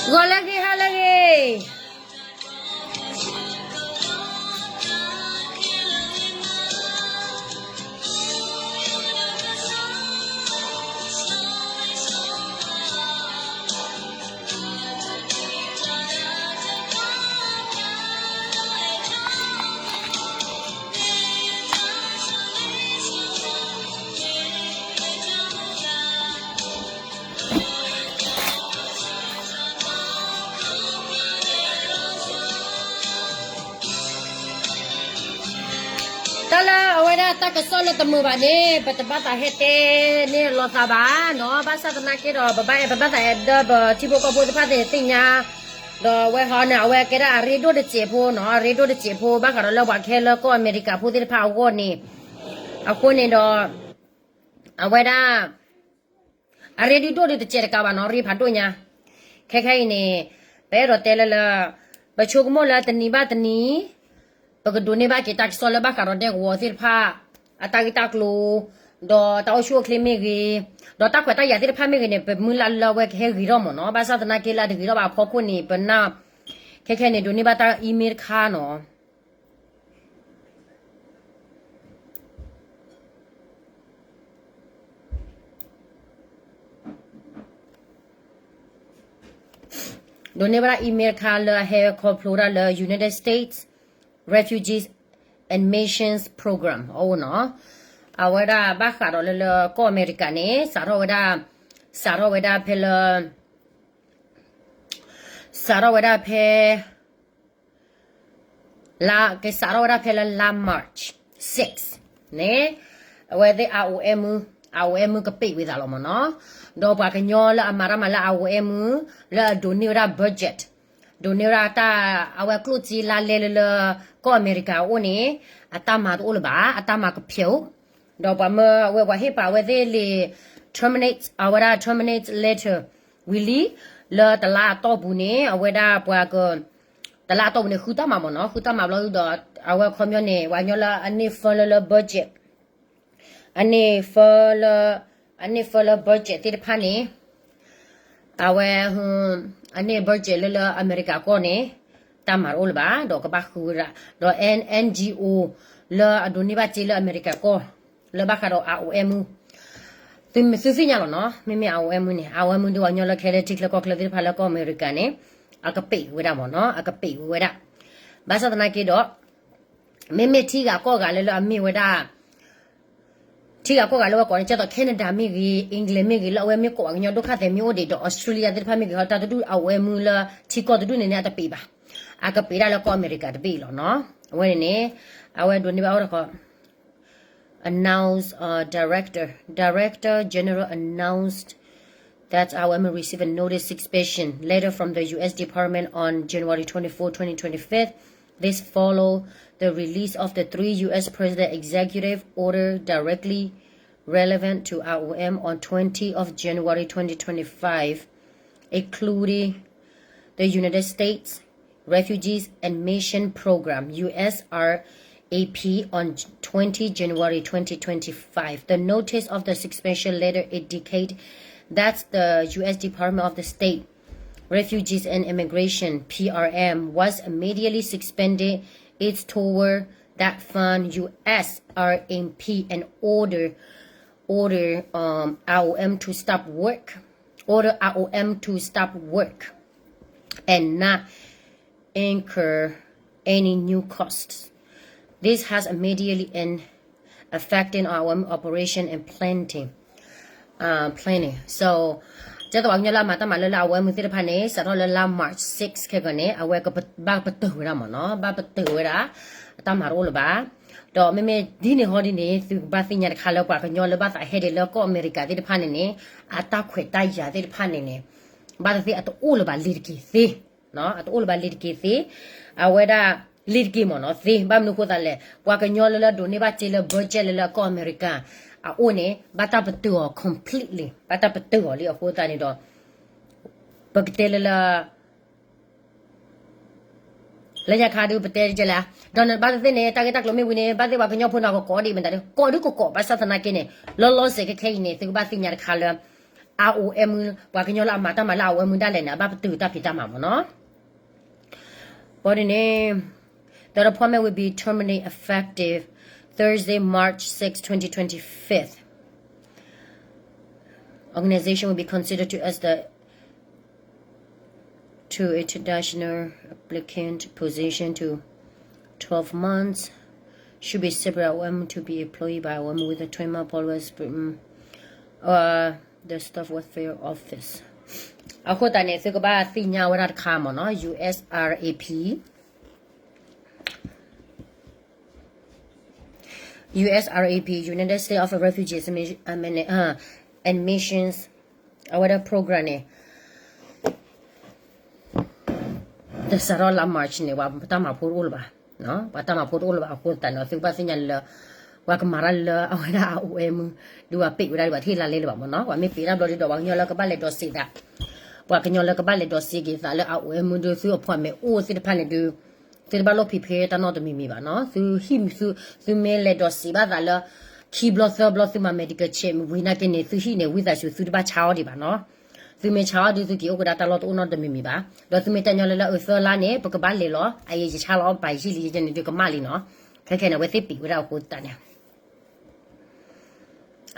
ဂီၤလၢအဂ့ၤ ဟါလၢအဂ့ၤ. တၢ်လၢအဝဲဒၣ်တၢ်ကစီၣ်လၢတမုာ်ဘၣ်န့ၣ် ပတဘၣ်သးဟဲတဲန့ၢ်လီၤသးဘၣ်နီၤ. ဘၣ်ဆၣ်သနာ်က့ဒီး ပဘၣ်အဲၣ် ပဘၣ်သးအဲၣ်ဒိး ပထံဖိကီၢ်ဖိသ့ၣ်တဖၣ်သ့ၣ်သ့ၣ်ညါ, ဒီးဝဲဟီန့ၣ် အဝဲကဲဒၣ်အရ့ဒိၣ်တစဲးဖိနီၤ, အရ့ဒိၣ်တစဲးဖိ ဘၣ်ဃးဒီးလၢပှၤကဟဲလၢကီၢ်အမဲရကၤဖိသ့ၣ်တဖၣ်အဂီၢ်န့ၣ်, အဃိန့ၣ်ဒီး အဝဲဒၣ် အရ့ဒိၣ်ဒိၣ်ဒုးတစဲးတကးဘၣ်နီၤ, ရ့ဖးဒိၣ်ညါ. ခဲခဲအံၤန့ၣ် ပအဲၣ်ဒိးတဲလၢလၢ ပဆိကမိၣ်လၢတနံၤဘၣ်တနံၤ ပကဒိးန့ၢ်ဘၣ်က့ၤတၢ်ကစီၣ်လၢဘၣ်ဃးဒီးဒဲကဝီၤသ့ၣ်တဖၣ် အတၢ်ဂ့ၢ်တၢ်ကျိၤ ဒီးတၢ်အိၣ်ဆူၣ်အိၣ်ချ့မ့ၢ်ဂ့ၤ, ဒီးတၢ်ခွဲးတၢ်ယာ်သ့ၣ်တဖၣ်မ့ၢ်ဂ့ၤန့ၣ် ပမုၢ်လၢ်လၢအဝဲကဟဲဂ့ၤထီၣ်မ့ၢ်နီၤ. ဘၣ်ဆၣ်သနာ်က့လၢအတဂ့ၤထီၣ်ဘၣ်အဖီခိၣ်န့ၣ် ပနၢ် ခဲခဲန့ၣ် ဒိးန့ၢ်ဘၣ်တၢ် email တခါနီၤ. ဒိးန့ၢ်ဘၣ်ဒၣ် email တခါလၢအဟဲခီဖျိဒၣ်လၢ United States Refugees Admissions Program အအိၣ်နီၤ. အဝဲဒၣ်ဘၣ်ဃးဒီးလၢလၢကီၢ်အမဲရကၤန့ၣ် စးထီၣ်ဝဲဒၣ်, စးထီၣ်ဝဲဒၣ်ဖဲလၢ စးထီၣ်ဝဲဒၣ်ဖဲ လါ, ကစးထီၣ်ဝဲဒၣ်ဖဲလၢလါ March six န့ၣ်, အဝဲသ့ၣ် IOM, IOM ကပ့းဝံသးလီၤမ့ၢ်နီၤ. ဒီးပှၤကညီလၢအမၤတၢ်မၤလၢ IOM လၢအဒိးန့ၢ်ဝဲဒၣ် budget, ဒိးန့ၢ်ဝဲဒၣ်တၢ် အဝဲကျိၣ်စ့လါလဲလၢလၢ ကီၢ်အမဲရကၤအအိၣ်န့ၣ် အတၢ်မၤတအိၣ်လၢၤဘၣ်, အတၢ်မၤကဖျဲးအိၣ်. ဒီးပှၤမၢအဝဲပှၤဟ့ၣ်ပာ်အဝဲသ့ၣ်လံာ် terminate, အဝဲဒၣ် terminate letter ဝံၤလံ, လၢတလါအတီၢ်ပူၤန့ၣ် အဝဲဒၣ်ပှၤက တလါအတီၢ်ပူၤန့ၣ် ဃုတၢ်မၤမ့ၢ်နီၤ, ဃုတၢ်မၤဘျီဒုဒီး အဝဲခီပညီန့ၣ် ပှၤကညီလၢအန့ၢ် fund လၢလၢ budget, အန့ၢ် fund လၢ, အန့ၢ် fund လၢ budget သ့ၣ်တဖၣ်န့ၣ်, အဝဲ, အန့ၢ် budget လၢလၢအမဲရကၤကီၢ်န့ၣ် တၢ်မၤတအိၣ်လၢၤဘၣ်, ဒီးကဘၣ်ဃုဝဲဒၣ်, ဒီး NGO လၢအဒိးန့ၢ်ဘၣ်စ့လၢအမဲရကၤကီၢ် လၢဘၣ်ဃးဒီး IOM သုသ့ၣ်ညါလီၤနီၤ, မ့မ့ၢ် IOM န့ၣ်, IOM ဒ်ပှၤကညီလၢကဟဲလၢထံချၢကီၢ်ချၢသ့ၣ်တဖၣ်လၢကီၢ်အမဲရကၤန့ၣ် အကပ့းဝဲဒၣ်မ့ၢ်နီၤ, အကပ့းဝဲဒၣ်. ဘၣ်ဆၣ်သနာ်က့ဒီး မ့မ့ၢ်ထံဂၤကီၢ်ဂၤလၢလၢအမ့ၢ်ဝဲဒၣ် ထံဂၤကီၢ်ဂၤလၢဝဲကိးန့ၣ် ကဲသိး Canada မ့ၢ်ဂ့ၤ, England မ့ၢ်ဂ့ၤ, လၢအဝဲမ့ၢ်ကိးပှၤကညီဒိၣ်ခါသဲးမ့ၢ်အိၣ်ဒံးဒီး Australia သ့ၣ်တဖၣ်မ့ၢ်ဂ့ၤ, ဟီ တၢ်တဒူၣ် IOM လၢထံကီၢ်တဒူၣ်န့ၣ်န့ၣ် အတပ့းဘၣ်, အကပ့းဒၣ်လၢကီၢ်အမဲရကၤတဘ့ၣ်အံၤလီၤနီၤ. အဝဲန့ၣ်န့ၣ် အဝဲဒိးန့ၢ်ဘၣ်အိၣ်တခီ announce, uh, director, Director General announced that I O M received a notice suspension letter from the U S Department on January twenty-fourth, twenty twenty-five. This followed the release of the three U S President executive order directly relevant to I O M on twenty of January twenty twenty-five, including the United States Refugees Admission Program, U S R A P, on twenty January twenty twenty-five. The notice of the suspension letter indicate that the U S Department of the State, Refugees and Immigration, P R M, was immediately suspended its tour that fund U S R M P and order, order, um, I O M to stop work, order I O M to stop work and not incur any new costs. This has immediately an affecting our operation and planning, uh, planning. So, ကဲသိးပှၤကညီလၢအမၤတၢ်မၤလၢလၢ I O M သ့ၣ်တဖၣ်န့ၣ် စးထီၣ်လၢလါ March six ခဲကနံၣ်န့ၣ် အဝဲကပ, ဘၣ်ပတုာ်ဝဲဒၣ်မ့ၢ်နီၤ, ဘၣ်ပတုာ်ဝဲဒၣ်, အတၢ်မၤတအိၣ်လၢၤဘၣ်. ဒီးမ့မ့ၢ်ဒ်န့ၣ်ဟီဒ်န့ၣ် သုကဘၣ်သ့ၣ်ညါတခါလၢပှၤကညီလၢဘၣ်သးဟဲဒံးလၢကီၢ်အမဲရကၤသ့ၣ်တဖၣ်န့ၣ်န့ၣ် အတၢ်ခွဲးတၢ်ယာ်သ့ၣ်တဖၣ်န့ၣ်န့ၣ် ဘၣ်သ့ၣ်သ့ၣ်အတအိၣ်လၢၤဘၣ်လ့ၤတက့ၤသ့, အတအိၣ်လၢၤဘၣ်လ့ၤတက့ၤသ့, အဝဲဒၣ် လ့ၤတက့ၤမ့ၢ်နီၤသ့, ဘၣ်မနုၤအဃိသတးလဲၣ်, ပှၤကညီလၢလၢဒိးန့ၢ်ဘၣ်စ့လၢ budget လၢလၢကီၢ်အမဲရကၤ အအိၣ်န့ၣ် ဘၣ်တၢ်ပတုာ်အီၤ completely, ဘၣ်တၢ်ပတုာ်အီၤလံအဃိသတးန့ၣ်ဒီး ပကတဲလၢလၢ လၢညါခါဒုးပတဲကလဲၣ်, ဒီးနဘၣ်သ့ၣ်သ့ၣ်န့ၣ် တၢ်ဂ့ၢ်တၢ်ကျိၤမ့ၢ်ဝံၤန့ၣ် ဘၣ်သ့ၣ်ပှၤကညီဖိန့ၣ် ကကိးဒံးမတၤဒုး ကိးဒုးကကိး ဘၣ်ဆၣ်သနာ်က့န့ၣ် လီၤလီၤဆဲးခဲခဲအံၤန့ၣ် သုကဘၣ်သ့ၣ်ညါတခါလၢ အိၣ်အမုၢ် ပှၤကညီလၢအမၤတၢ်မၤလၢအအိၣ်အမုၢ်ဒၣ်လဲာ်န့ၣ် အဘၣ်ပတုာ်တၢ်ဖံးတၢ်မၤမ့ၢ်နီၤ. ဘၣ်ဒ်န့ၣ် the appointment will be terminate effective Thursday, March sixth, twenty twenty-five. Organization will be considered to as the to a traditional applicant position to twelve months. Should be separate O M to be employed by O M with a three month policy, mm, uh, the staff welfare office. အဃိသတးန့ၣ် သုကဘၣ်သ့ၣ်ညါဝဲဒၣ်တခါမ့ၢ်နီၤ U S R A P U S R A P, United States of Refugees Admission- uh, Admissions အဝဲဒၣ် program န့ၣ် တစးထီၣ်လါ March န့ၣ် ပှၤတၢ်မၤဖိတအိၣ်လၢၤဘၣ်, ပှၤတၢ်မၤဖိတအိၣ်လၢၤဘၣ်အဃိသတးန့ၣ် သုကဘၣ်သ့ၣ်ညါလၢ ပှၤကမၤတၢ်လၢအဝဲဒၣ် အိၣ်အမုၢ် ဒုးပှၤပ့းဝဲဒၣ်ဒုးပှၤတဟ့ၣ်လါလဲလၢၤဘၣ်မ့ၢ်နီၤ, ပှၤမ့ၢ်ပ့းတၢ်ဘျီဒုးဒီး ပှၤကညီလၢကဘၣ်လဲၤဒိးစ့းသး ပှၤကညီလၢကဘၣ်လဲၤဒိးစ့က့ၤသးလၢအအိၣ်အမုၢ်ဒုး သု appointment အိၣ်သ့ၣ်တဖၣ်န့ၣ်ဒုး သုတဘၣ်လိၣ်ဖံးဖဲတၢ်နီတမံၤမံၤဘၣ်နီၤ, သုဟံၣ်မုၢ်သု သုမ့ၢ်လဲၤဒိးစ့းဘၣ်သးလၢ ခံဘျီသၢဘျီသုမၤ medical check ဝံၤနာ်က့န့ၣ် သုဟံၣ်န့ၣ် ဝံသးစူၤ သုတဘၣ်ဆါအီၤဒံးဘၣ်နီၤ, သုမ့ၢ်ဆါအီၤဒုး သုက့ၤအိၣ်ကဒါတၢ်လီၢ်တအိၣ်နီတမံၤမံၤဘၣ်, ဒီးသုမ့ၢ်တၢ်ညီလၢလၢအသၢလါန့ၣ် ပကဘၣ်လဲၤလီၤ, အအံၤယဆါလီၤအီၤ ပယဟံၣ်လံယကန့ၣ်ဒုးကမၣ်လံနီၤ, ခဲခဲန့ၣ် အဝဲသ့ၣ်ပံးဝဲဒၣ်အဃိသတးန့ၣ်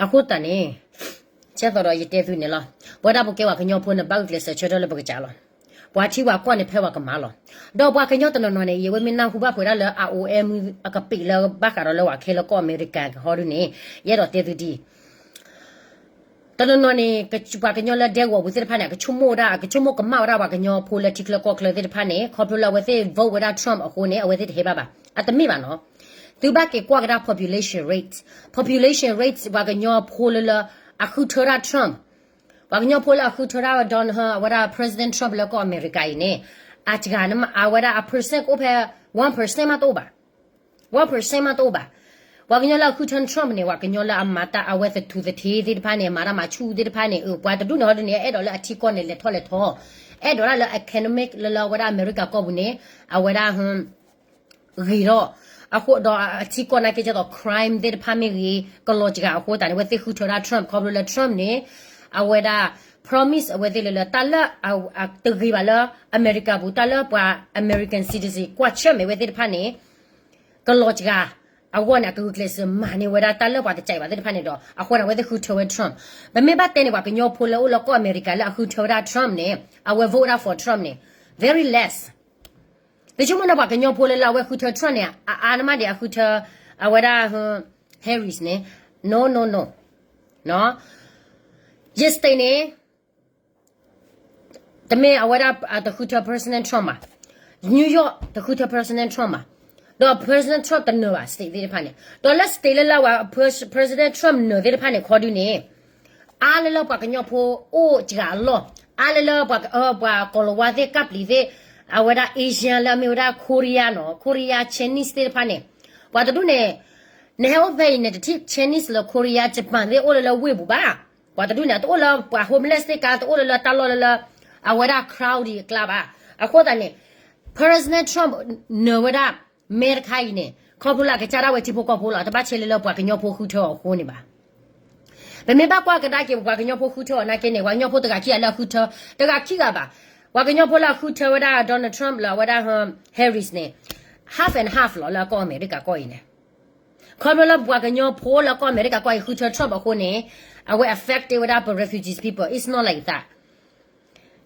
အဃိသတးန့ၣ် ကဲသိးဒီးယတဲသုန့ၣ်လီၤ, ပဝဲဒၣ်ပကဲပှၤကညီဖိန့ၣ် ဘၣ်ဂုာ်ကျဲးစၢးဆၢထၢၣ်လၢပကစၢ်လီၤ, ပှၤထံပှၤကီၢ်န့ၣ် ဖဲပှၤကမၤလီၤ, ဒီးပှၤကညီတနီၤနီၤန့ၣ် ယဝဲမ့ၢ်နၢ်ဟူဘၣ်ပှဲၤဒၣ်လၢ အိၣ်အမုၢ် အကပံာ်လၢဘၣ်ဃးဒီးလၢပှၤခဲလၢာ်ကီၢ်အမဲရကၤကဟီဒုန့ၣ် ယအဲၣ်ဒိးတဲသုဒ် တနီၤနီၤန့ၣ် ပှၤကညီလၢဒဲကဝီၤပူၤသ့ၣ်တဖၣ်န့ၣ် အကဆိကမိၣ်ဝဲဒၣ် အကဆိကမိၣ်ကမၣ်ဝဲဒၣ်ပှၤကညီဖိလၢထံချၢကီၢ်ချၢသ့ၣ်တဖၣ်န့ၣ် ခီဖျိလၢအဝဲသ့ၣ် vote ဝဲဒၣ် Trump အဃိန့ၣ် အဝဲသ့ၣ်တဟဲဘၣ်ဘၣ်, အတမ့ၢ်ဘၣ်နီၤ, သုဘၣ်က့ၤကွၢ်ကဒါ population rate, population rate ပှၤကညီဖိလၢလၢ အဃုထၢဒၣ် Trump, ပှၤကညီဖိလၢအဃုထၢဒၣ် Donald အဝဲဒၣ် President Trump လၢကီၢ်အမဲရကၤအံၤန့ၣ် အစှၤန့ၣ် အဝဲဒၣ်အ percent ကအိၣ်ဖဲ one percent မးတအိၣ်ဘၣ် one percent မးတအိၣ်ဘၣ်, ပှၤကညီလၢအဃုထၢ Trump န့ၣ် ပှၤကညီလၢအမၤတၢ်အဝဲသထူသထ့သ့ၣ်တဖၣ်န့ၣ် မၤတၢ်မၤဆူၣ်သ့ၣ်တဖၣ်န့ၣ် ပှၤတဒူၣ်န့ၣ်ဟီဒုန့ၣ် အဲၣ်ဒိးလၢအထံကီၢ်န့ၣ် လဲၤထီၣ်လဲၤထီ, အဲၣ်ဒိးဒၣ်လၢ economic လၢလၢအဝဲဒၣ်အမဲရကၤကီၢ်ပူၤန့ၣ် အဝဲဒၣ် ဂ့ၤထီၣ်, အဃိဒီးအထံကီၢ်နာ်က့ ကဲသိး crime သ့ၣ်တဖၣ်မ့ၢ်ဂ့ၤ ကလီၤစှၤအဃိသတးန့ၣ် အဝဲသ့ၣ်ဃုထၢဒၣ် Trump ခီဖျိလၢ Trump န့ၣ် အဝဲဒၣ် promise အဝဲသ့ၣ်လၢလၢတၢ်လၢ တဂ့ၤဘၣ်လၢအမဲရကၤပူၤ တၢ်လၢပှၤ American citizen ကွၢ်ဆၢၣ်မဲာ်ဝဲသ့ၣ်တဖၣ်န့ၣ် ကလီၤစှၤအဂီၢ်န့ၣ် အကဂုာ်ကျဲးစၢးမၤန့ၢ်ဝဲဒၣ်တၢ်လၢပှၤတကးဘၣ်သ့ၣ်တဖၣ်န့ၣ်ဒီး အဃိန့ၣ် အဝဲသ့ၣ်ဃုထၢဝဲ Trump, ပမ့ၢ်ဘၣ်တဲန့ၣ် ပှၤကညီဖိလၢအိၣ်လၢကီၢ်အမဲရကၤလၢအဃုထၢဝဲဒၣ် Trump န့ၣ် အဝဲ vote ဝဲဒၣ် for Trump န့ၣ် very less သုဆိကမိၣ်န့ၣ် ပှၤကညီဖိလၢလၢအဝဲဃုထၢ Trump န့ၣ် အအါန့ၣ်မးဒံး အဃုထၢ အဝဲဒၣ် Harris န့ၣ် no no no ယ state န့ၣ် တမ့ၢ်အဝဲဒၣ်တဃုထၢ President Trump ဘၣ်, New York တဃုထၢ President Trump ဘၣ်, ဒီး President Trump တနၢၤဘၣ် state သ့ၣ်တဖၣ်န့ၣ်, ဒီးလၢ state လၢလၢ President Trump နၢၤသ့ၣ်တဖၣ်န့ၣ် ခီဒုန့ၣ် အါလၢလၢပှၤကညီဖိအိၣ်စှၤအလီၢ်, အါလၢလၢပှၤ ပှၤကီၤလၤဝါသ့ၣ် ကပျံၤသ့ၣ်, အဝဲဒၣ် Asian လၢအမ့ၢ်ဝဲဒၣ် Korea နီၤ, Korea Chinese သ့ၣ်တဖၣ်န့ၣ်, ပှၤတဒူၣ်န့ၣ် နဟဲအိၣ်ဖဲအံၤန့ၣ် တထံၣ် Chinese လၢ Korea Japan သ့ၣ်အိၣ်လၢလၢဝ့ၢ်ပူၤဘၣ်, ပှၤတဒူၣ်န့ၣ် အတအိၣ်လၢပှၤ homeless သ့ၣ်ကါ တအိၣ်လၢလၢတၢ်လီၢ်လၢလၢ အဝဲဒၣ် crowd အကျါဘၣ်, အဃိသတးန့ၣ် President Trump နၢၤဝဲဒၣ် မဲတခါအံၤန့ၣ် ခီဖျိလၢအကစၢ်ဒၣ်ဝဲထံဖိကီၢ်ဖိလီၤ, တဘၣ်ဆဲးလၢလၢပှၤကညီဖိဃုထၢအီၤအဃိန့ၣ်ဘၣ်. ပမ့ၢ်ဘၣ်ကွၢ်ကဒါက့ၤ ပှၤကညီဖိဃုထၢအီၤနာ်က့န့ၣ် ပှၤကညီဖိတဂၤခံဂၤလၢအဃုထၢ, တဂၤခံဂၤဘၣ်, ပှၤကညီဖိလၢအဃုထၢဝဲဒၣ် Donald Trump လၢအဝဲဒၣ် Harris န့ၣ် half and half လီၤ လၢအကီၢ်အမဲရကၤကီၢ်အံၤန့ၣ်, ခီဖျိလၢပှၤကညီဖိလၢအကီၢ်အမဲရကၤကီၢ်အံၤဃုထၢ Trump အဃိန့ၣ်, အဝဲ affect ဝဲဒၣ်ပ refugees people, it's not like that.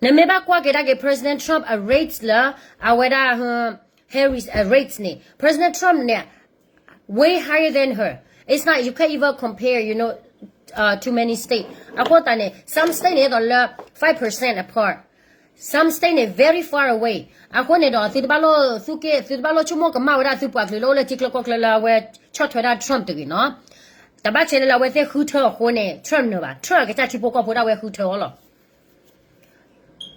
နမ့ၢ်ဘၣ်ကွၢ်က့ၤဒၣ်က့ၤ President Trump အ rates လၢ အဝဲဒၣ် Harris အ rates န့ၣ် President Trump န့ၣ် way higher than her, it's not, you can't even compare, you know, uh, too many state အဃိသတးန့ၣ် some state န့ၣ်သိးလၢ five percent apart, some state န့ၣ် very far away အဃိန့ၣ်ဒီး သုတဘၣ်လိၣ် သုက့ သုတဘၣ်လိၣ်ဆိကမိၣ်ကမၣ်ဝဲဒၣ်သုပှၤကလုာ်လၢအိၣ်လၢထံချၢကီၢ်ချၢလၢအဝဲဆီၣ်ထွဲဒၣ် Trump တဂ့ၤနီၤ, တဘၣ်ဆဲးလၢလၢအဝဲသ့ၣ်ဃုထၢအဃိန့ၣ် Trump နၢၤဘၣ်, Trump အကစၢ်ထံဖိကီၢ်ဖိဒၣ်ဝဲဃုထၢအီၤလီၤ.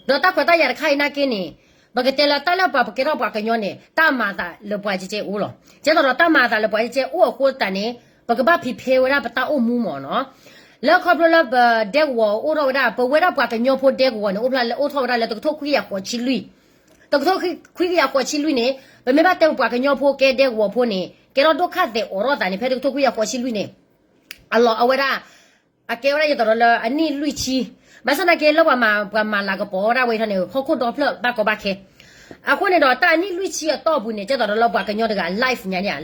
ဒီးတၢ်ခွဲးတၢ်ယာ်တခါအံၤနာ်က့န့ၣ်, ပကတဲလၢတၢ်လၢပှၤပကဲထီၣ်ပှၤကညီန့ၣ် တၢ်မၤအသးလၢပှၤကဲကဲအိၣ်လီၤ. ကဲသိးဒီးတၢ်မၤအသးလၢပှၤကဲကဲအိၣ်အဃိသတးန့ၣ် ပကဘၣ်ဖံးဖဲဝဲဒၣ်ပတၢ်အိၣ်မူမ့ၢ်နီၤ. လၢခီဖျိလၢပဒဲကဝီၤအိၣ်ထီၣ်ဝဲဒၣ် ပဝဲဒၣ်ပှၤကညီဖိဒဲကဝီၤန့ၣ် အိၣ်ဖျါလၢအိၣ်ထီၣ်ဝဲဒၣ်လၢတကထိခွံကယၤဃိးဆံလွံၢ်, တကထိခွံကယၤဃိးဆံလွံၢ်န့ၣ် ပမ့ၢ်ဘၣ်တဲပပှၤကညီဖိကဲဒဲကဝီၤဖိန့ၣ် ကဲထီၣ်ဒိၣ်ခၣ်သဲးအိးထီၣ်သးန့ၣ် ဖဲတကထိခွံကယၤဃိးဆံလွံၢ်န့ၣ် အလီၤအဝဲဒၣ် အကဲဝဲဒၣ်ယသိးဒီးလၢအနံၣ်လွံၢ်ဆံ, ဘၣ်ဆၣ်သနာ်က့လၢပှၤမၤ ပှၤမၤလၤကပီၤဝဲဒၣ်ဝဲထီၣ်န့ၣ် ဟီၣ်ခိၣ်ဒီဖျၢၣ်ဘၣ်ကီဘၣ်ခဲ. အဃိန့ၣ်ဒီး တၢ်အနံၣ်လွံၢ်ဆံအတီၢ်ပူၤန့ၣ် ကဲသိးဒီးလၢပှၤကညီတဂၤ life ညါန့ၣ်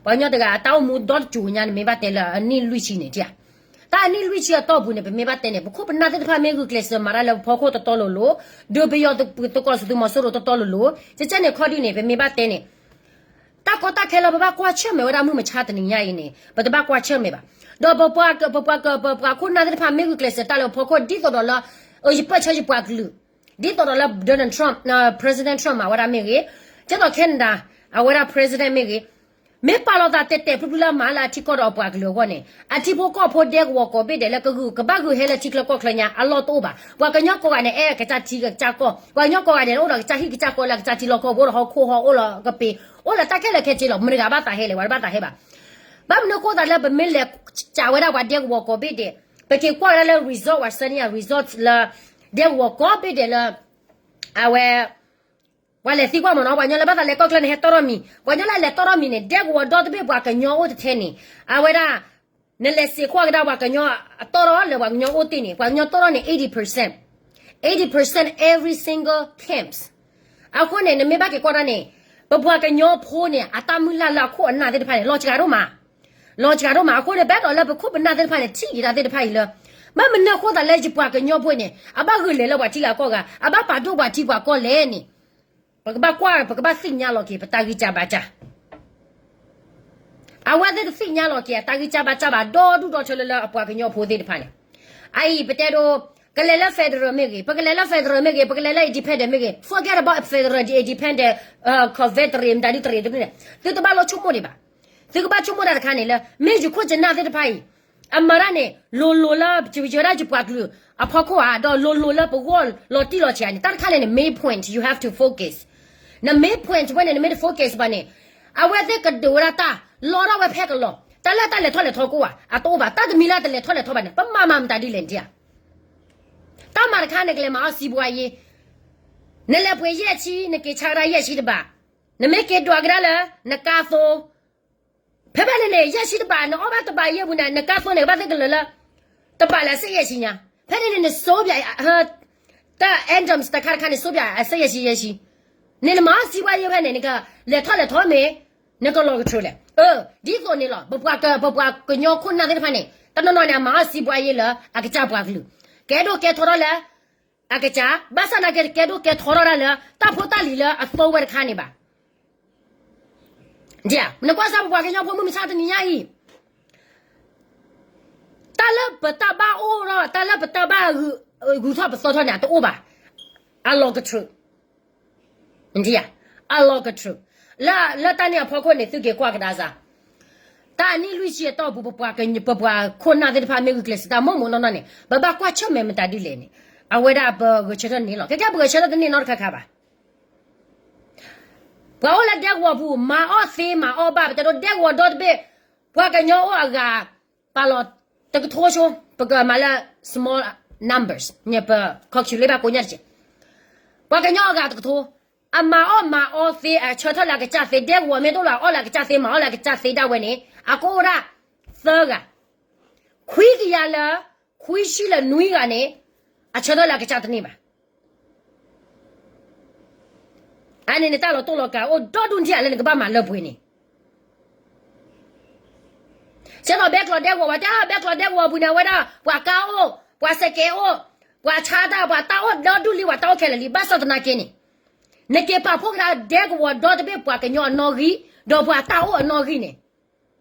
ပှၤကညီတဂၤအတၢ်အိၣ်မူဒီတစိၤညါန့ၣ် မ့ၢ်ဘၣ်တဲလၢအနံၣ်လွံၢ်ဆံန့ၣ် တၢ်အနံၣ်လွံၢ်ဆံအတီၢ်ပူၤန့ၣ် ပမ့ၢ်ဘၣ်တဲန့ၣ် ပခိၣ်ပနၢ်သ့ၣ်တဖၣ်မ့ၢ်ဂုာ်ကျဲးစၢးမၤတၢ်လၢပဖီခိၣ်တတီလိၤလိၤ, ဒုးပယီၤသကိးသုးမီၤစိရိၤတတီလိၤလိၤ, ကကဲန့ၣ်ခီဒုန့ၣ် ပမ့ၢ်ဘၣ်တဲန့ၣ် တၢ်ကီတၢ်ခဲလၢပဘၣ်ကွၢ်ဆၢၣ်မဲာ်ဝဲဒၣ်မုၢ်မဆါတနံၤညါအံၤန့ၣ် ပတဘၣ်ကွၢ်ဆၢၣ်မဲာ်ဘၣ်. ဒီးပပှၤ ပပှၤ ပပှၤခိၣ်နၢ်သ့ၣ်တဖၣ် မ့ၢ်ဂုာ်ကျဲးစၢးတၢ်လၢပဖီခိၣ် ဒ်သိးဒီးလၢ ယပၢၢ်ဆၢယပှၤကလုာ်, ဒ်သိးဒီးလၢ Donald Trump, President Trump မၤဝဲဒၣ်မ့ၢ်ဂ့ၤ, ကဲသိး Canada အဝဲဒၣ် President မ့ၢ်ဂ့ၤ, မ့ၢ်ပာ်လီၤသးတဲာ်တဲာ်ဖျုဖျုလၢအမၤလၢအထံကီၢ်ဒီးအပှၤကလုာ်အဂီၢ်န့ၣ် အထံဖိကီၢ်ဖိဒဲကဝီၤကိးဘ့ၣ်ဒဲးလၢကဂုာ်ကဘၣ်ဂုာ်ဟဲလၢထံချၢကီၢ်ချၢညါ အလီၢ်တအိၣ်ဘၣ်. ပှၤကညီကိးဂၤန့ၣ် အဲၣ်ကစၢ်ထံကစၢ်ကီၢ်, ပှၤကညီကိးဂၤဒဲးအိၣ်ဒီးကစၢ်ဟံၣ်ကစၢ်ဃီလၢကစၢ်ထံလီၢ်ကီၢ်ပူၤ အိၣ်ဒီးဟီၣ်ခိၣ်ဟီၣ် အိၣ်လီၤကပ့ၤ, အိၣ်လၢတၢ်ခဲလၢာ်ခဲဆ့လီၤ. မတၤတဂၤဘၣ်သးဟဲလဲၣ်, ပှၤတဘၣ်သးဟဲဘၣ်. ဘၣ်မနုၤအဃိသတးလၢပမ့ၢ်လဲၤစးဝဲဒၣ်ပှၤဒဲကဝီၤကိးဘ့ၣ်ဒဲး, ပက့ၤကွၢ်ဝဲဒၣ်လၢ resort ပှၤဆၢန့ၢ်ယၤ resort လၢ ဒဲကဝီၤကိးဘ့ၣ်ဒဲးလၢ အဝဲ ပှၤလဲၤသံကွၢ်မ့ၢ်နီၤ, ပှၤကညီလၢဘၣ်သးလဲၤကီၢ်ချၢန့ၣ် ဟဲတီၢ်ထီၣ်မံၤ, ပှၤကညီလၢအလဲၤတီၢ်ထီၣ်မံၤန့ၣ် ဒဲကဝီၤဒီတဘ့ၣ်ပှၤကညီအိၣ်တထဲန့ၣ်, အဝဲဒၣ် နလဲၤစံးကွၢ်ကဒါပှၤကညီအတီၢ်ထီၣ်လၢပှၤကညီအိၣ်တ့ၢ်န့ၣ် ပှၤကညီတီၢ်ထီၣ်န့ၣ် eighty percent, eighty percent every single camps. အဃိန့ၣ် နမ့ၢ်ဘၣ်က့ၤကွၢ်တၢ်န့ၣ် ပပှၤကညီဖိန့ၣ် အတၢ်မုၢ်လၢ်လၢအခိၣ်အနၢ်သ့ၣ်တဖၣ်န့ၣ် လီၤစှၤဒိၣ်မး, လီၤစှၤဒိၣ်မး. အဃိန့ၣ် ပအဲၣ်ဒိးလၢပခိၣ်ပနၢ်သ့ၣ်တဖၣ်န့ၣ် ထံၣ်က့ၤတၢ်သ့ၣ်တဖၣ်အံၤလၢ ဘၣ်မနုၤအဃိသတးလၢယပှၤကညီဖိန့ၣ် အဘၣ်ဂုာ်လဲၤလၢပှၤထံဂၤကီၢ်ဂၤ, အဘၣ်ပာ်ဒိၣ်ပှၤထံပှၤကီၢ်လဲၣ်န့ၣ် ပကဘၣ်ကွၢ် ပကဘၣ်သ့ၣ်ညါလီၤက့ၤ ပတၢ်ဂံၢ်စၢ်ဘါစၢ် အဝဲသ့ၣ်တသ့ၣ်ညါလီၤက့ၤ အတၢ်ဂံၢ်စၢ်ဘါစၢ်ဘၣ် ဒီဒူၣ်ဒီထၢလၢလၢအပှၤကညီဖိသ့ၣ်တဖၣ်န့ၣ်. အအံၤ ပတဲဒိ ကလဲၤလၢ federal မ့ၢ်ဂ့ၤ, ပကလဲၤလၢ federal မ့ၢ်ဂ့ၤ, ပကလဲၤလၢ independent မ့ၢ်ဂ့ၤ, forget about federal, independent, confederate မတၤဒုတရ့တဒုန့ၣ် သုတဘၣ်လိၣ်ဆိကမိၣ်ဒံးဘၣ်. သုကဘၣ်ဆိကမိၣ်တၢ်တခါန့ၣ်လၢ မ့ၢ်ယခိၣ်ယနၢ်သ့ၣ်တဖၣ်အံၤ အမၤတၢ်န့ၣ် လိၤလိၤလၢ ယဝဲဒၣ်ယပှၤကလုာ်အဖီခိၣ်ဧါ, ဒီးလိၤလိၤလၢပဂီၢ်လီၤတံၢ်လီၤဆဲးဧါန့ၣ် တၢ်တခါန့ၣ်န့ၣ် main point you have to focus. န main point ဝဲန့ၣ် နမ့ၢ်တ focus ဘၣ်န့ၣ် အဝဲသ့ၣ်ကဒုးဝဲဒၣ်တၢ် လီထီၣ်ဝဲဖဲကလီၤ. တၢ်လၢတၢ်လဲၤထီၣ်လဲၤထီကိးဧါ အတအိၣ်ဘၣ်. တၢ်တမံၤလၢတလဲၤထီၣ်လဲၤထီဘၣ်န့ၣ် ပမၤမၤမတၤဒ်လဲၣ်န့ၣ်ဧါ. တၢ်မၤတခါန့ၣ် ကလဲၤမၤအီၣ်စံးဘှါယ့ နလဲၤပှ့ၤယဲၢ်ဆံ နက့ၤဆါကဒါယဲၢ်ဆံတဘး, နမ့ၢ်က့ၤဒွးကဒါလၢ နကါသိ ဖဲဖဲန့ၣ်န့ၣ် ယဲၢ်ဆံတဘး နအီၣ်ဘၣ်တဘးယဲၢ်ပူၤန့ၣ် နကါသိန့ၣ် ကဘၣ်သ့ၣ်ကလၢာ်လၢ တဘးလၢအစ့ယဲၢ်ဆံညါ. ဖဲန့ၣ်န့ၣ် နစိပၠး တၢ် items တခါတခါန့ၣ် စိပၠးအစ့ယဲၢ်ဆံယဲၢ်ဆံ, န့ၣ်နမၤအီၣ်စံးဘှါယ့ဖဲန့ၣ် နကလဲၤထီၣ်လဲၤထီမ့ၢ် နကလီၤကတြူာ်လဲၣ်. အၢ ဒ်သိးန့ၣ်လီၤ. ပပှၤကညီခိၣ်နၢ်သ့ၣ်တဖၣ်န့ၣ် တနီၤနီၤန့ၣ် အမၤအီၣ်စံးဘှါယ့လၢအကစၢ်ပှၤကလုာ်, ကဲဒိၣ်ကဲထီထီၣ်လၢ အကစၢ်, ဘၣ်ဆၣ်သနာ်က့ ကဲဒိၣ်ကဲထီထီၣ်ဒၣ်လၢ တၢ်ဖိတၢ်လံၤလၢအသိဝဲတခါန့ၣ်ဘၣ်. နကွၢ်စၢ်ပပှၤကညီဖိမုၢ်မဆါတနံၤညါအံၤ, တၢ်လၢပတၢ်ဘၣ်အိၣ်ထီၣ် တၢ်လၢပတၢ်ဘၣ်ဂုၤထီၣ်ပသီထီၣ်န့ၣ် အတအိၣ်ဘၣ်. အလီၤကတြူာ် အလီၤကတြူာ်, လၢ လၢတၢ်န့ၣ်အဖီခိၣ်န့ၣ် သုက့ၤကွၢ်ကဒါစၢ်, တၢ်အနံၣ်လွံၢ်ဆံအတီၢ်ပူၤ ပပှၤကညီ ပပှၤခိၣ်နၢ်သ့ၣ်တဖၣ်မ့ၢ်ဂုာ်ကျဲးစၢးတၢ်မိၢ်မိၢ်နီၢ်နီၢ်န့ၣ် ပဘၣ်ကွၢ်ဆၢၣ်မဲာ်မတၤဒ်လဲၣ်န့ၣ်, အဝဲဒၣ်ပဂဲၤဆၢထၢၣ်န့ၣ်လီၤ. ခဲကဲပဂဲၤဆၢထၢၣ်တန့ၢ်နီတခါခါဘၣ်. ပှၤအိၣ်လၢဒဲကဝီၤပူၤ မၤအီၣ်သ့မၤအီၣ်ဘၣ် ပတဲဒိဒဲကဝီၤဒီတဘ့ၣ်, ပှၤကညီအိၣ်အဂၤ ပာ်လီၤတကထိဆိ ပကမၤလၢ small numbers န့ၣ် ပ calculate ဘၣ်ကိးညါတက့ၢ်. ပှၤကညီအဂၤတကထိ, အမၤအီၣ်မၤအီသ့ အဆၢထၢၣ်လၢအကစၢ်သ့ ဒဲကဝီၤမ့ၢ်တအိၣ်လၢအအီၣ်လၢအကစၢ်သ့ မၤအီၣ်လၢအကစၢ်သ့ဒၣ်ဝဲန့ၣ် အကအိၣ်ဝဲဒၣ်သၢဂၤ, ခွံကယၤလၢ ခွံဆံလၢနွံဂၤန့ၣ် အဆၢထၢၣ်လၢအကစၢ်တန့ၢ်ဘၣ်. အန့ၣ်န့ၣ် တၢ်လီၤတိၢ်လီၤကၤအိၣ်ဒီဒူၣ်ဒံးလၢနကဘၣ်မၤလၢပှဲၤန့ၣ် ကဲသိးဘဲကျီးဒဲကဝီၤ ပှၤတဲဘဲကျီးဒဲကဝီၤပူၤန့ၣ် အဝဲဒၣ် ပှၤစဲးကဲးအိၣ်, ပှၤဆါတၢ်, ပှၤတၢ်အိၣ်ဒီဒူၣ်လံ ပှၤတၢ်အိၣ်ခဲလၢာ်လံ. ဘၣ်ဆၣ်သနာ်က့န့ၣ် နက့ၤပာ်ဖှိၣ်ကဒါဒဲကဝီၤဒီတဘ့ၣ်ပှၤကညီအနီၣ်ဂံၢ် ဒီးပှၤတၢ်အိၣ်အနီၣ်ဂံၢ်န့ၣ်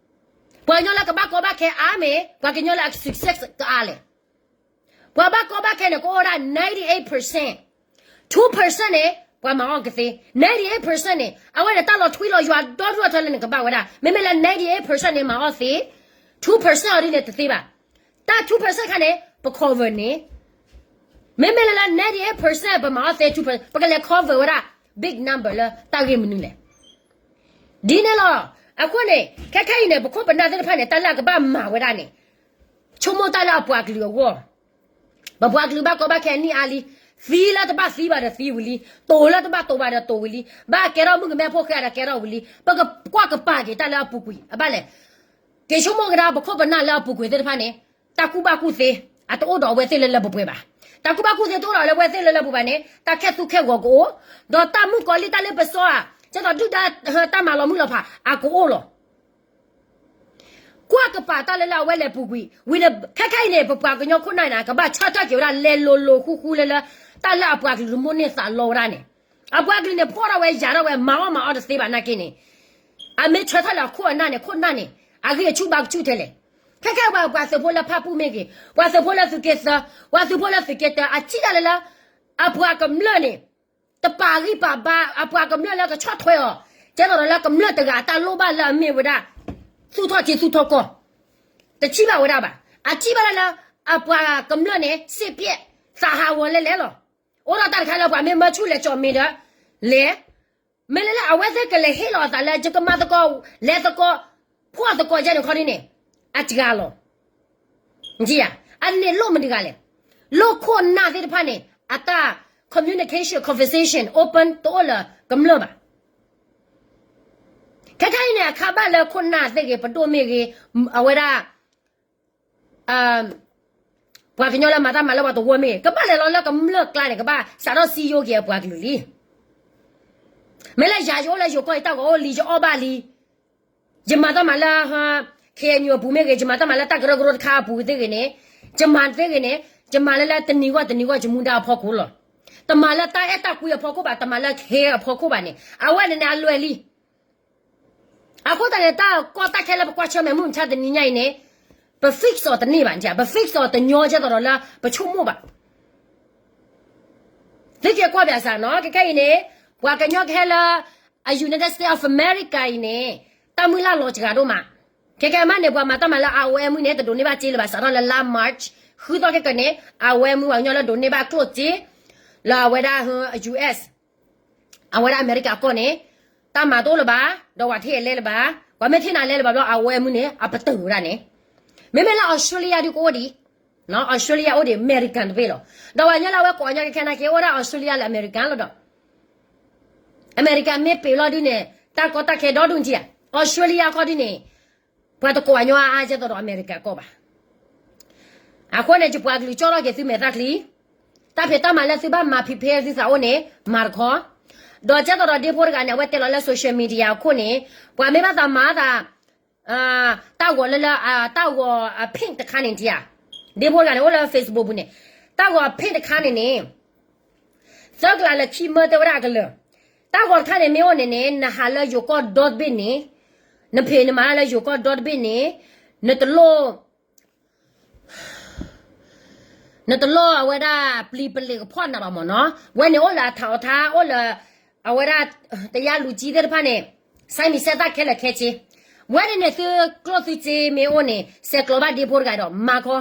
ပှၤကညီလၢကဘၣ်ကီဘၣ်ခဲအါမ့ၢ် ပှၤကညီလၢအ success ကအါလဲၣ်. ပှၤဘၣ်ကီဘၣ်ခဲန့ၣ် ကအိၣ်ဝဲဒၣ် ninety-eight percent, two percent န့ၣ် ပှၤမၤအီၣ်ကသ့, ninety-eight percent န့ၣ် အဝဲန့ၣ်တၢ်လီၤထွံလီၤယွၤဒီဒူၣ်အထၢလၢနကဘၣ်ဝဲဒၣ်. မ့မ့ၢ်လၢ ninety-eight percent န့ၣ် မၤအီၣ်သ့, two percent အီၤဒ်န့ၣ်တသ့ဘၣ်. တၢ် two percent ခါန့ၣ် ပ cover န့ၣ် မ့မ့ၢ်လၢလၢ ninety-eight percent ပမၤအီၣ်သ့ two percent ပကလဲၤ cover ဝဲဒၣ် big number လၢတၢ်ဂ့ၢ်မနုၤလဲၣ်. ဒ်န့ၣ်လီၤ. အဃိန့ၣ် ခဲခဲအံၤန့ၣ် ပခိၣ်ပနၢ်သ့ၣ်တဖၣ်န့ၣ် တၢ်လၢအကဘၣ်မၤဝဲဒၣ်န့ၣ် ဆိကမိၣ်တၢ်လၢအပှၤကလုာ်အဂီၢ်, ပပှၤကလုာ်ဘၣ်ကီဘၣ်ခဲအနံၣ်အါလံ, သံလၢတဘၣ်သံဘၣ်ဒီးသံဝံၤလံ, တိၤလၢတဘၣ်တိၤဘၣ်ဒီးတိၤဝံၤလံ, ဘၣ်ကဲထီၣ်မုၣ်ကမဲဖိဃဲဒီးကဲထီၣ်ဝံၤလံ, ပကကွၢ်ကပၤက့ၤတၢ်လၢအပူၤကွံာ် အဘၣ်လဲၣ်. က့ၤဆိကမိၣ်ကဒါပခိၣ်ပနၢ်လၢအပူၤကွံာ်သ့ၣ်တဖၣ်န့ၣ် တၢ်ကူၣ်ဘၣ်ကူၣ်သ့ အတအိၣ်ဒီးအဝဲသ့ၣ်လၢလၢပှဲၤပှဲၤဘၣ်. တၢ်ကူၣ်ဘၣ်ကူၣ်သ့တအိၣ်ဒီးလၢအဝဲသ့ၣ်လၢလၢပှဲၤပှဲၤဘၣ်န့ၣ် တၢ်ခဲသူၣ်ခဲဂီၤကအိၣ်, ဒီးတၢ်မုၣ်ကီၤလံၢ်တၢ်လ့ပစီဧါ, ကဲသိးဒုၣ်ဒါ တၢ်မၤလီၤမုၢ်လီၤဖး အကအိၣ်လီၤ. ကွၢ်ကပာ်တၢ်လၢလၢအဝဲလဲၤပူၤကွံာ် ဝံၤဒီး ခဲခဲအံၤန့ၣ် ပပှၤကညီခိၣ်နၢ်န့ၣ် ကဘၣ်ဆၢထၢၣ်က့ၤဝဲဒၣ်လဲၤလိၤလိၤဃူဃူလၢလၢ တၢ်လၢအပှၤကလုာ်တမိၣ်န့ၢ်သးလီဝဲဒၣ်န့ၣ်, အပှၤကလုာ်န့ၣ် ဖှီၣ်ထီၣ်ဝဲယၤထီၣ်ဝဲ မၤအီၣ်မၤအီတသ့ဘၣ်နာ်က့န့ၣ်, အမ့ၢ်ဆၢထၢၣ်လၢအခိၣ်အနၢ်န့ၣ် ခိၣ်နၢ်န့ၣ် အဂံၢ်အဆူၣ်ဘါကဆူၣ်ထဲလဲၣ်. ခဲခဲပှၤ ပှၤသုးဖိလၢဖၣ်ပူၣ်မ့ၢ်ဂ့ၤ, ပှၤသုးဖိလၢသုးက့သၢ, ပှၤသုးဖိလၢသုးက့တၢ အထံၣ်တၢ်လၢလၢ အပှၤကမျၢၢ်န့ၣ် တပာ်ဂံၢ်ပာ်ဘါ အပှၤကမျၢၢ်လၢကဆီၣ်ထွဲအီၤ, ကဲသိးဒီးလၢကမျၢၢ်တဂၤအတၢ်လိၣ်ဘၣ်လၢအမ့ၢ်ဝဲဒၣ် သူၣ်ထီၣ်ထံသူၣ်ထီၣ်ကီၢ်, တထံၣ်ဘၣ်ဝဲဒၣ်ဘၣ်. အထံၣ်ဘၣ်လၢလၢ အပှၤကမျၢၢ်န့ၣ် စ့ပျဲၣ် သးဟးဂီၤလဲၣ်လဲၣ်လီၤ. အိၣ်ဒီးတၢ်တခါလၢပှၤမ့ၢ်မၢဆူၣ်လဲၤကၠီၣ်မ့ၤဒီး လဲၤ မ့ၢ်လၢလၢအဝဲသ့ၣ်ကလဲၤဟ့ၣ်လီၤအသးလၢ ယကမၤသကိး လဲၤသကိး ဖှီၣ်သကိးယဲန့ၣ်ခီဒ်န့ၣ် အစှၤလီၤ. အန့ၣ်လိၣ်မတၤတဂၤလဲၣ်. လိၣ်ခိၣ်နၢ်သ့ၣ်တဖၣ်န့ၣ် အတၢ် communication conversation open တအိၣ်လၢကမျၢၢ်ဘၣ်. ခဲခဲအံၤန့ၣ် အခါဘၣ်လၢခိၣ်နၢ်သ့ၣ်ဂ့ၤ ပဒိၣ်မ့ၢ်ဂ့ၤ အဝဲဒၣ် ပှၤကညီလၢမၤတၢ်မၤလၢပှၤတဝၢမ့ၢ်ဂ့ၤ ကဘၣ်လဲၤလီၤလၢကမျၢၢ်ကျါန့ၣ် ကဘၣ်စးထီၣ်စံယိက့ၤအပှၤကလုာ်လံ. မ့ၢ်လၢယၤယအိၣ်လၢယိၤကီၢ်အံၤ တၢ်ဂီၤအိၣ်လံ ယအီၣ်ဘၣ်လံ. ယမၤတၢ်မၤလၢ ခ့ၣ်အဲၣ်ယူၣ် အပူၤမ့ၢ်ဂ့ၤ, ယမၤတၢ်မၤလၢတၢ်ကရၢကရိတခါအပူၤသ့ၣ်ဂ့ၤန့ၣ်, ယမၤသ့ၣ်ဂ့ၤန့ၣ်, ယမၤလၢလၢတနံၤဂီၢ်တနံၤဂီၢ် ယမူဒါအဖီခိၣ်လီၤ. တမၤလၢတၢ်အဲၣ်တၢ်ကွံအဖီခိၣ်ဘၣ်, တမၤလၢခ့အဖီခိၣ်ဘၣ်န့ၣ် အဝဲန့ၣ်န့ၣ်အလွဲၢ်လံ. အဃိသတးန့ၣ် တၢ်ကီတၢ်ခဲလၢပကွၢ်ဆၢၣ်မဲာ်မုၢ်မဆါတနံၤညါအံၤန့ၣ်, ပ fix အီၤတန့ၢ်ဘၣ်, ပ fix အီၤတညီ ကဲသိးဒီးလၢပဆိကမိၣ်ဘၣ်. သုက့ၤကွၢ်ဘၣ်စၢ်နီၤ, ခဲခဲအံၤန့ၣ် ပှၤကညီကဟဲလၢ အ United States of America အံၤန့ၣ် တၢ်မုၢ်လၢ်လီၤစှၤဒိၣ်မး. ခဲခဲမးန့ၣ် ပှၤမၤတၢ်မၤလၢ IOM မုၢ်န့ၣ် တဒိးန့ၢ်ဘၣ်စ့လၢၤဘၣ် စးထီၣ်လၢလါ March ဃုသီခဲကနံၣ်န့ၣ် IOM မုၢ် ပှၤကညီလၢဒိးန့ၢ်ဘၣ်ကျိၣ်စ့ လၢအဝဲဒၣ် US အဝဲဒၣ်အမဲရကၤကီၢ်န့ၣ် တၢ်မၤတအိၣ်လၢၤဘၣ်, ဒီးပှၤထံၣ်အလဲလၢၤဘၣ်, ပှၤမ့ၢ်ထံၣ်နၤလဲလၢၤဘၣ်ဘျီ IOM မုၢ်န့ၣ် အပတုာ်ဝဲဒၣ်န့ၣ်, မ့မ့ၢ်လၢ Australia ဒုးကအိၣ်ဒံး, Australia အိၣ်ဒံး အမဲရကၤတဘ့ၣ်လီၤ. ဒီးပှၤကညီလၢအဝဲကိးညီခဲခဲနာ်က့ အိၣ်ဒၣ် Australia လၢအမဲရကၤလီၤဒီး အမဲရကၤမ့ၢ်ပ့ၤလီၤဒုးန့ၣ် တၢ်ကီတၢ်ခဲဒီဒူၣ်ကံဧါ, Australia ခီဒုးန့ၣ် ပှၤတကိးအညီအါအါကဲသိးဒီးအမဲရကၤကီၢ်ဘၣ်. အဃိန့ၣ် ယပှၤကလုာ်ကၠီထီၣ်က့ၤသုမဲာ်သၣ်ချံ, တၢ်ဖံးတၢ်မၤလၢသုဘၣ်မၤဖံးဖဲသုသးအိၣ်န့ၣ် မၤတခီ, ဒီးကဲသိးဒီးဒ့ဖိတဂၤန့ၣ် အဝဲတဲလီၤလၢ social media အခိၣ်န့ၣ် ပှၤမ့ၢ်ဘၣ်သးမၤသး တၢ်ဂီၤလၢလၢ တၢ်ဂီၤအ page တခါန့ၣ်ထံဧါ, ဒ့ဖိတဂၤန့ၣ် အိၣ်လၢ Facebook ပူၤန့ၣ်, တၢ်ဂီၤအ page တခါန့ၣ်န့ၣ် သၢကလးလၢခံမၢတဲဝဲဒၣ်အကလၢာ်, တၢ်ဂီၤတခါန့ၣ်မ့ၢ်အိၣ်န့ၣ်န့ၣ် နဟးလၢယိၤကီၢ်ဒီတဘ့ၣ်န့ၣ်, နဖံးနမၤလၢယိၤကီၢ်ဒီတဘ့ၣ်န့ၣ်, နတလိၣ် နတလိၣ်အဝဲဒၣ်ပျံၤပလ့ၤကဖီၣ်နၤဘၣ်မ့ၢ်နီၤ, ဝဲန့ၣ်အိၣ်လၢအထးအီၤထါ အိၣ်လၢ အဝဲဒၣ် တရားလူကြီးသ့ၣ်တဖၣ်န့ၣ် စဲမံၤစဲသၣ်ခဲလၢာ်ခဲဆ့, ဝဲန့ၣ်န့ၣ် သုကျိၣ်သုစ့မ့ၢ်အိၣ်န့ၣ် ဆဲးကျိးဘၣ်ဒ့ဖိတဂၤဒီးမၤခီ,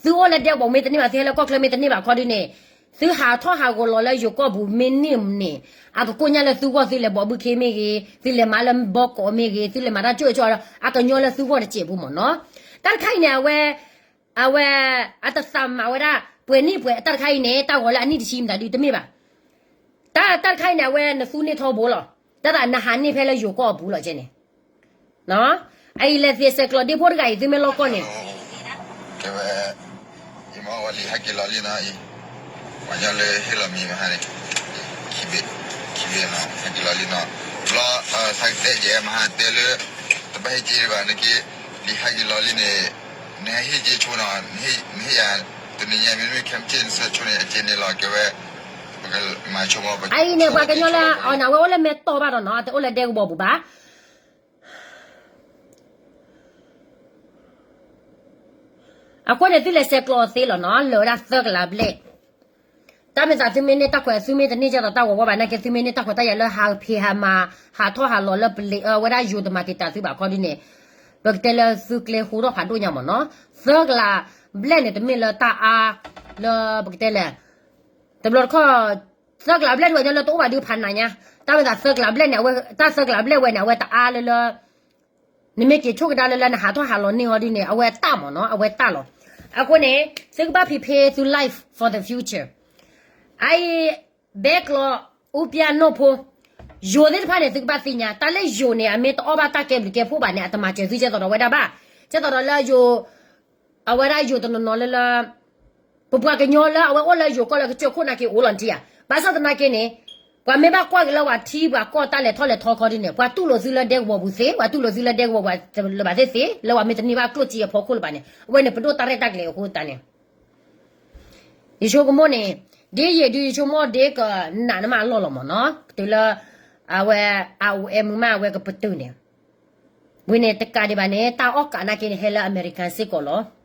သုအိၣ်လၢဒဲကဝီၤမ့ၢ်တန့ၢ်ဘၣ် သုဟဲလၢကီၢ်ချၢမ့ၢ်တန့ၢ်ဘၣ်ခီဒုးန့ၣ်, သုဟးထီၣ်ဟးဂီၤလီၤလၢယိၤကီၢ်ပူၤမ့ၢ်န့ၢ်န့ၣ်, အကကိးညါလၢသုဂီၢ် သုလဲၤဘီဘုခ့မ့ၢ်ဂ့ၤ, သုလဲၤမၤလၢဘီကီးမ့ၢ်ဂ့ၤ, သုလဲၤမၤတၢ်ကၠိၣ်ကၠိၣ်ဒီး အကညီလၢသုဂီၢ်တစဲးဖိမ့ၢ်နီၤ, တၢ်တခါအံၤန့ၣ် အဝဲ အဝဲ အတသးမၤဝဲဒၣ် ပှဲၤနံၣ်ပှဲၤ တၢ်တခါအံၤန့ၣ် တၢ်ဂီၤလၢအနံၣ်တဆံမတၤဒုးတမ့ၢ်ဘၣ်. တၢ် တၢ်တခါအံၤန့ၣ် အဝဲနသူန့ၢ်ထီဘိလီၤ. တၢ်သးနဟးန့ၢ်ဖဲလၢယိၤကီၢ်အပူၤလီၤကဲန့ၣ်. အအံၤလဲၤသ့ၣ်ဆဲးကျိးဒ့ဖိတဂၤအံၤ သုမ့ၢ်လီၢ်ကီၢ်န့ၣ် ကဲဝဲ ယမ့ၢ်ဝဲလံာ်ဟဲက့ၤလီၤလံနီၤအံၤ, ပှၤညီလၢဟ့ၣ်လီၤမံၤမဟါန့ၣ်, ခံဘ့ၣ်, ခံဘ့ၣ်နီၤ ဟဲက့ၤလီၤလံနီၤ, ဘျီ သးကတဲယဲမဟါတဲလၢ တဘၣ်ဟ့ၣ်က့ၤဘၣ်န့ၣ်က့, လံာ်ဟဲက့ၤလီၤလံန့ၣ်, နဟဲဟ့ၣ်က့ၤဆိနီၤ, နဟ့ၣ်ယၤ, တနံၤညါမ့တမ့ၢ်ခဲမုၢ်ဆ့ၣ်နဆၢဆိန့ၣ် အက့ၤန့ၣ်လီၤ ကဲဝဲ, ပကမၤဆိကမိၣ် အအံၤန့ၣ် ပှၤကညီလၢ အဝဲအိၣ်လၢမဲာ်တီၢ်ဘၣ်ဒီးနီၤ တအိၣ်လၢဒဲကဝီၤပူၤဘၣ် အဃိန့ၣ် သုလဲၤဆဲးကျိးသ့လီၤနီၤ လၢာ်ဝဲဒၣ်သၢကလးဘျဲၣ်, တၢ်မ့ၢ်သးသုမ့ၢ်န့ၢ်တၢ်ခွဲး သုမ့ၢ်တန့ၢ်ကဲသိးတၢ်ဂီၤဝီဘၣ်နာ်က့ သုမ့ၢ်န့ၢ်တၢ်ခွဲးတၢ်ယာ်လၢဟးဖံးဟးမၤ ဟးထီၣ်ဟးလီၤလၢပလ့း အဝဲဒၣ်ယိၤတမၤတံာ်တာ်သုဘၣ်ခီဒုးန့ၣ်, ပကတဲလၢသုကျဲဟူထီၣ်ဖးဒိၣ်ညါမ့ၢ်နီၤ, သၢကလးဘျဲၣ်န့ၣ် တမ့ၢ်လၢတၢ်အါ လၢပကတဲလဲၣ် တဘျီတခီၣ် သၢကလးဘျဲၣ်တဝဲညါလၢတအိၣ်ဘၣ်ဒုးဖးနးညါ, တၢ်မ့ၢ်သးသၢကလးဘျဲၣ်န့ၣ် အဝဲ တၢ်သၢကလးဘျဲၣ်ဝဲန့ၣ် အဝဲတအါလၢလၢ နမ့ၢ်က့ၤဆိကဒါလၢလၢနဟးထီၣ်ဟးလီၤန့ၢ်ဟီဒုးန့ၣ် အဝဲတၢ်မ့ၢ်နီၤ အဝဲတၢ်လီၤ. အဃိန့ၣ် သုကဘၣ်ဖံးဖ့သု life for the future. အအံၤ ဘဲကျိး အူပျၢ်နီၢ်ဖိ ယိၤသ့ၣ်တဖၣ်န့ၣ် သုကဘၣ်သ့ၣ်ညါ တၢ်လၢယိၤန့ၣ် အမ့ၢ်တအီၣ်ဘၣ်တၢ်ကဲဘျုးကဲဖှိၣ်ဘၣ်န့ၣ် အတမၤစၢၤသုကဲသိးဒီးဝဲဒၣ်ဘၣ်. ကဲသိးဒီးလၢယိၤ အဝဲဒၣ်ယိၤတနီၤနီၤလၢလၢ ပပှၤကညီလၢအဝဲအိၣ်လၢယိၤကီၢ်လၢကစၢၢ်ခိၣ်နာ်က့အိၣ်လီၤနထံၣ်ဧါ. ဘၣ်ဆၣ်သနာ်က့န့ၣ် ပှၤမ့ၢ်ဘၣ်ကွၢ်က့ၤလၢပှၤထံပှၤကီၢ်တၢ်လဲၤထီၣ်လဲၤထီခီဒ်န့ၣ် ပှၤတူၢ်လိာ်သုလၢဒဲကဝီၤပူၤသ့, ပှၤတူၢ်လိာ်သုလၢဒဲကဝီၤပူၤလၢၤဘၣ်သ့ၣ်သ့ၣ် လၢပှၤမ့ၢ်တန့ၢ်ဘၣ်ကျိၣ်စ့အဖီခိၣ်လၢၤဘၣ်န့ၣ် အဝဲန့ၣ်ပဒိၣ်တၢ်ရဲၣ်တၢ်ကျဲၤအဃိသတးန့ၣ် ယဆိကမိၣ်န့ၣ် ဒ်ယံာ်ဒုးယဆိကမိၣ်ဒ်ကနးန့ၣ်မးအလီၢ်လီၤမ့ၢ်နီၤ တုၤလၢ အဝဲ အိၣ်အဲၣ်မုာ်မးအဝဲကပတုာ်န့ၣ် ဝံၤန့ၣ်တကးဒံးဘၣ်န့ၣ် တၢ်အီၣ်ကးနာ်က့န့ၣ် ဟဲလၢအမဲရကၤစ့ၢ်ကီးလီၤ.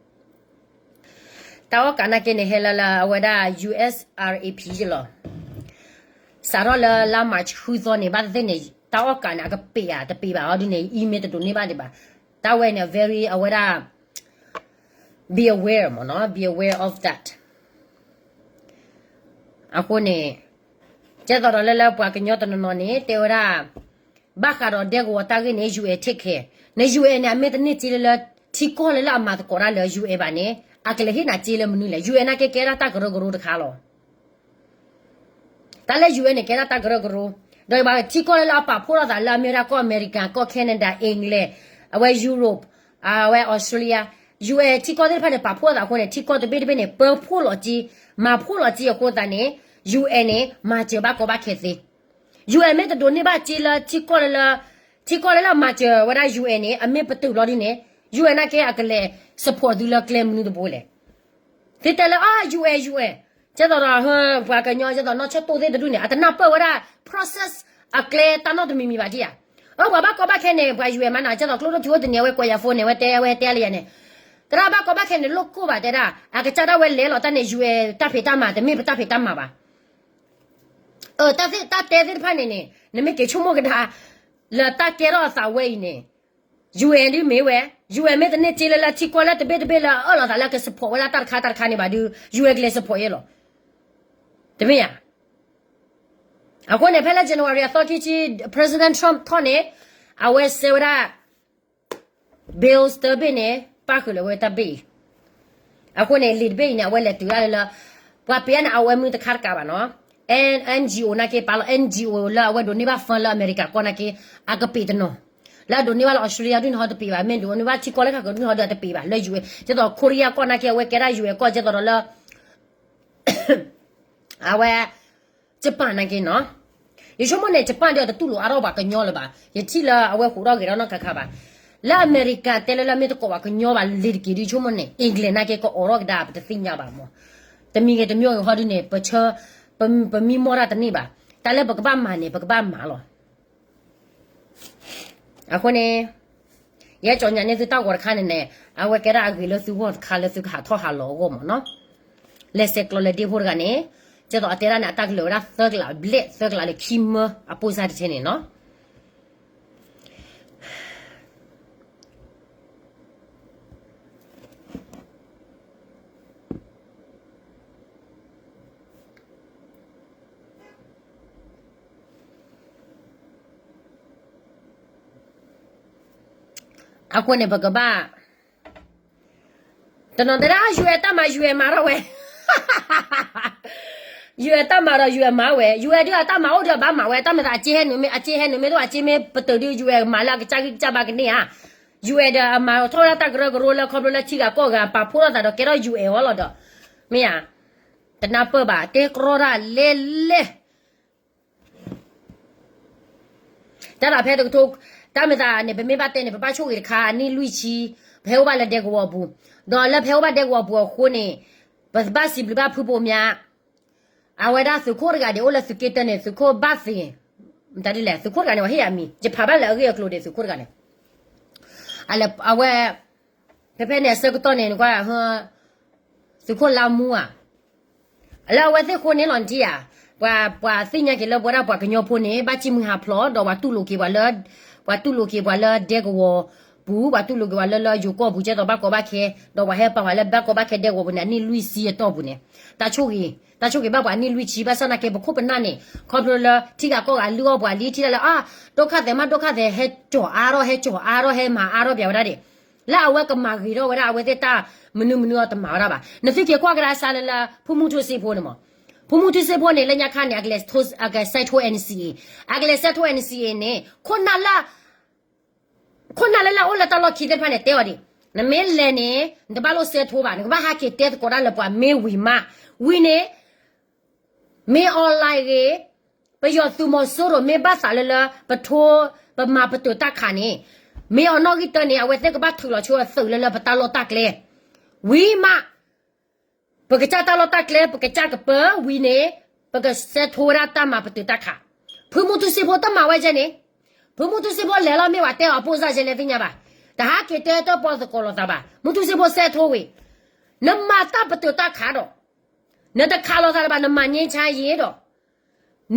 တၢ်အီၣ်ကးနာ်က့န့ၣ် ဟဲလၢလၢအဝဲဒၣ် U S R A P လီၤ. စးထီၣ်လၢလါ March ဃုသီန့ၣ် ဘၣ်သ့ၣ်သ့ၣ်န့ၣ် တၢ်အီၣ်ကးန့ၣ် အကပ့ၤဧါ တပ့ၤဘၣ်အီၤဒ်န့ၣ် email တဒိးန့ၢ်ဘၣ်ဒံးဘၣ်. တၢ်ဝဲန့ၣ် very အဝဲဒၣ် be aware မ့ၢ်နီၤ be aware of that. အဃိန့ၣ် ကဲသိးဒီးလၢလၢပှၤကညီတနီၤနီၤန့ၣ် တဲဝဲဒၣ် ဘၣ်ဃးဒီးဒဲကဝီၤတၢ်ဂ့ၢ်န့ၣ် UN take care န UN န့ၣ် အမ့ၢ်တန့ၢ်စ့လၢလၢ ထံကီၢ်လၢလၢအမၤသကိးတၢ်လၢ UN ဘၣ်န့ၣ် အကလဲၤဟ့ၣ်နၤစ့လၢမနုၤလဲၣ်. UN နာ်က့ကဲဒၣ်တၢ်ကရၢကရိတခါလီၤ. တၢ်လၢ UN န့ၣ် ကဲဒၣ်တၢ်ကရၢကရိ, ဒီးဘၣ်ထံကီၢ်လၢလၢအပာ်ဖှိၣ်ထီၣ်သးလၢအမ့ၢ်ဝဲဒၣ်ကီၢ်အမဲရကၤ, ကီၢ် Canada, England, အဝဲ Europe, အဝဲ Australia, UN ထံကီၢ်သ့ၣ်တဖၣ်န့ၣ် ပာ်ဖှိၣ်ထီၣ်သးအဃိန့ၣ် ထံကီၢ်တဘ့ၣ်တဘ့ၣ်န့ၣ် ပၢဖှိၣ်လီၤစ့, မၤဖှိၣ်လီၤစ့အဃိသတးန့ၣ် UN န့ၣ် မၤစၢၤဘၣ်ကီဘၣ်ခဲသ့. UN မ့ၢ်တဒိးန့ၢ်ဘၣ်စ့လၢထံကီၢ်လၢလၢ, ထံကီၢ်လၢလၢမၤစၢၤဝဲဒၣ် UN န့ၣ် အမ့ၢ်ပတုာ်ဘျီဒ်န့ၣ် UN နာ်က့အကလဲၤ support သုလၢကျဲမနုၤတဘိလဲၣ်. သုတဲလၢ အ UN UN, ကဲသိးဒီး ပှၤကညီ ကဲသိးနီၢ်ဆၢၣ်တိၢ်သ့ၣ်တဒူၣ်န့ၣ် အတနၢ်ပၢၢ်ဝဲဒၣ် process အကျဲတၢ်နီတမံၤမံၤဘၣ်ဒံးဧါ. အၢ ပှၤဘၣ်ကီဘၣ်ခဲန့ၣ် ပှၤ UN မၤနၤ ကဲသိးကျိဒိၣ်ထံ အိၣ်တနံၤ အဝဲကွဲးယၤ phone န့ၣ် အဝဲတဲ အဝဲတဲလၢယၤန့ၣ်, သရၣ်ဘၣ်ကီဘၣ်ခဲန့ၣ် လိၣ်ကိၢ်ဘၣ်တဲဒၣ် အကစၢ်ဒၣ်ဝဲလဲၤလီၤတၢ်န့ၣ် UN တၢ်ဖံးတၢ်မၤ တမ့ၢ်ပတၢ်ဖံးတၢ်မၤဘၣ်. အၢ တၢ်တဲသ့ၣ်တဖၣ်န့ၣ်န့ၣ် နမ့ၢ်က့ၤဆိကမိၣ်ကဒါ လၢတၢ်ကဲထီၣ်အသးဝဲအံၤန့ၣ် UN ဒ်မ့ၢ်ဝဲ UN မ့ၢ်တန့ၢ်စ့လၢလၢထံကီၢ်လၢတဘ့ၣ်တဘ့ၣ်လၢအအၢၣ်လီၤသးလၢက support ဝဲဒၣ်တၢ်တခါတၢ်တခါန့ၣ်ဘၣ်ဒုး UN ကလဲၤ support ယဲလီၤ. တမ့ၢ်ဧါ. အဃိန့ၣ် ဖဲလၢ January အသီခံဆံ President Trump ထီၣ်န့ၣ် အဝဲစဲဝဲဒၣ် bills တဘ့ၣ်န့ၣ် ပၣ်ဃုာ်လၢဝဲတၢ်ဘ့ၣ်အံၤ. အဃိန့ၣ် လံာ်တဘ့ၣ်အံၤန့ၣ် အဝဲလဲၤတုၤဒၣ်လၢလၢ ပှၤပ့ၤအါန့ၣ် အဝဲမုၢ်တခါတကးဘၣ်နီၤ NGO နာ်က့ ပာ်လီၤ NGO လၢအဝဲဒိးန့ၢ်ဘၣ် fund လၢအမဲရကၤကီၢ်နာ်က့ အကပ့ၤတနီၤ, လၢအဒိးန့ၢ်ဘၣ်လၢ Australia ဒုးန့ၣ်ဟီတပ့ၤဘၣ်, မ့ၢ်ဒိးန့ၢ်ဘၣ်ထံကီၢ်လၢခးကဒုးန့ၣ်ဟီဒီးအတပ့ၤဘၣ်, လၢ UN ကဲသိး Korea ကီၢ်နာ်က့ အဝဲကဲဒၣ် UN ကီၢ် ကဲသိးဒီးလၢ အဝဲ Japan နာ်က့နီၤ. ယဆိကမိၣ်န့ၣ် Japan ဒီးတတူၢ်လိာ်အါထီၣ်ပှၤကညီလၢၤဘၣ်, ယထံၣ်လၢအဝဲဟူးထီၣ်ဂဲၤထီၣ်နီတခါခါဘၣ်. လၢအမဲရကၤတဲလၢလၢမ့ၢ်တကိးပှၤကညီဘၣ်လ့ၤတက့ၢ်ဒုး ယဆိကမိၣ်န့ၣ် England နာ်က့ကအိးထီၣ်ကဒါ ပတသ့ၣ်ညါဘၣ်မး. တမံၤဂ့ၤတမံၤဂ့ၤဟီဒုးန့ၣ် ပဆၢ ပမံမီၢ်တၢ်တန့ၢ်ဘၣ်. တၢ်လၢပကဘၣ်မၤန့ၣ် ပကဘၣ်မၤလီၤ. အဃိန့ၣ် ယဲကၠီညါန့ၢ်သုတၢ်ဂီၤတခါန့ၣ်န့ၣ် အဝဲကဲဒၣ်အဂ့ၤလၢသုဂီၢ်တခါလၢသုကဟးထီၣ်ဟးလီၤအဂီၢ်မးနီၤ. လဲၤဆဲးကျိးလဲၤဒ့ဖိတဂၤန့ၣ် ကဲသိးအတဲဒၣ်န့ၣ် အတၢ်ကလၢာ်ဝဲဒၣ်သၢကလးဘျဲၣ် သၢကလးလၢခံမၢအပိၢ်စၢ်တထဲန့ၣ်နီၤ. အဃိန့ၣ် ပကဘၣ် တနီၤတဲဒၣ် UN တၢ်မၤ UN မၤထီၣ်ဝဲ UN တၢ်မၤဒီး UN မၤဝဲ UN ဒုးအတၢ်မၤအိၣ်ဒီးဘၣ်မၤဝဲ တၢ်မၤသးအစ့ဟဲနုာ်မ့ၢ် အစ့ဟဲနုာ်မ့ၢ်တအိၣ်အစ့မ့ၢ်ပတုာ်ဒုး UN မၤလၢအကစၢ်ဂံၢ်ကစၢ်ဘါကန့ၢ်ဧါ. UN ဒီးအမၤထီၣ်ဝဲဒၣ်တၢ်ကရၢကရိလၢခီဖျိလၢထံဂၤကီၢ်ဂၤပာ်ဖှိၣ်ထီၣ်သးဒီးကဲထီၣ် UN အီၤလီၤဒီး မ့ၢ်ဧါ. တနၢ်ပၢၢ်ဘၣ် တဲကြီတၢ်လဲၣ်လဲၣ် တၢ်ဒၣ်ဖဲတကထိ တၢ်မ့ၢ်သးန့ၣ် ပမ့ၢ်ဘၣ်တဲန့ၣ် ပဘၣ်ဆိၣ်ဂ့ၤတခါ အနံၣ်လွံၢ်ဆံ ပဟဲအိၣ်ဘၣ်လၢဒဲကဝီၤအပူၤ, ဒီးလၢပဟဲအိၣ်ဘၣ်ဒဲကဝီၤအပူၤအဃိန့ၣ် ပဘၣ်စံးဘျုးဘၣ်ဖုဘိမၠါ, အဝဲဒၣ်သုးခိၣ်တဂၤဒ်အိၣ်လၢသုးက့တၢန့ၣ် သုးခိၣ်ဘၣ်သ့ၣ်, မတၤဒ်လဲၣ် သုးခိၣ်တဂၤန့ၣ် ပှၤဟ့ၣ်အမံၤ ယဖးဘၣ်လၢအဂ့ၢ်အကျိၤဒ်သုးခိၣ်တဂၤန့ၣ် အဝဲ ဖဲဖဲန့ၣ်အဆၢကတီၢ်န့ၣ် နကွၢ် သုးခိၣ်လါမူဧါ, လၢအဝဲသ့ၣ်ဃိန့ၣ်လီၤနထံၣ်ဧါ, ပှၤ ပှၤသ့ၣ်ညါက့ၤလၢပဝဲဒၣ်ပှၤကညီဖိန့ၣ် ဘၣ်စံၣ်မုၢ်ဟးဖျိး ဒီးပှၤတူၢ်လိာ်က့ၤပှၤလၢ ပှၤတူၢ်လိာ်က့ၤပှၤလၢဒဲကဝီၤပူၤ ပှၤတူၢ်လိာ်က့ၤပှၤလၢလၢယိၤကီၢ်ပူၤ ကဲသိးဘၣ်ကီဘၣ်ခဲ, ဒီးပှၤဟဲပာ်ပှၤလၢဘၣ်ကီဘၣ်ခဲဒဲကဝီၤပူၤန့ၣ် အနံၣ်လွံၢ်ဆံအတီၢ်ပူၤန့ၣ်, တၢ်ဆိၣ်ဂ့ၤ တၢ်ဆိၣ်ဂ့ၤဘၣ်ပှၤနံၣ်လွံၢ်ဆံ ဘၣ်ဆၣ်သနာ်က့ ပခိၣ်ပနၢ်န့ၣ် ခီဖျိလၢထံဂၤကီၢ်ဂၤလုၢ်အီၣ်ပှၤလံ ထံၣ်တၢ်လၢ အါ ဒုက္ခသည်မး ဒုက္ခသည် ဟဲကၠီၤအါထီၣ် ဟဲကၠီၤအါထီၣ် ဟဲမၤအါထီၣ်ပၠးဝဲဒၣ်ဒၣ်, လၢအဝဲကမၤဂ့ၤထီၣ်ဝဲဒၣ်အဝဲသ့ၣ်တၢ်မနုၤမနုၤအီၤတမၤဝဲဒၣ်ဘၣ်. နသုက့ၤကွၢ်ကဒါစါလၢလၢ ဖုမူထူစ့ဖိန့ၣ်မး, ဖုမူထူစ့ဖိန့ၣ် လၢညါခါန့ၣ် အကလဲၤ အကလဲၤဆဲးထိ NCA, အကလဲၤဆဲးထိ NCA န့ၣ် ခိၣ်နၢ်လၢ ခိၣ်နၢ်လၢလၢအိၣ်လၢတၢ်လီၢ်ခံသ့ၣ်တဖၣ်န့ၣ် တဲအီၤဒ် နမ့ၢ်လဲၤန့ၣ် နတဘၣ်လိၣ်စဲးထိဘၣ်, နကဘၣ်ဟးက့ၤတဲသကိးတၢ်လၢပှၤမ့ၢ်ဝံၤမး, ဝံၤန့ၣ် မင်းအောင်လှိုင်ဂ့ၤ, ပယီၤသုးမီၤစိရိၤမ့ၢ်ဘၣ်သးလၢလၢ ပထိ ပမၤပတုာ်တၢ်ခးန့ၣ်, မင်းအောင် နီၣ်ဂံၢ်တၢန့ၣ် အဝဲသ့ၣ်ကဘၣ်ထုးလီၤဆိအသုးလၢလၢပတၢ်လီၢ်တၢ်ကျဲ, ဝံၤမး ပကစၢ်တၢ်လီၢ်တၢ်ကျဲ ပကစၢ်ကပၢဝံၤန့ၣ်, ပကစဲးထိဝဲဒၣ်တၢ်မၤပတုာ်တၢ်ခး, ဖုမူထူစ့ဖိတမၤဝဲကဲန့ၣ်, ဖုမူထူစ့ဖိလဲၤလီၤမ့ၢ်ဝဲတဲအီၤပိၢ်စၢ်ကဲလဲၣ်သ့ၣ်ညါဘၣ်, တဟးက့ၤတဲတၢ်ပီသကိးလိာ်သးဘၣ်, မူထူစ့ဖိစဲးထိဝံၤ, နမၤတၢ်ပတုာ်တၢ်ခးဒီး နတခးလိာ်သးလၢၤဘၣ် နမၤငြိမ်းချမ်းရေးဒီး,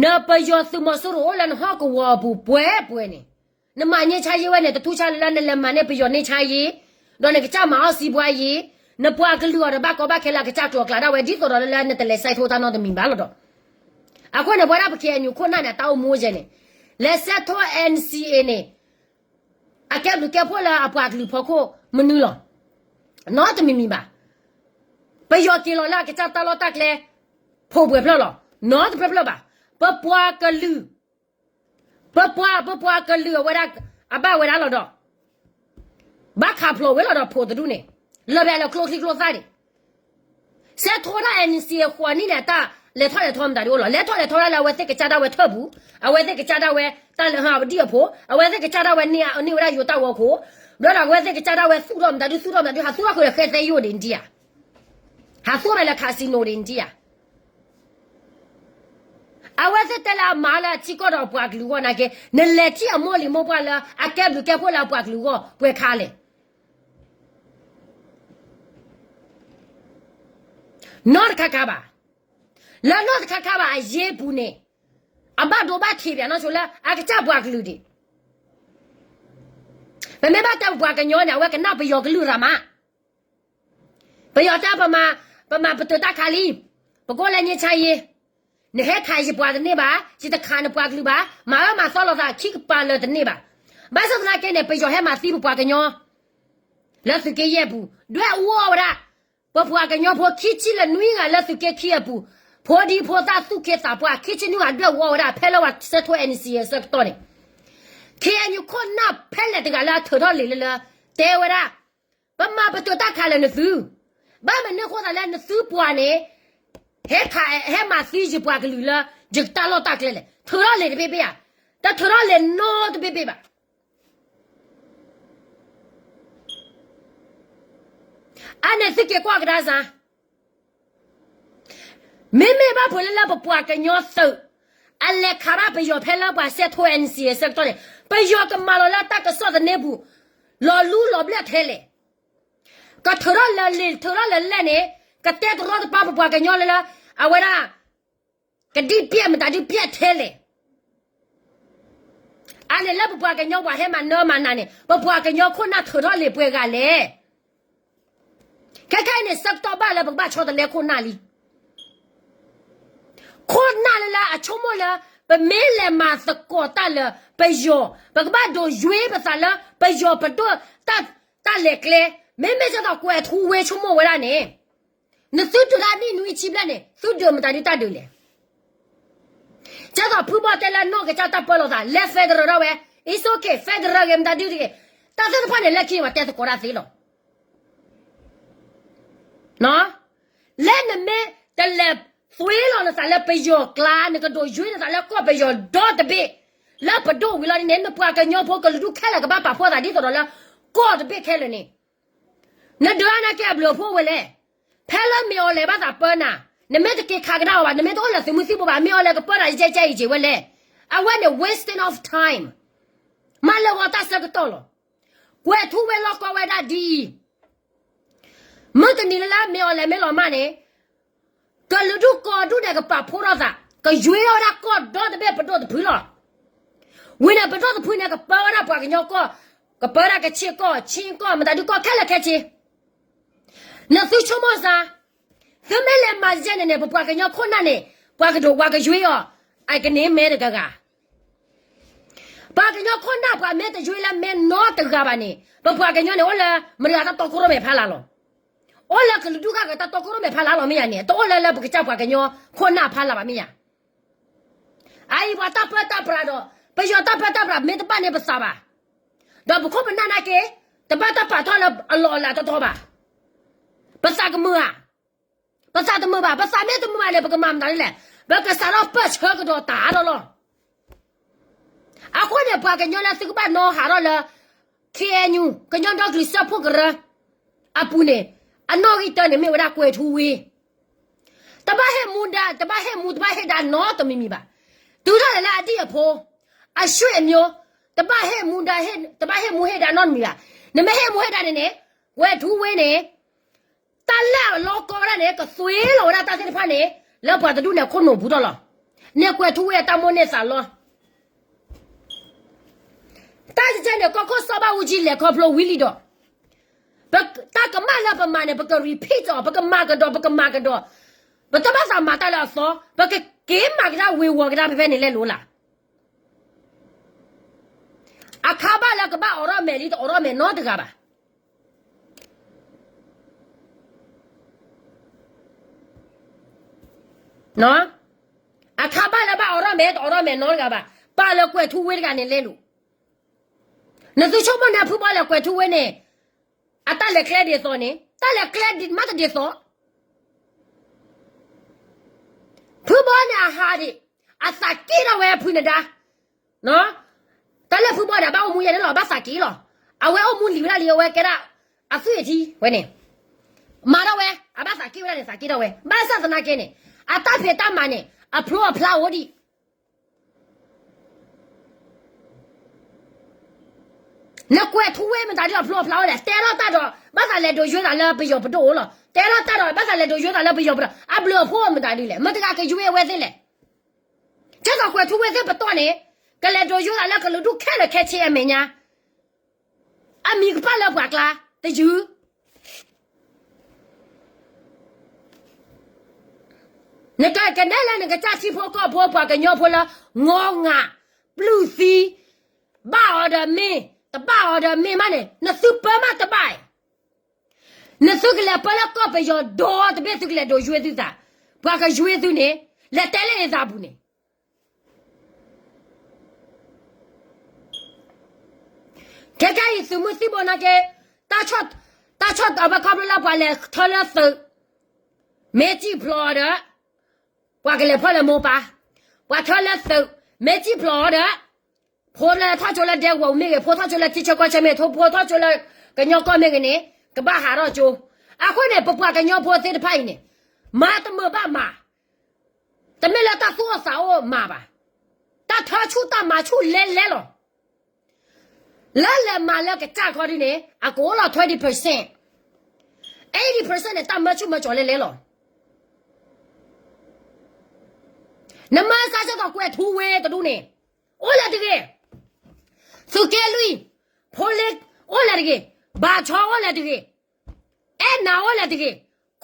နပယီၤသုးမီၤစိရိၤအိၣ်လၢနဟီၣ်ကဝီၤအပူၤပှဲၤပှဲၤန့ၣ်, နမၤငြိမ်းချမ်းရေးဝဲန့ၣ် တထူၣ်ဆါလၢလၢနလဲၤမၤန့ၢ်ပယီၤငြိမ်းချမ်းရေး, ဒီးနကစၢ်မၤအီၣ်စံးဘှါယံၤ, နပှၤကလုာ်အီၤဒီးဘၣ်ကီဘၣ်ခဲလၢအကစၢ်ကျိၤကျးဒၣ်ဝဲ ဒ်သိးဒီးလၢလၢနတလဲၤစဲးထိတၢ်နီတမံၤဘၣ်လီၤဒီး, အဃိန့ၣ် ပဝဲဒၣ်ပ K N U ခိၣ်နၢ်န့ၣ် အတၢ်အိၣ်မူကဲန့ၣ်, လဲၤစဲးထိ N C A န့ၣ် အကဲဘျုးကဲဖှိၣ်လၢအပှၤကလုာ်ဖီခိၣ်မနုၤလီၤ. နီတမံၤမံၤဘၣ်. ပယီၤက့ၤလီၤလၢအကစၢ်တၢ်လီၢ်တၢ်ကျဲ ဖိးပှဲၤဖျၢၣ်လီၤ. နီတဖျၢၣ်ဖျၢၣ်ဘၣ်. ပပှၤကလုာ်, ပပှၤ, ပပှၤကလုာ်အဝဲဒၣ် အဘၣ်ဝဲဒၣ်လီၤဒီး ဘၣ်ခးဖျိးဝဲလီၤဒီးဖိးတဒူၣ်န့ၣ်, လၢဖဲလၢကျိချံကျိသၣ်န့ၣ်, စဲးထိဒၣ် N C A ဃိးနံၣ်န့ၣ် အတၢ်လဲၤထီၣ်လဲၤထီမတၤဒုအိၣ်လီၤ. လဲၤထီၣ်လဲၤထီဒၣ်လၢအဝဲသ့ၣ်ကစၢ်ဒၣ်ဝဲထၢၣ်ပူၤ, အဝဲသ့ၣ်ကစၢ်ဒၣ်ဝဲတၢ်လၢဟၢအပဒံၣ်အဖိ, အဝဲသ့ၣ်ကစၢ်ဒၣ်ဝဲန့ၢ်ဝဲဒၣ်ယိၤတၢ်ဝီခိၣ်, ဘျီဒီးအဝဲသ့ၣ်ကစၢ်ဒၣ်ဝဲသူၣ်ထီၣ်မတၤဒု သူၣ်ထီၣ်မတၤဒု ဟးသူၣ်ထီၣ်ဃုာ်ဒီးဃဲသဲယိာ်ဒံးဧါ, ဟးသူၣ်ထီၣ်မးလၢ casino ဒံးဧါ. အဝဲသ့ၣ်တဲလၢအမၤလၢအထံကီၢ်ဒီးပှၤကလုာ်အဂီၢ်နာ်က့, နလဲၤထံၣ်အမိၢ်လံၤမိၢ်ပှၢ်လၢအကဲဘျုးကဲဖှိၣ်လၢအပှၤကလုာ်အဂီၢ်ပှဲၤခါလဲၣ်. နီတခါခါဘၣ်. လၢနီတခါခါဘၣ်အယ့ၢ်ပူၤန့ၣ်, အဘၣ်ဒိဘၣ်ထံးပၠးနီၢ်ဆိလၢအကစၢ်ပှၤကလုာ်ဒံး. ပမ့ၢ်ဘၣ်တဲပပှၤကညီန့ၣ် အဝဲကနၣ်ပယီၤကလုၢ်ရၤမး. ပယီၤတဲ ပမၤပတုာ်တၢ်ခးလံ, ပကိးလၢ ငြိမ်းချမ်းရေး, နဟဲခးယပှၤတန့ၢ်ဘၣ်, ယတခးနပှၤကလုာ်ဘၣ်, မၤအၢမၤသီလိာ်သးခံကပၤလၢာ်တန့ၢ်ဘၣ်. ဘၣ်ဆၣ်သနာ်က့န့ၣ် ပယီၤဟဲမၤသံပပှၤကညီ လၢသုးက့ယဲၢ်ပူၤ, ဒွဲၣ်အူအီၣ်ဝဲဒၣ် ပပှၤကညီဖိခံဆံလၢနွံဂၤလၢသုးက့ခံအပူၤ, ဖိဒံဖိသၣ်သူၣ်က့သးပှၢ် ခံဆံနွံဂၤဒွဲၣ်အူအီၣ်ဝဲဒၣ် ဖဲလၢပှၤစဲးထိ N C A အဆၢကတီၢ်န့ၣ်, K N U ခိၣ်နၢ်ဖဲလဲၣ်တဂၤလၢအထုးထီၣ်လံာ်လၢလၢ တဲဝဲဒၣ် ပမၤပတုာ်တၢ်ခးလၢာ်နသု, ဘၣ်မနုၤဃိသးလၢနသုပှၤန့ၣ် ဟဲခး ဟဲမၤသံယပှၤကလုာ်လၢ ယတၢ်လီၢ်တၢ်ကျဲလဲၣ်. ထုးထီၣ်လံာ်တဘ့ၣ်ဘ့ၣ်ဧါ, တထုးထီၣ်လံာ်နီတဘ့ၣ်ဘ့ၣ်ဘၣ်. အန့ၣ်သုက့ၤကွၢ်ကဒါစ့ၢ်, မ့မ့ၢ်ဘၣ်ဖုးလၢလၢပပှၤကညီသုး အလဲၤခးဘၣ်ပယီၤဖဲလၢပှၤစဲးထိ N C A အဆၢကတီၢ်န့ၣ် ပယီၤကမၤလီၤလၢတၢ်ကစီၣ်သန့ပူၤ လီၤလူလီၤဘျဲၣ်ထဲလဲၣ်. ကထုးထီၣ်လၢာ်လံာ် ထုးထီၣ်လၢာ်လဲၣ်န့ၣ် ကတဲတရီတပါပပှၤကညီလၢလၢ အဝဲဒၣ် ကဒုးပျဲၢ်မတၤဒုးပျဲၢ်ထဲလဲၣ်. အန့ၣ်လၢပပှၤကညီပှၤဟဲမၤနၢမၤနၤန့ၣ် ပပှၤကညီခိၣ်နၢ်ထုးထီၣ်လံာ်ပှဲၤဂၤလဲၣ်. ခဲခဲအံၤန့ၣ် ဆၢကတီၢ်ဘၣ်လၢပကဘၣ်ဆီတလဲခိၣ်နၢ်လံ. ခိၣ်နၢ်လၢလၢအဆိကမိၣ်လၢ ပမ့ၢ်လဲၤမၤသကိးတၢ်လၢပယီၤ ပကဘၣ်ဒိးယွ့ပသးလၢပယီၤပဒိၣ် တၢ်လဲၤကျဲ, မ့မ့ၢ်ကဲသိးကွဲးထူဝ့ဆိကမိၣ်ဝဲဒၣ်န့ၣ် နသုဒုးလၢနံၣ်နွံဆံဘျဲၣ်န့ၣ် သုဒုးမတၤဒုးတၢ်ဒုးလဲၣ်. ကဲသိးဖုဘီတဲလၢနီၢ်ကစၢ်တၢ်ပၢလီၤသး လဲၤ federal ဒၣ်ဝဲ it's okay federal ဂ့ၤမတၤဒုးတဂ့ၤ, တၢ်သ့ၣ်တဖၣ်န့ၣ် လၢခံပှၤတဲသကိးတၢ်သ့လီၤ. လၢနမ့ၢ်တလဲၤသွ့လီၤနသးလၢပယီၤကျါ နကဒိးယွ့နသးလၢကီၢ်ပယီၤဒီတဘ့ၣ် လၢပဒိၣ်ဝံၤလီၤန့ၣ် နပှၤကညီဖိကလုာ်ဒူၣ်ခဲလၢာ်ကဘၣ်ပာ်ဖှိၣ်သးဒ်သိးဒီးလၢ ကီၢ်တဘ့ၣ်ခဲလၢာ်န့ၣ် နဒုးအါန့ၢ်က့ၤအဘျုးအဖှိၣ်ဝဲလဲၣ်. ဖဲလၢမ့ၢ်အီၤလဲၤဘၣ်သးပၢနၤ, နမ့ၢ်တက့ၤခးကဒါအီၤဘၣ်, နမ့ၢ်တအိၣ်လၢသုးမုၢ်သံၣ်ဘိဘၣ်, မ့ၢ်အီၤလဲၤကပၢနၤယဲၢ်ကဲအံၤက့ၤဝဲလဲၣ်. အဝဲန့ၣ် wasting of time, မၤလၢဂီၤတၢ်ဆၢကတီၢ်လီၤ. ကွဲးထူဝ့လီၤကီဝဲဒၣ်ဒ်အံၤ, မုၢ်တနံၤလၢလၢမ့ၢ်အီၤလဲၤမ့ၢ်လီၤမၢ်န့ၣ် ကလုာ်ဒူၣ်ကီၢ်ဒူၣ်န့ၣ် ကပာ်ဖှိၣ်ထီၣ်သး, ကယွ့အီၣ်ဝဲဒၣ်ကီၢ်ဒီတဘ့ၣ်ပဒိၣ်တဖုလီၤ. ဝံၤန့ၣ် ပဒိၣ်တဖုန့ၣ် ကပၢဝဲဒၣ်ပှၤကညီကီၢ်, ကပၢဒၣ်ကဆ့ကီၢ်, ခၠ့ၣ်ကီၢ်, မတၤဒုးကီၢ်ခဲလၢာ်ခဲဆ့. နသုဆိကမိၣ်စ့ၢ်, သုမ့ၢ်လဲၤမၤယဲၢ်န့ၣ်န့ၣ် ပပှၤကညီခိၣ်နၢ်န့ၣ် ပှၤကဒိးပှၤကယွ့အီၤ, အကန့ၢ်မဲတဂၤဂၤ ပှၤကညီခိၣ်နၢ်ပှၤမ့ၢ်တယွ့လၢမဲနီတဂၤဘၣ်န့ၣ် ပပှၤကညီန့ၣ် အိၣ်လၢမတၤတၢ်တီခိၣ်ရိၣ်မဲာ်ဖးလၢ်လီၤ. အိၣ်လၢကလုာ်ဒူၣ်ဂၤဂၤတၢ်တီခိၣ်ရိၣ်မဲာ်ဖးလၢ်လီၤမ့ၢ်ယါန့ၣ် တအိၣ်လၢလၢပကစၢ်ပှၤကညီခိၣ်နၢ်ဖးလၢ်ဘၣ်မ့ၢ်ယါ. အအံၤပှၤတၢ်ပၢတၢ်ပြးဒီး ပယီၤတၢ်ပၢတၢ်ပြးမ့ၢ်တဘၣ်န့ၢ်ပသးဘၣ်, ဒီးပခိၣ်ပနၢ်နာ်က့ၤ တဘၣ်တၢ်ပာ်ထီၣ်လၢအလီၢ်အလၤတီတီဘၣ်. ပသးကမုာ်ဧါ. ပသးတမုာ်ဘၣ်. ပသးမ့ၢ်တမုာ်ဘၣ်န့ၣ် ပကမၤမတၤဒ်လဲၣ်. ပကစးထီၣ်ပၢၢ်ဆၢကဒီးတၢ်ဒီးလီၤ. အဃိန့ၣ် ပှၤကညီလၢသုကဘၣ်နီဟးထီၣ်လၢ ခ့ၣ်အဲၣ်ယူၣ် ကညီဒီကလုာ်စၢဖှိၣ်ကရၢအပူၤန့ၣ် အနီၣ်ဂံၢ်တၢန့ၣ်မ့ၢ်ဝဲဒၣ်ကွဲၤထူဝ့ တဘၣ်ဟ့ၣ်မူဒါ တဘၣ်ဟ့ၣ်မူ တဘၣ်ဟ့ၣ်ဒါနီတမံၤမံၤဘၣ်. တုၤဒၣ်လဲာ်လၢအဒံၣ်အဖိ အဆွေမျိုး တဘၣ်ဟ့ၣ်မူဒါ တဘၣ်ဟ့ၣ်မူဟ့ၣ်ဒါနီတမံၤဘၣ်. နမ့ၢ်ဟ့ၣ်မူဟ့ၣ်ဒါန့ၣ်န့ၣ် ကွဲၤထူဝ့န့ၣ် တၢ်လၢအလီၤကီဝဲဒၣ်န့ၣ် ကသွံလီၤဝဲဒၣ်တၢ်သ့ၣ်တဖၣ်န့ၣ် လၢပှၤတဒူၣ်န့ၣ်အခိၣ်နူာ်ပူၤထီၣ်လီၤ. န့ၣ်ကွဲၤထူဝ့အတၢ်မိၣ်န့ၢ်သးလီ တၢ်ကကဲန့ၣ် ကီၢ်ခိၣ်စီၤဘၣ်အူကၠံလဲၤခီဖျိဝံၤလံဒီး တၢ်ကမၣ်လၢပမၤန့ၣ် ပက repeat အီၤ ပကမၤကဒီး ပကမၤကဒီး, ပတဘၣ်သးမၤတၢ်လၢအသီ, ပကက့ၤမၤကဒါဝ့ၤဝီၤကဒါဖဲဖဲန့ၣ်လဲၣ်လိၤလၢ်. အခါဘၣ်လၢကဘၣ်အိးထီၣ်မဲာ်လံ တအိးထီၣ်မဲာ်နီတဂၤဘၣ်. အခါဘၣ်လၢဘၣ်အိးထီၣ်မဲာ် တအိးထီၣ်မဲာ်နီတဂၤဘၣ်. ပာ်လၢကွဲၤထူဝ့တဂၤန့ၣ်လဲၣ်လိၤ. နသုဆိကမိၣ်န့ၣ် ဖုဘီလဲၤကွဲၤထူဝ့န့ၣ် အတၢ်လဲၤကျဲဒ်သိးန့ၣ် တၢ်လဲၤကျဲမးတဒ်သိး ဖုဘီန့ၣ်အဟးဒံး အသးက့ၣ်ထီၣ်ဝဲဖုနဒါ, တၢ်လၢဖုဘီဒီး ဘၣ်အိၣ်မူယဲန့ၣ်လီၤ ဘၣ်သးက့ၣ်လီၤ. အဝဲအိၣ်မူလံၤဝဲဒၣ်လံ အဝဲကဲဒၣ် အသွံၣ်အထံဝဲန့ၣ်, မၤထီၣ်ဝဲ အဘၣ်သးက့ၣ်ဝဲဒၣ်န့ၣ် သးက့ၣ်ထီၣ်ဝဲ ဘၣ်ဆၣ်သနာ်က့န့ၣ် အတၢ်ဖံးတၢ်မၤန့ၣ် အဖျိအဖျါအိၣ်ဒံး နကွဲၤထူဝ့မတၤဒ်အဖျိအဖျါအိၣ်လဲၣ်. တဲထီၣ်တၢ်ဒီး ဘၣ်သးလဲၤဒိးယွဲသးလၢပယီၤပဒိၣ်အိၣ်လီၤ. တဲထီၣ်တၢ်ဒီး ဘၣ်သးလဲၤဒိးယွဲသးလၢပယီၤပဒိၣ် အဘျုးအဖှိၣ်မတၤဒ်လဲၣ်. မတၤတဂၤကယွဲအဝဲသ့ၣ်လဲၣ်. ကဲသိးကွဲၤထူဝ့သ့ၣ်ပတီၢ်န့ၣ် ကလဲၤဒိးယွဲသးလၢကလုာ်ဒူၣ်ခဲလၢာ်ခဲဆ့အမဲာ်ညါ အမံၤကပာ်လၢပှၤကျါ တယုၢ် နကကနဲလၢနကစၢ်ထံဖိကီၢ်ဖိ ပှၤကညီဖိလၢ ငီငၤ ပျုၢ်သံ ဘၣ်အီၤဒီးမ့ၢ် တဘၣ်အီၤဒီးမ့ၢ်မးန့ၣ် နသုပၢမးတဘၣ်အံၤ, နသုကလဲၤပၢလၢကီၢ်ပယီၤဒီတဘ့ၣ် သုကလဲၤဒိးယွဲသုသး, ပှၤကယွဲသုန့ၣ် လဲၤတဲလၢနသးပူၤန့ၣ် ခဲကနံၣ်အံၤသုးမုၢ်သံၣ်ဘိနာ်က့ တၢ်ဆီၣ် တၢ်ဆီၣ်အဝဲခီဖျိလၢပှၤလဲၤထၢလၢသုး မ့ၢ်စံၣ်ဖျိးအီၤဒီး ပှၤကလဲၤဖီၣ်လၢမိၢ်ပၢ်, ပှၤထၢလၢသုး မ့ၢ်စံၣ်ဖျိးအီၤဒီး ဖိလၢထီၣ်ကၠိလၢဒဲကဝီၤမ့ၢ်ဂ့ၤ, ဖိထီၣ်ကၠိလၢထံဆၢကီၢ်ဆၢမ့ၢ်ဂ့ၤ, ဖိထီၣ်ကၠိလၢကညီကီၢ်မ့ၢ်ဂ့ၤန့ၣ် ကဘၣ်ဟးထီၣ်ကၠိ. အဃိန့ၣ် ပပှၤကညီဖိသ့ၣ်တဖၣ်အံၤန့ၣ် မၤတမုာ်ဘၣ်မၤ တမ့ၢ်လၢတၢ်သူၣ်အိၣ်သးအိၣ်မၤဘၣ်, တၢ်ထၢဆူၣ်တၢ်မၤဆူၣ်လဲၤလဲၤလီၤ. လၢလဲၤမၤလၢကစၢ်ခီဒုန့ၣ် အကအိၣ်လီၤ twenty percent, eighty percent န့ၣ် တၢ်မၢဆူၣ်မၢကၠီၤလဲၤလဲၤလီၤ. နမၢစၢ်စၢ်သိးကွဲၤထူဝ့တဒူၣ်န့ၣ် အိၣ်လၢတဂ့ၤ, သုးက့လွံၢ်, ဖိလ့ အိၣ်လၢတဂ့ၤ, ဘၣ်ဆီအိၣ်လၢတဂ့ၤ အဲၣ်နၤအိၣ်လၢတဂ့ၤ,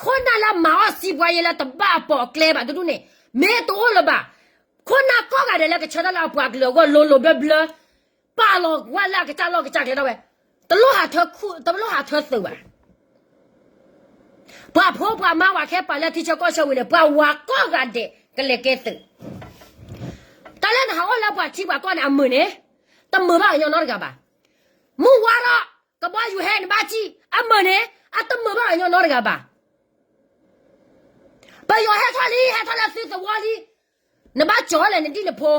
ခိၣ်နၢ်လၢမၤအီၣ်စံးပှၤယဲလၢတဘၣ်အပိာ်အကျဲဘၣ်တဒူၣ်န့ၣ် မ့ၢ်တအိၣ်လၢၤဘၣ်. ခိၣ်နၢ်ကိးဂၤဒဲးလၢကဆၢထၢၣ်လၢအပှၤကလုာ်အဂီၢ်လိၤလိၤဘျၢဘျၢ ပာ်လီၤဝဲလၢအကစၢ်လီၢ်ကစၢ်ကျဲထီၣ်ဝဲ, တလိၣ်ဟးထၢခူ တလိၣ်ဟးထၢသုးဘၣ်. ပှၤဖိပှၤမါဝၤခဲပာ်လၢထံဆၢကီၢ်ဆၢဝံၤန့ၣ် ပှၤဝၤကိးဂၤဒဲးကလဲၤကဲသုး တၢ်လၢနဟးအိၣ်လၢပှၤထံပှၤကီၢ်န့ၣ် အမုာ်န့ၣ် တမုာ်ဘၣ်ကညီနီတဂၤဘၣ်. မုၢ်ဝါထီၣ် ကဘီယူၤဟဲနဘၣ်စံၣ် အမုာ်န့ၣ် အတမုာ်ဘၣ်ကညီနီတဂၤဘၣ်. ပယီၤဟဲထီၣ်လံ ဟဲထီၣ်လၢသုသဝီလံ နဘၣ်ကၠီၤလဲၣ်နဒံၣ်နဖိ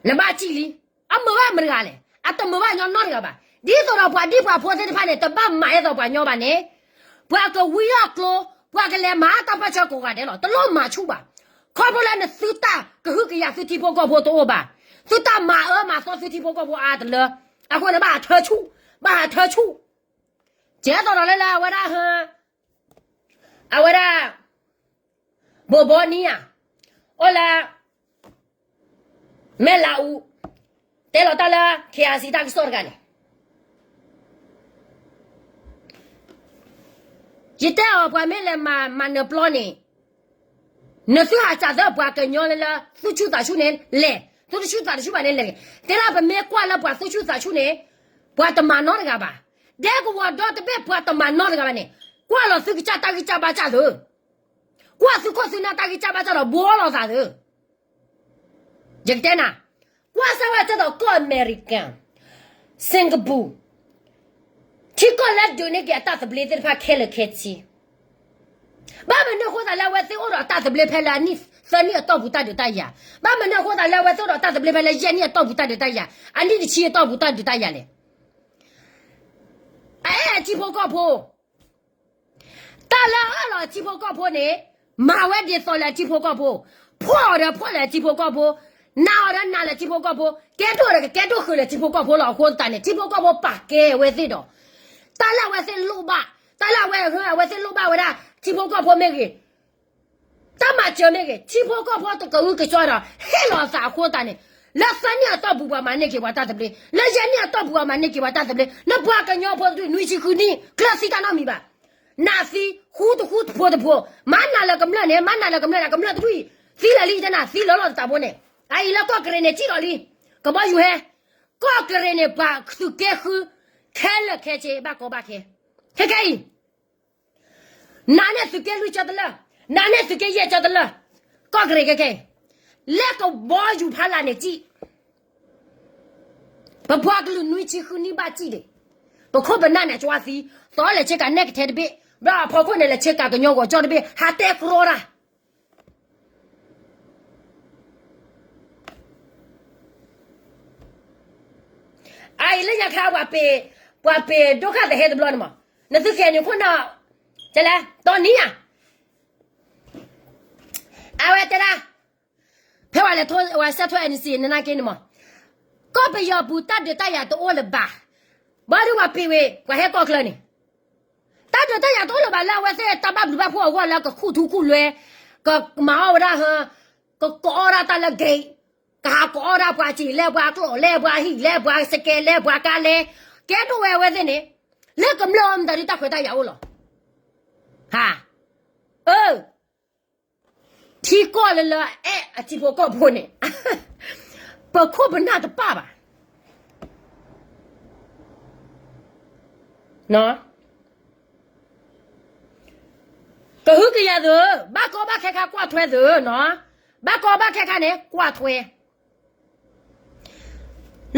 နဘၣ်စံၣ်လံ. အမုာ်ဘၣ်မတၤတဂၤလဲၣ်. အတမုာ်ဘၣ်ကညီနီတဂၤဘၣ်. ဒ်သိးဒီးပှၤဒံၣ်ပှၤဖိသ့ၣ်တဖၣ်န့ၣ် တဘၣ်မၤအဲၣ်သိးပှၤညီဘၣ်န့ၣ် ပှၤကဝံအီၣ်ကျိ ပှၤကလဲၤမၤတၢ်ပၢၢ်ဆၢကိးဂၤဒဲးလီၤ. တလိၣ်မၤဆူၣ်ဘၣ်. ခီဖျိလၢနသုတၢ်ကဟုကယာ်သုထံဖိကီၢ်ဖိတအိၣ်ဘၣ်. သုတၢ်မၤအၢမၤသီသုထံဖိကီၢ်ဖိအါတလၢ. အဃိန့ၣ်ဘၣ်ဟးထၢဆူၣ်, ဘၣ်ဟးထၢဆူၣ်. ကဲသိးဒီးလၢလၢအဝဲဒၣ် အဝဲဒၣ် ဘိးဘီနံၤဧါ, အိၣ်လၢ မဲၢ်လးအူ, တဲလီၤတၢ်လၢ KIC တၢ်ကစီၣ်တဂၤန့ၣ်, ယတဲအီၤ ပှၤမ့ၢ်လဲၤမၤနၢၤပျီန့ၣ်, နသုဟးစးသၢပှၤကညီလၢ လၢသူၣ်ဆူၣ်သးဆူၣ်န့ၣ်လဲၣ်, သူၣ်ဆူၣ်သးဆူၣ်ဘၣ်န့ၣ်လဲၣ်. တဲဒၣ်ပမ့ၢ်ကွၢ်လၢပှၤသူၣ်ဆူၣ်သးဆူၣ်န့ၣ်, ပှၤတမၤနီတဂၤဘၣ်. ဒဲကဝီၤဒီတဘ့ၣ်ပှၤတမၤနီတဂၤဘၣ်န့ၣ်, ကွၢ်လီၤသုကစၢ်တၢ်ဂံၢ်စၢ်ဘါစၢ်သု, ကွၢ်သုခိၣ်သုနၢ်တၢ်ဂံၢ်စၢ်ဘါစၢ်ဒီးဘှီလီၤသးသု. ယကတဲနၤ, ကွၢ်စၢ်ဝဲကဲသိးကီၢ်အမဲရကၤ, Singapore, ထံကီၢ်လၢဒုးန့ၢ်က့ၤအတၢ်သဘျ့သ့ၣ်တဖၣ်ခဲလၢာ်ခဲဆ့, ဘၣ်မနုၤအဃိသတးလၢအဝဲသ့ၣ်အိၣ်ဒီးတၢ်သဘျ့ဖဲလၢအနံၣ်သၢနံၣ်အတီၢ်ပူၤတၢ်ဒုးတၢ်ယၤ, ဘၣ်မနုၤအဃိသတးလၢအဝဲသ့ၣ်အိၣ်ဒီးတၢ်သဘျ့ဖဲလၢယဲၢ်နံၣ်အတီၢ်ပူၤတၢ်ဒုးတၢ်ယၤ, အနံၣ်တဆံအတီၢ်ပူၤတၢ်ဒုးတၢ်ယၤလဲၣ်. အအဲၣ်အထံဖိကီၢ်ဖိ, တၢ်လၢအအၢၣ်လီၤအထံဖိကီၢ်ဖိန့ၣ်, မၤဝဲဒ်သိးလၢအထံဖိကီၢ်ဖိ, ဖှီၣ်အီၤဒီးဖှီၣ်လၢအထံဖိကီၢ်ဖိ, နာ်အီၤဒီးနာ်လၢအထံဖိကီၢ်ဖိ, ကဲဒိၣ်ဒီးကကဲဒိၣ်ဃုာ်လၢအထံဖိကီၢ်ဖိလီၤ. အဃိသတးန့ၣ် ထံဖိကီၢ်ဖိပာ်ကဲဝဲသ့ၣ်ဒီး တၢ်လၢအဝဲသ့ၣ်လိၣ်ဘၣ်, တၢ်လၢအဝဲအဝဲသ့ၣ်လိၣ်ဘၣ်ဝဲဒၣ် ထံဖိကီၢ်ဖိမ့ၢ်ဂ့ၤ, တၢ်မၤစၢၤမ့ၢ်ဂ့ၤ, ထံဖိကီၢ်ဖိတကအုကစွါဒီး ဟ့ၣ်လီၤအသးအဃိသတးန့ၣ်, လၢသၢနံၣ်အတီၢ်ပူၤပှၤမၤန့ၢ်က့ၤပှၤတၢ်သဘျ့, လၢယဲၢ်နံၣ်အတီၢ်ပူၤပှၤမၤန့ၢ်က့ၤပှၤတၢ်သဘျ့, နပှၤကညီဖိတဒူၣ်နွံဆံဃုနံၣ် ကျၢၤသံတၢ်နီတမံၤဘၣ်. နးသံ, ဃူတဃူဖိတဖိ, မၤနးလၢကမျၢၢ်န့ၣ်, မၤနးလၢကမျၢၢ်န့ၣ်, ကမျၢၢ်တဒူၣ်အံၤ သံလၢာ်လံတနၤ, သံလၢာ်လီၤတသးဖိန့ၣ်, အအံၤလၢကီၢ်ကရ့ၣ်န့ၣ် စံၣ်လီၤလံ, ကဘီယူၤဟဲ, ကီၢ်ကရ့ၣ်န့ၣ် ပှၤသုးက့ဃု ခဲလၢာ်ခဲဆ့ ဘၣ်ကီဘၣ်ခဲ, ခဲခဲအံၤ နၤန့ၣ်သုးက့လွံၢ်ကၠီတလၢၢ်, နၤန့ၣ်သုးက့ယဲၢ်ကၠီတလၢၢ်, ကီၢ်ကရ့ၣ်ခဲခဲအံၤ, လၢကဘီယူၤဖးလၢ်န့ၣ်စံၣ်, ပပှၤကလုာ်နွံဆံဃုနံၣ်ဘၣ်စံၣ်ဒံး, ပခိၣ်ပနၢ်န့ၣ်ကၠီသံ, သီလဲၤဆ့ကၤနဲၣ်ကထဲတဘ့ၣ်, ဘျီအဖီခိၣ်န့ၣ် လဲၤဆ့ကၤကညီဂီၤကၠီတဘ့ၣ်, ဟးတဲကြီတၢ် အအံၤလၢညါခါ ပှၤပ့ၤ, ပှၤပ့ၤဒိၣ်ခါသဟဲတဘျီန့ၣ်မး, နသုခဲန့ၣ်ခိၣ်နၢ်, ကလဲၤတီနံၤဧါ, အဝဲတဲဒၣ်, ဖဲဝဲလဲၤထိ ဝဲစဲးထိ NCA နနာ်က့န့ၣ်မး, ကီၢ်ပယီၤပူၤတၢ်ဒုးတၢ်ယၤတအိၣ်လၢၤဘၣ်, ဘၣ်ဒုးပှၤပ့ၤဝဲ ပှၤဟဲကီၢ်ချၢန့ၣ် တၢ်ဒုးတၢ်ယၤတအိၣ်လၢၤဘၣ် လၢအဝဲသ့ၣ်တၢ်ဘၣ်ဘျုးဘၣ်ဖှိၣ်အဂီၢ်လၢကခူၣ်ထူခူၣ်လွဲ, ကမၤအီၣ်ဝဲဒၣ်ဟၢ, ကကိးအီၣ်ဒၣ်တၢ်လၢ gate, ကဟးကိးအီၣ်ဒၣ်ပှၤစံာ်လဲၣ် ပှၤကျိာ်လဲၣ် ပှၤဟံၣ်လဲၣ် ပှၤစကဲလဲၣ် ပှၤကါလဲၣ်, ကဲဒိၣ်ဝဲအဝဲသ့ၣ်န့ၣ်, လၢကမျၢၢ်အမတၤဒုးတၢ်ခွဲးတၢ်ယာ်အိၣ်လီၤ. ဟါ, အၢ ထံကီၢ်လၢလၢအဲၣ်အထံဖိကီၢ်ဖိန့ၣ်, ပခိၣ်ပနၢ်တပၣ်ဘၣ်. ကဟုကယာ်သု, ဘၣ်ကီဘၣ်ခဲခါကွၢ်ထွဲသုနီၤ, ဘၣ်ကီဘၣ်ခဲခါန့ၣ် ကွၢ်ထွဲ,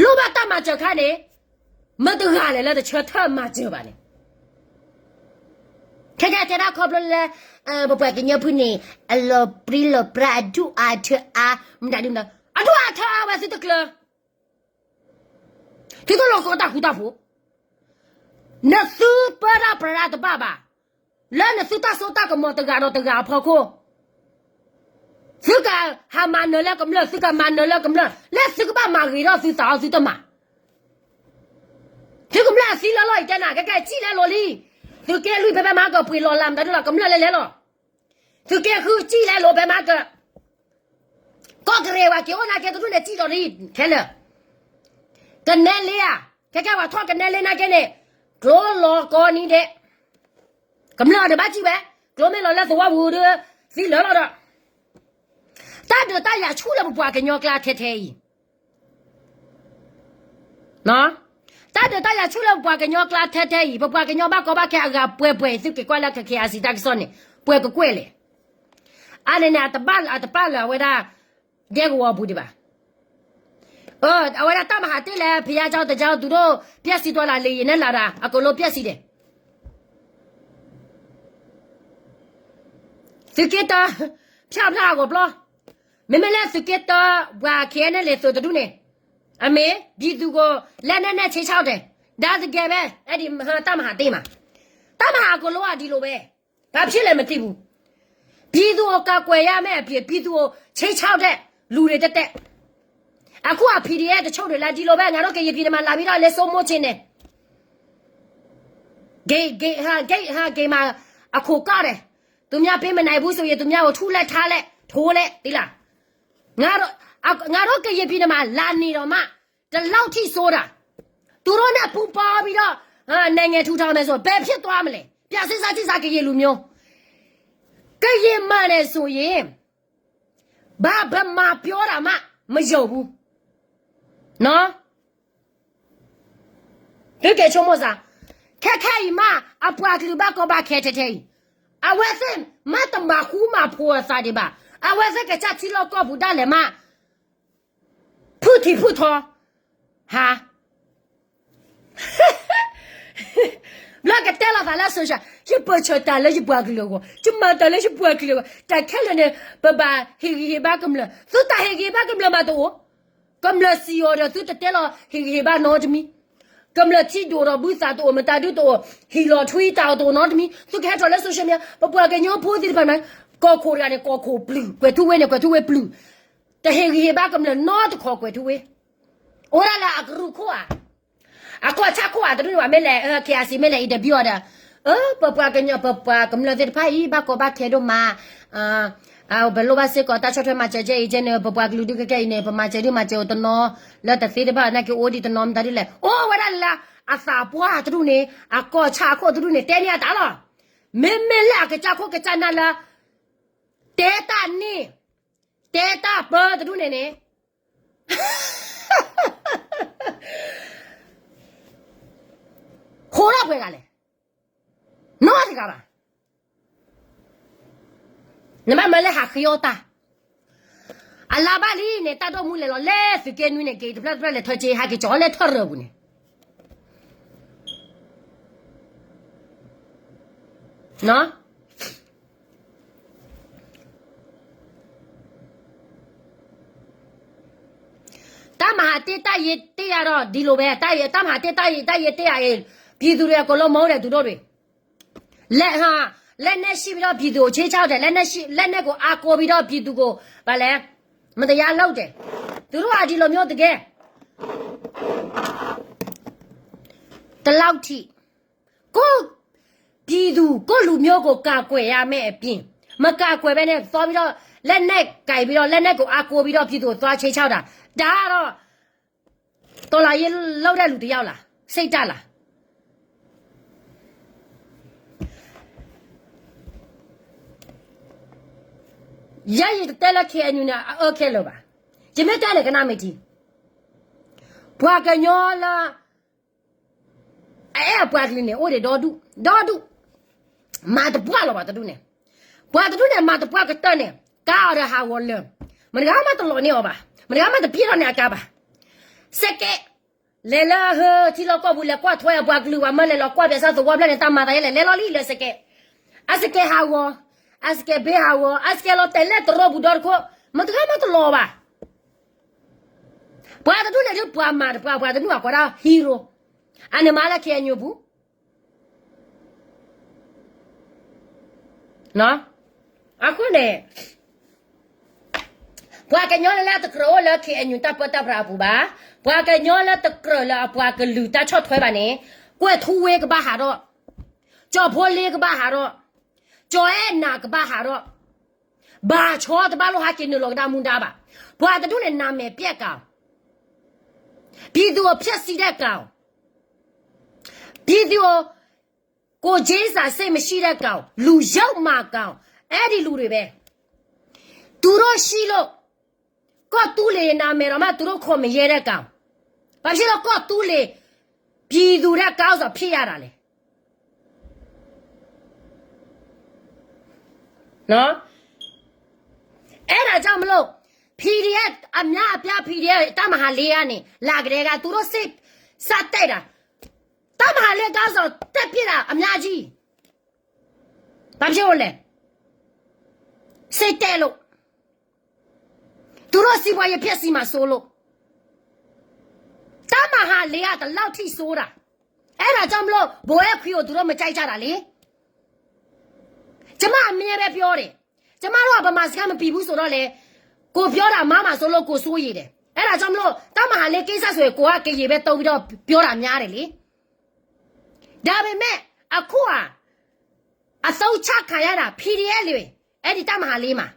လိၣ်ဘၣ်တၢ်မၤစၢၤခါန့ၣ်, မတဂၤလဲၣ်လၢတဆၢထၢၣ်မၤစၢၤဘၣ်န့ၣ်, ခဲကဲတဲဒၣ်ခီဖျိလၢ ပပှၤကညီဖိန့ၣ် အလီၤပြံလီၤပြါ အဒူၣ်အါထၢအါ, မတၤဒ်မတၤ, အဒူၣ်အါထၢအါဝဲသုတကျၢၤ, သုတလိၣ်ဃီတၢ်ဃူတၢ်ဖိး, နသုပၢတၢ်ပြးတၢ်တဘၣ်ဘၣ်, လၢနသုတၢ်စိတၢ်ကမီၤတဂၤဒီးတဂၤအဖီခိၣ်, သုကဟးမၤနၢၤလၢကမျၢၢ် သုကမၤနၢၤလၢကမျၢၢ် လၢသုကဘၣ်မၤဂ့ၤထီၣ်သုသးအီၤသုတမၤ သုကမျၢၢ်အသံလၢလီၢ်အံၤတဲနၤ ကဲကဲစံၣ်လဲလိာ်လံ, သုးက့လွံၢ်ဖဲဖဲမၤကပှ့ၤလီၤလၢမတၤဒုလီၤ ကမျၢၢ်လဲလဲလီၤ, သုးက့ဃုစံၣ်လဲလိာ်ဖဲမၤက, ကီၢ်ကရ့ၣ်ဝဲက့ၤအိၣ်နာ်က့တဒူၣ်န့ၣ်စံၣ်လီၤလံ, ခဲလၢာ်, ကနဲလ့ဧါ, ခဲကဲပှၤထီၣ်ကနဲလ့နာ်က့န့ၣ်, ကျိလီၤကီနံၤဒဲး, ကမျၢၢ်အီၤန့ၣ်ဘၣ်စံၣ်ဝဲ, ကျိမ့ၢ်လီၤလၢသဝီပူၤဒီး, သံလၢာ်လီၤဒီး တၢ်ဒုးတၢ်ယၤဆူၣ်လၢပပှၤကညီကျါထဲထဲအံၤ, တၢ်ဒုးတၢ်ယၤဆူၣ်လၢပပှၤကညီကျါထဲထဲအံၤ ပပှၤကညီဘၣ်ကီဘၣ်ခဲအဂၤပှဲၤပှဲၤအံၤ သုက့ၤကွၢ်လၢခဲခဲအစံးတၢ်ကစီၣ်န့ၣ် ပှဲၤကကွဲၢ်လဲၣ်, အါန့ၣ်န့ၣ် အတပာ်လၢအဝဲဒၣ် ဒဲကဝီၤအပူၤဒံးဘၣ်, အဝဲဒၣ်တၢ်မၤဟးတ့ၢ်လၢ ဖယါကၠီတကၠီ သူတို့ ပျက်စီးသွားလား လေယာဉ်နဲ့လာတာ အကုန်လုံးပျက်စီးတယ် သုးက့တၢ ဖျါဖျါအဂီၢ်ဘျီ, မ့မ့ၢ်လၢသုးက့တၢ ပှၤ ခဲအံၤန့ၣ် လဲၤသုးတဒူၣ်န့ၣ်, အမ့ၢ် ပြည်သူကို လက်နက်နဲ့ ခြိမ်းခြောက်တယ်, ဒါတကယ်ပဲ, အဲဒီ တၢ်မၤဟးတ့ၢ်မး, တၢ်မၤဟးအကလိအဒီးလိာ်ဝဲ, ဘာဖြစ်လဲမသိဘူး, ပြည်သူကို ကာကွယ်ရမယ့်အပြင် ပြည်သူကို ခြိမ်းခြောက်တဲ့ လူတွေ တက်တက် အခုက PDF တချို့တွေလည်း ဒီလိုပဲ ငါတို့ ကရင်ပြည်နယ်မှာ လာပြီးတော့ လဲစိုးမိုးချင်တယ်, ဂိတ် ဂိတ် ဟ ဂိတ် ဟ ဂိတ်မှာ အခိုကတယ်, သူများပေးမနိုင်ဘူးဆိုရင် သူများကို ထုလက် ထားလက် ထိုးလက် သိလား, ငါတို့ အ ငါတို့ ကရင်ပြည်နယ်မှာ လာနေတော့မှ ဒီလောက်ထိဆိုးတာ, သူတို့နဲ့ ပူးပေါင်းပြီးတော့ အာ နိုင်ငံထူထောင်မယ်ဆို ဘယ်ဖြစ်သွားမလဲ, ပြန်စဉ်းစားကြည့်စမ်း ကရင်လူမျိုး, ကရင်မှန်တယ်ဆိုရင် ဘာဗမာပြောတာမှ မယုံဘူး နော်, သုက့ၤဆိကမိၣ်စမ်း, ခဲခဲအံၤမး အပှၤကလုာ်ဘၣ်ကီဘၣ်ခဲထဲထဲအံၤ, အဝဲသ့ၣ် မ့ၢ်တမၤဃူမၤဖိးအသးဒံးဘၣ်, အဝဲသ့ၣ်ကစၢ်ထံလီၢ်ကီၢ်ပူၤဒၣ်လဲာ်မး ဖုထံဖုထီ, ဟါ, လၢကတဲလီၤသးလၢ social, ယပၢၢ်ဆၢၣ်တၢ်လၢယပှၤကလုာ်အဂီၢ်, ယမၤတၢ်လၢယပှၤကလုာ်အဂီၢ်, တၢ်ခဲလၢာ်န့ၣ် ပဘၣ်ဟ့ၣ်ဂံၢ်ဟ့ၣ်ဘါကမျၢၢ်, သုတၢ်ဟ့ၣ်ဂံၢ်ဟ့ၣ်ဘါကမျၢၢ်မးတအိၣ်, ကမျၢၢ်စံၣ်အီၤဒီးသုတတဲလီၤဟ့ၣ်ဂံၢ်ဟ့ၣ်ဘါနီတမံၤ, ကမျၢၢ်ထံဒိၣ်ဒီးဘုသၣ်တအိၣ်, မတၤဒုတအိၣ်, ဟံၣ်လီၤထွံတၢ်အီၣ်တအိၣ်နီတမံၤ, သုကဟဲထီၣ်လၢ social media, ပပှၤကညီဖိသ့ၣ်တဖၣ်န့ၣ်, ကီၢ်ခိၣ်တဂၤန့ၣ် ကီၢ်ခိၣ်ပျုၢ်, ကွဲၤထူဝ့န့ၣ် ကွဲၤထူဝ့ပျုၢ်, တဟ့ၣ်ဂံၢ်ဟ့ၣ်ဘါကမျၢၢ်နီတခီ ကွဲၤထူဝ့, အိၣ်ဒၣ်လၢအကရူၢ်ခိၣ်ဧါ အကီၢ်ဆၣ်ခိၣ်ဧါ, တဒူၣ်န့ၣ်ဘၣ်, မ့ၢ်လဲၤ KIC, မ့ၢ်လဲၤ interview အီၤဒီး, ပပှၤကညီ ပပှၤကမျၢၢ်သ့ၣ်တဖၣ်အံၤ ဘၣ်ကီဘၣ်ခဲဒိၣ်မး, ပလိၣ်ဘၣ်စ့ၢ်ကီးတၢ်ဆီၣ်ထွဲမၤစၢၤကဲအံၤကဲန့ၣ်, ပပှၤကလုာ်ဒုးကဲကဲအံၤန့ၣ်, ပမၤစၢၤဒုးမၤစၢၤအိၣ်တနီၤ, လၢတသ့တဘၣ်နာ်က့အိၣ်ဒံးတနီၤ, မတၤဒုလဲၣ်, အိၣ်ဝဲဒၣ်လၢအသးပှၢ်တဒူၣ်န့ၣ်, အကီၢ်ဆၣ်အခိၣ်တဒူၣ်န့ၣ် တဲန့ၢ်အတၢ်လီၤ. မ့မ့ၢ်လၢအကစၢ်ခိၣ်ကစၢ်နၢ်လၢ တဲတၢ်န့ၣ်, တဲတၢ်ပၢတဒူၣ်န့ၣ်န့ၣ် ဃိထီၣ်ပှဲၤဂၤလဲၣ်, နီတဂၤဘၣ်. နဘၣ်မၢလၢဟးဃ့အီၣ်တၢ်, အလါဘၣ်လံန့ၣ် တၢ်ဒိၣ်မူလဲၤလီၤ လဲၤသုးက့နွံန့ၣ် က့ၤတဖျၢၣ်တဖျၢၣ်လဲၤထၢက့ၤ ဟဲက့ၤကၠီၤလဲၤထၢရၢၢ်ပူၤန့ၣ် တၢ်မၤဟးတ့ၢ်တၢ်ယ့တ့ၢ်ယၤဒီး ဒ်လိာ်ဝဲ, တၢ်မၤဟးတ့ၢ်တၢ်ယ့တ့ၢ်ယၤအံၤ, ပြည်သူတွေက အကုန်လုံး မုန်းတယ် သူတို့တွေ, လက်နက်ရှိပြီးတော့ ပြည်သူကို ခြိမ်းခြောက်တယ်, လက်နက်ကို အားကိုးပြီးတော့ ပြည်သူကို ဘာလဲ, မတရားလုပ်တယ်, သူတို့ကဒီလိုမျိုးတကယ်, ဒီလောက်ထိ ကိုယ့်ပြည်သူ ကိုယ့်လူမျိုးကို ကာကွယ်ရမယ့်အပြင် မကာကွယ်ဘဲနဲ့ သွားပြီးတော့ လက်နက်ကိုင်ပြီးတော့ လက်နက်ကို အားကိုးပြီးတော့ ပြည်သူကို သွားခြိမ်းခြောက်တာ, ဒါကတော့ တော်လှန်ရေးလုပ်တဲ့လူတစ်ယောက်လား, စိတ်ဓာတ်လား. ယဲယတတဲလၢ KNU န့ၣ် အအၢခဲလၢာ်ဘၣ်. ယမ့ၢ်တဲန့ၣ် ကနၣ်မ့ၢ်ထံ, ပှၤကညီလၢ အအဲၣ်အပှၤကလုာ်န့ၣ် အိၣ်ဒံးဒီဒူၣ်, ဒီဒူၣ်, မၤတပှၢ်လီၤ ပှၤတဒူၣ်န့ၣ်, ပှၤတဒူၣ်န့ၣ် မၤတပှၢ်ကတၢၢ်န့ၣ် ကါအီၤဒီးဟးဂီၤလၢာ်, မတဂၤမးတလီၤန့ၢ်အီၤဘၣ်, မတဂၤမးတပျဲထီၣ်န့ၢ်အကါဘၣ်. စကဲး လဲၤလၢဟၢထံလီၢ်ကီၢ်ပူၤ လဲၤကွၢ်ထွဲအပှၤကလုာ် ပှၤမၢလဲၤလီၤကွၢ်ပၠးစၢ်သဝီဖျၢၣ်န့ၣ် တၢ်မၤသးယဲလဲၣ်, လဲၤလီၤလံလၢစကဲး, အစကဲးဟးဂီၤ, အစကဲးဘ့ဟးဂီၤ, အစကဲးလီၤတဲာ်လဲၣ်တရိပူၤဒီတခိၣ်, မတဂၤမးတလီၤဘၣ်. ပှၤတဒူၣ်န့ၣ်ဒုးပှၤမၤတပှၢ်, ပှၤတဒူၣ်အကိးဒၣ် hero, အန့ၣ်မၤလၢ KNU ပူၤ အဃိန့ၣ် ပှၤကညီလၢတကြၢးအိၣ်လၢ KNU တၢ်ပၢတၢ်ပြးအပူၤဘၣ်, ပှၤကညီလၢတကြၢးလၢအပှၤကလုာ်တၢ်ဆီၣ်ထွဲဘၣ်န့ၣ်, ကွဲၢ်ထူဝ့ကဘၣ်ဟးထီၣ်, ကၠီၤဖိလ့ကဘၣ်ဟးထီၣ်, ကၠီၤအဲၣ်နၤကဘၣ်ဟးထီၣ်, ဘၣ်ဆီတဘၣ်လိၣ်ဟဲက့ၤနုာ်လီၤကဒါမူဒါဘၣ်. ပှၤတဒူၣ်န့ၣ် နာမည်ပျက်ကောင်, ပြည်သူကိုဖျက်ဆီးတဲ့ကောင်, ပြည်သူကို ကိုယ်ချင်းစာစိတ်မရှိတဲ့ကောင်, လူယုတ်မာကောင်, အဲဒံလူတွေပဲ. သူတို့ရှိလို့ ကီၢ်သူလ့ၤနာမည်တောင်မှ သူတို့ခေါ်မရဲတဲ့ကောင်, ဘာဖြစ်လို့ ကီၢ်သူလ့ၤ ပြည်သူတဲ့ခေါင်းဆောင်ဖြစ်ရတာလဲ. အဲဒါကြောင့်မလို့ PDF အများအပြား PDF တပ်မဟာလေးကနေ လာကတည်းက သူတို့စိတ်စတိုက်တာ, တပ်မဟာလေးခေါင်းဆောင် တက်ပြစ်တာ အများကြီး. ဘာဖြစ်လို့လဲ. စိတ်တက်လို့, သူတို့စီးပွားရေးဖျက်ဆီးမှာစိုးလို့, တပ်မဟာလေးက ဒီလောက်ထိဆိုးတာ. အဲဒါကြောင့်မလို့ ဗိုလ်အဲခွံကို သူတို့မကြိုက်ကြတာလေ. ကျမအမြဲပဲပြောတယ်, ကျမတို့က ဗမာစကားမပီဘူးဆိုတော့လေ, ကိုပြောတာမှားမှာစိုးလို့ ကိုစိုးရိမ်တယ်. အဲဒါကြောင့်မလို့ တပ်မဟာလေးကိစ္စဆိုရင် ကိုက ကရင်ပဲသုံးပြီးတော့ ပြောတာများတယ်လေ. ဒါပေမဲ့ အခုဟာ အသုံးချခံရတာ PDF တွေ, အဲဒီတပ်မဟာလေးမှာ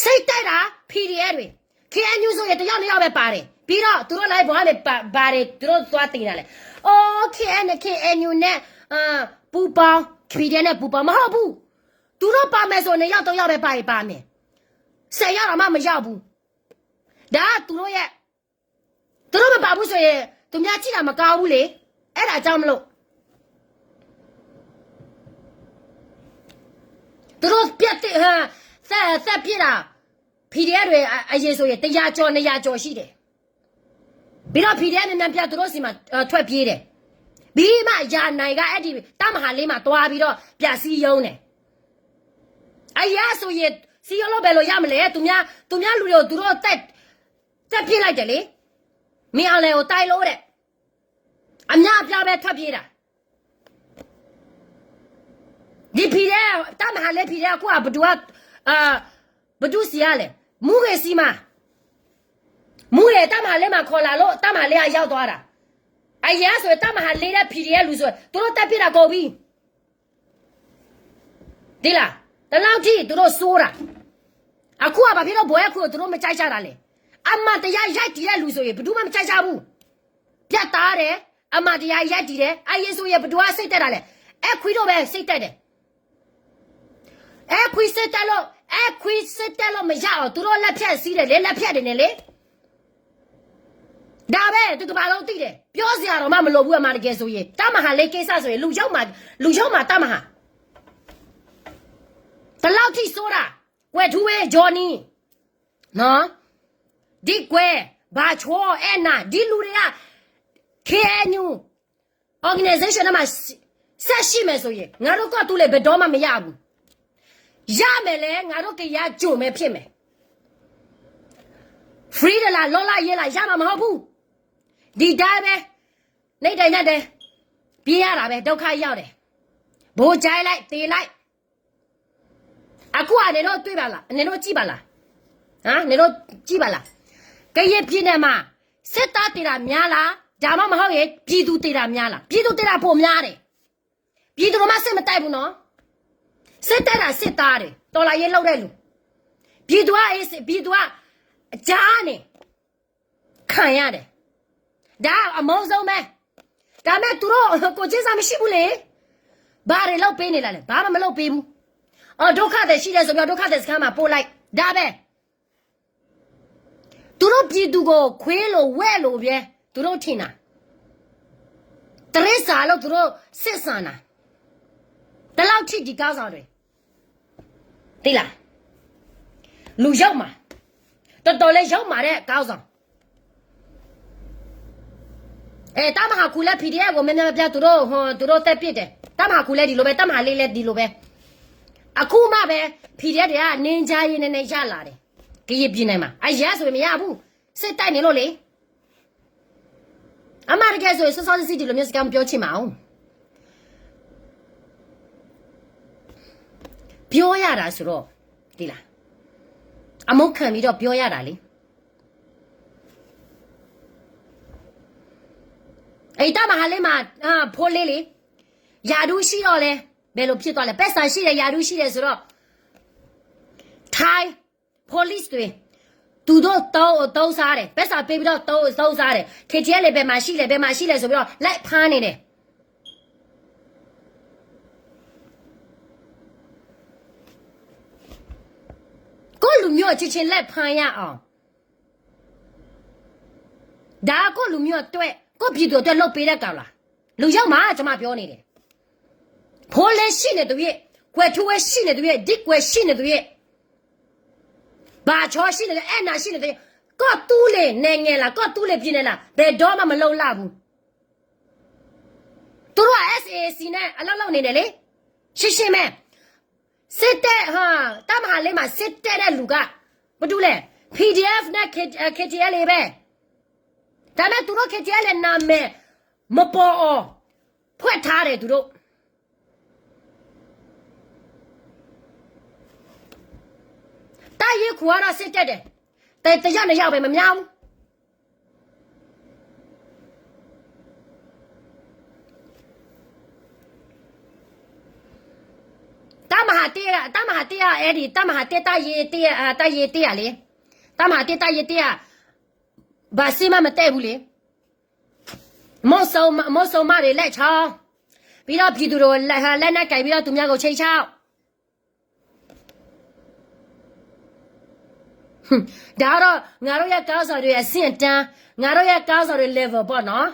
စိတ်တိုက်တာ PDF တွေ, KNU ဆိုရင် တစ်ယောက်နှစ်ယောက်ပဲပါတယ်. ပြီးတော့ သူတို့ live ပေါ်ကနေ ပါ-, ပါတယ်, သူတို့ သွားတင်တာလေ. အော် KNU နဲ့ အာ, ပူပေါင်း, PDF နဲ့ ပူပေါင်း, မဟုတ်ဘူး. သူတို့ပါမယ်ဆိုရင် နှစ်ယောက်သုံးယောက်ပဲ ပါရင်ပါမယ်. ဆယ်ယောက်တောင်မှ မရောက်ဘူး. ဒါက သူတို့ရဲ့ သူတို့မပါဘူးဆိုရင် သူများကြည့်တာမကောင်းဘူးလေ. အဲဒါကြောင့်မလို့ သူတို့ပြတ်သစ်, ဟမ်, သတ်, သတ်ပစ်တာ PDF တွေ အ, အရင်ဆိုရင် တစ်ရာကျော် နှစ်ရာကျော်ရှိတယ်. ပြီးတော့ ပြီးတော့ PDF များများပြသူတို့ဆီမှာ ထွက်ပြေးတယ်. ပြီးမှ ရန်နိုင်က အဲ့ဒီ တပ်မဟာလေးမှာ သွားပြီးတော့ ပြန်စည်းရုံးတယ်. အရမ်းဆိုရင် စည်းရုံးလို့ ဘယ်လိုရမလဲ. သူများ သူများလူတွေကို သူတို့ သတ် သတ်ပစ်လိုက်တယ်လေ. မင်းအောင်လှိုင်ကို တိုက်လို့တဲ့. အများအပြားပဲ ထွက်ပြေးတာ. ဒီ PDF တပ်မဟာလေး PDF အခုက ဘယ်သူက အာ ဘယ်သူဆီကလဲ. မူးဂေၤဆီမှာ. မူးဂေၤ တပ်မဟာလေးမှာ ခေါ်လာလို့ တပ်မဟာလေးက ရောက်သွားတာ. အရင်ကဆိုရင် တပ်မဟာလေးနဲ့ PDF လူဆိုရင် သူတို့ သတ်ပစ်တာ ကုန်ပြီ. သိလား. ဒီလောက်ထိ သူတို့ ဆိုးတာ. အခုက ဘာဖြစ်လို့ ဗိုလ်အဲခွံကို သူတို့ မကြိုက်ကြတာလဲ. အမှန်တရား ရပ်တည်တဲ့ လူဆိုရင် ဘယ်သူမှ မကြိုက်ကြဘူး. ပြတ်သားတယ်. အမှန်တရား ရပ်တည်တယ်. အရင်ဆိုရင် ဘယ်သူက စိတ်တက်တာလဲ. အဲခွံတို့ပဲ စိတ်တက်တယ်. အဲခွံ စိတ်တက်လို့ အဲခွံ စိတ်တက်လို့ မရအောင် သူတို့ လက်ဖြတ်စည်းတယ်လေ. လက်ဖြတ်တယ်နဲ့လေ. ဒါပဲ တစ်ကမ္ဘာလုံးသိတယ်. ပြောစရာတောင်မှ မလိုဘူး. အမှန်တကယ်ဆိုရင် တပ်မဟာလေး ကိစ္စဆိုရင် လူယုံမး လူယုံမး တပ်မဟာ. ဒီလောက်ထိ ဆိုးတာ. ကွယ်ထူးဝင်း Johnny နော်. ဒီကွယ် ဘၣ်ချော အဲၣ်နၤ ဒီလူတွေက KNU organization ထဲမှာ ဆက်ရှိမယ်ဆိုရင် ငါတို့ ကီၢ်သူလ့ၤ ဘယ်တော့မှ မရဘူး. ရမယ်လဲ ငါတို့ ကယန်းကြိုမယ် ဖြစ်မယ်. Free တလား လွတ်လပ်ရေးလား ရမှာ မဟုတ်ဘူး. ဒီတိုင်းပဲ နေ့တိုင်းနေ့တိုင်း ပြေးရတာပဲ ဒုက္ခရောက်တယ်. ဗိုလ်ကြိုက်လိုက် သေလိုက်. အခုက နင်တို့ တွေ့ပါလား နင်တို့ ကြည့်ပါလား. ဟမ် နင်တို့ ကြည့်ပါလား. ကရင်ပြည်နယ်မှာ စစ်သားသေတာများလား ဒါမှမဟုတ်ရင် ပြည်သူသေတာများလား. ပြည်သူသေတာ ပိုများတယ်. ပြည်သူက စစ်မတိုက်ဘူးနော်. စစ်တိုက်တာ စစ်သားတွေ တော်လှန်ရေးလုပ်တဲ့လူ. ပြည်သူက အေးစစ် ပြည်သူက အကြမ်းနေ ခံရတယ်. ဒါ အမုန်းဆုံးပဲ. ဒါပေမဲ့ သူတို့ ကိုယ်ချင်းစာ မရှိဘူးလေ. ဘာတွေ လုပ်ပေးနေလဲလဲ. ဘာမှ မလုပ်ပေးဘူး. အော် ဒုက္ခသည်ရှိတယ်ဆိုပြီးတော့ ဒုက္ခသည်စခန်းမှာ ပို့လိုက်. ဒါပဲ. သူတို့ ပြည်သူကို ခွေးလို ဝက်လိုပဲ သူတို့ ထင်တာ. တိရစ္ဆာန်လို့ သူတို့ ဆက်ဆံတာ. ဒီလောက်ထိ ဒီ ခေါင်းဆောင်တွေ သိလား. လူယုံမး. တော်တော်လေး ယုံမးတဲ့ ခေါင်းဆောင်. အဲ တပ်မဟာ ခုလည်း PDF ကို များများပြား သူတို့ ဟို သူတို့ သတ်ပစ်တယ်. တပ်မဟာ ခုလည်း ဒီလိုပဲ တပ်မဟာ လေးလည်း ဒီလိုပဲ. အခုမှပဲ PDF တွေက ငြိမ်းချမ်းရေး နည်းနည်း ရလာတယ်. ကရင်ပြည်နယ်မှာ အရင်ဆိုရင် မရဘူး. စစ်တိုက်နေလို့လေ. အမှန်တကယ်ဆိုရင် စောစောစီးစီး ဒီလိုမျိုး စကား မပြောချင်ပါဘူး. ပြောရတာဆိုတော့ သိလား. အမုန်းခံပြီးတော့ ပြောရတာလေ. အဲ့ တပ်မဟာလေးမှာ အာ ဖိလေးလေ. ရာထူးရှိတော့လဲ ဘယ်လိုဖြစ်သွားလဲ. ပိုက်ဆံရှိတယ် ရာထူးရှိတယ်ဆိုတော့ ထိုင်း police တွေ သူတို့ သုံး သုံးစားတယ်. ပိုက်ဆံပေးပြီးတော့ သုံး သုံးစားတယ်. KTLA ဘယ်မှာရှိလဲ ဘယ်မှာရှိလဲဆိုပြီးတော့ လိုက်ဖမ်းနေတယ်. ကိုယ့်လူမျိုးအချင်းချင်း လိုက်ဖမ်းရအောင်. ဒါက ကိုယ့်လူမျိုးအတွက် ကိုယ့်ပြည်သူအတွက် လုပ်ပေးတဲ့ကောင်လား. လူယုံမး ကျွန်မပြောနေတယ်. ဖိလေးရှိနေသရွေ့ ကွယ်ထူးဝင်းရှိနေသရွေ့ ဒီကွယ်ရှိနေသရွေ့ ဘၣ်ချောရှိနေသရွေ့ အဲၣ်နၤရှိနေသရွေ့ ကီၢ်သူလ့ၤနိုင်ငံလား ကီၢ်သူလ့ၤပြည်နယ်လား ဘယ်တော့မှ မလုပ်လာဘူး. သူတို့က SAC နဲ့ အလုပ်လုပ်နေတယ်လေ. ရှင်းရှင်းပဲ. စစ်တပ် ဟာ တပ်မဟာလေးမှာ စစ်တပ်နဲ့လူက ဘာတူလဲ. PDF နဲ့ K- KTLA ပဲ. ဒါပေမဲ့ သူတို့ KTLA နာမည် မပေါ်အောင် ဖွက်ထားတယ် သူတို့. တပ်ရင်း ခုကတော့ စစ်တပ်တယ်. တ- တစ်ယောက်နှစ်ယောက်ပဲ မများဘူး. တပ်မဟာတစ်က တပ်မဟာတစ်က အဲ့ဒီ တပ်မဟာတစ် တပ်ရင်းတစ် အာ တပ်ရင်းတစ်ကလေ. တပ်မဟာတစ် တပ်ရင်းတစ်က ဘာစစ်မှ မတက်ဘူးလေ. မုဆိုးမ- မုဆိုးမတွေ လက်ချောင်း ပြီးတော့ ပြည်သူတွေကို လက်- လက်နက်ကိုင်ပြီးတော့ သူများကို ခြိမ်းခြောက်. ဒါကတော့ ငါတို့ရဲ့ ခေါင်းဆောင်တွေ အဆင့်အတန်း, ငါတို့ရဲ့ ခေါင်းဆောင်တွေ level ပေါ့နော်.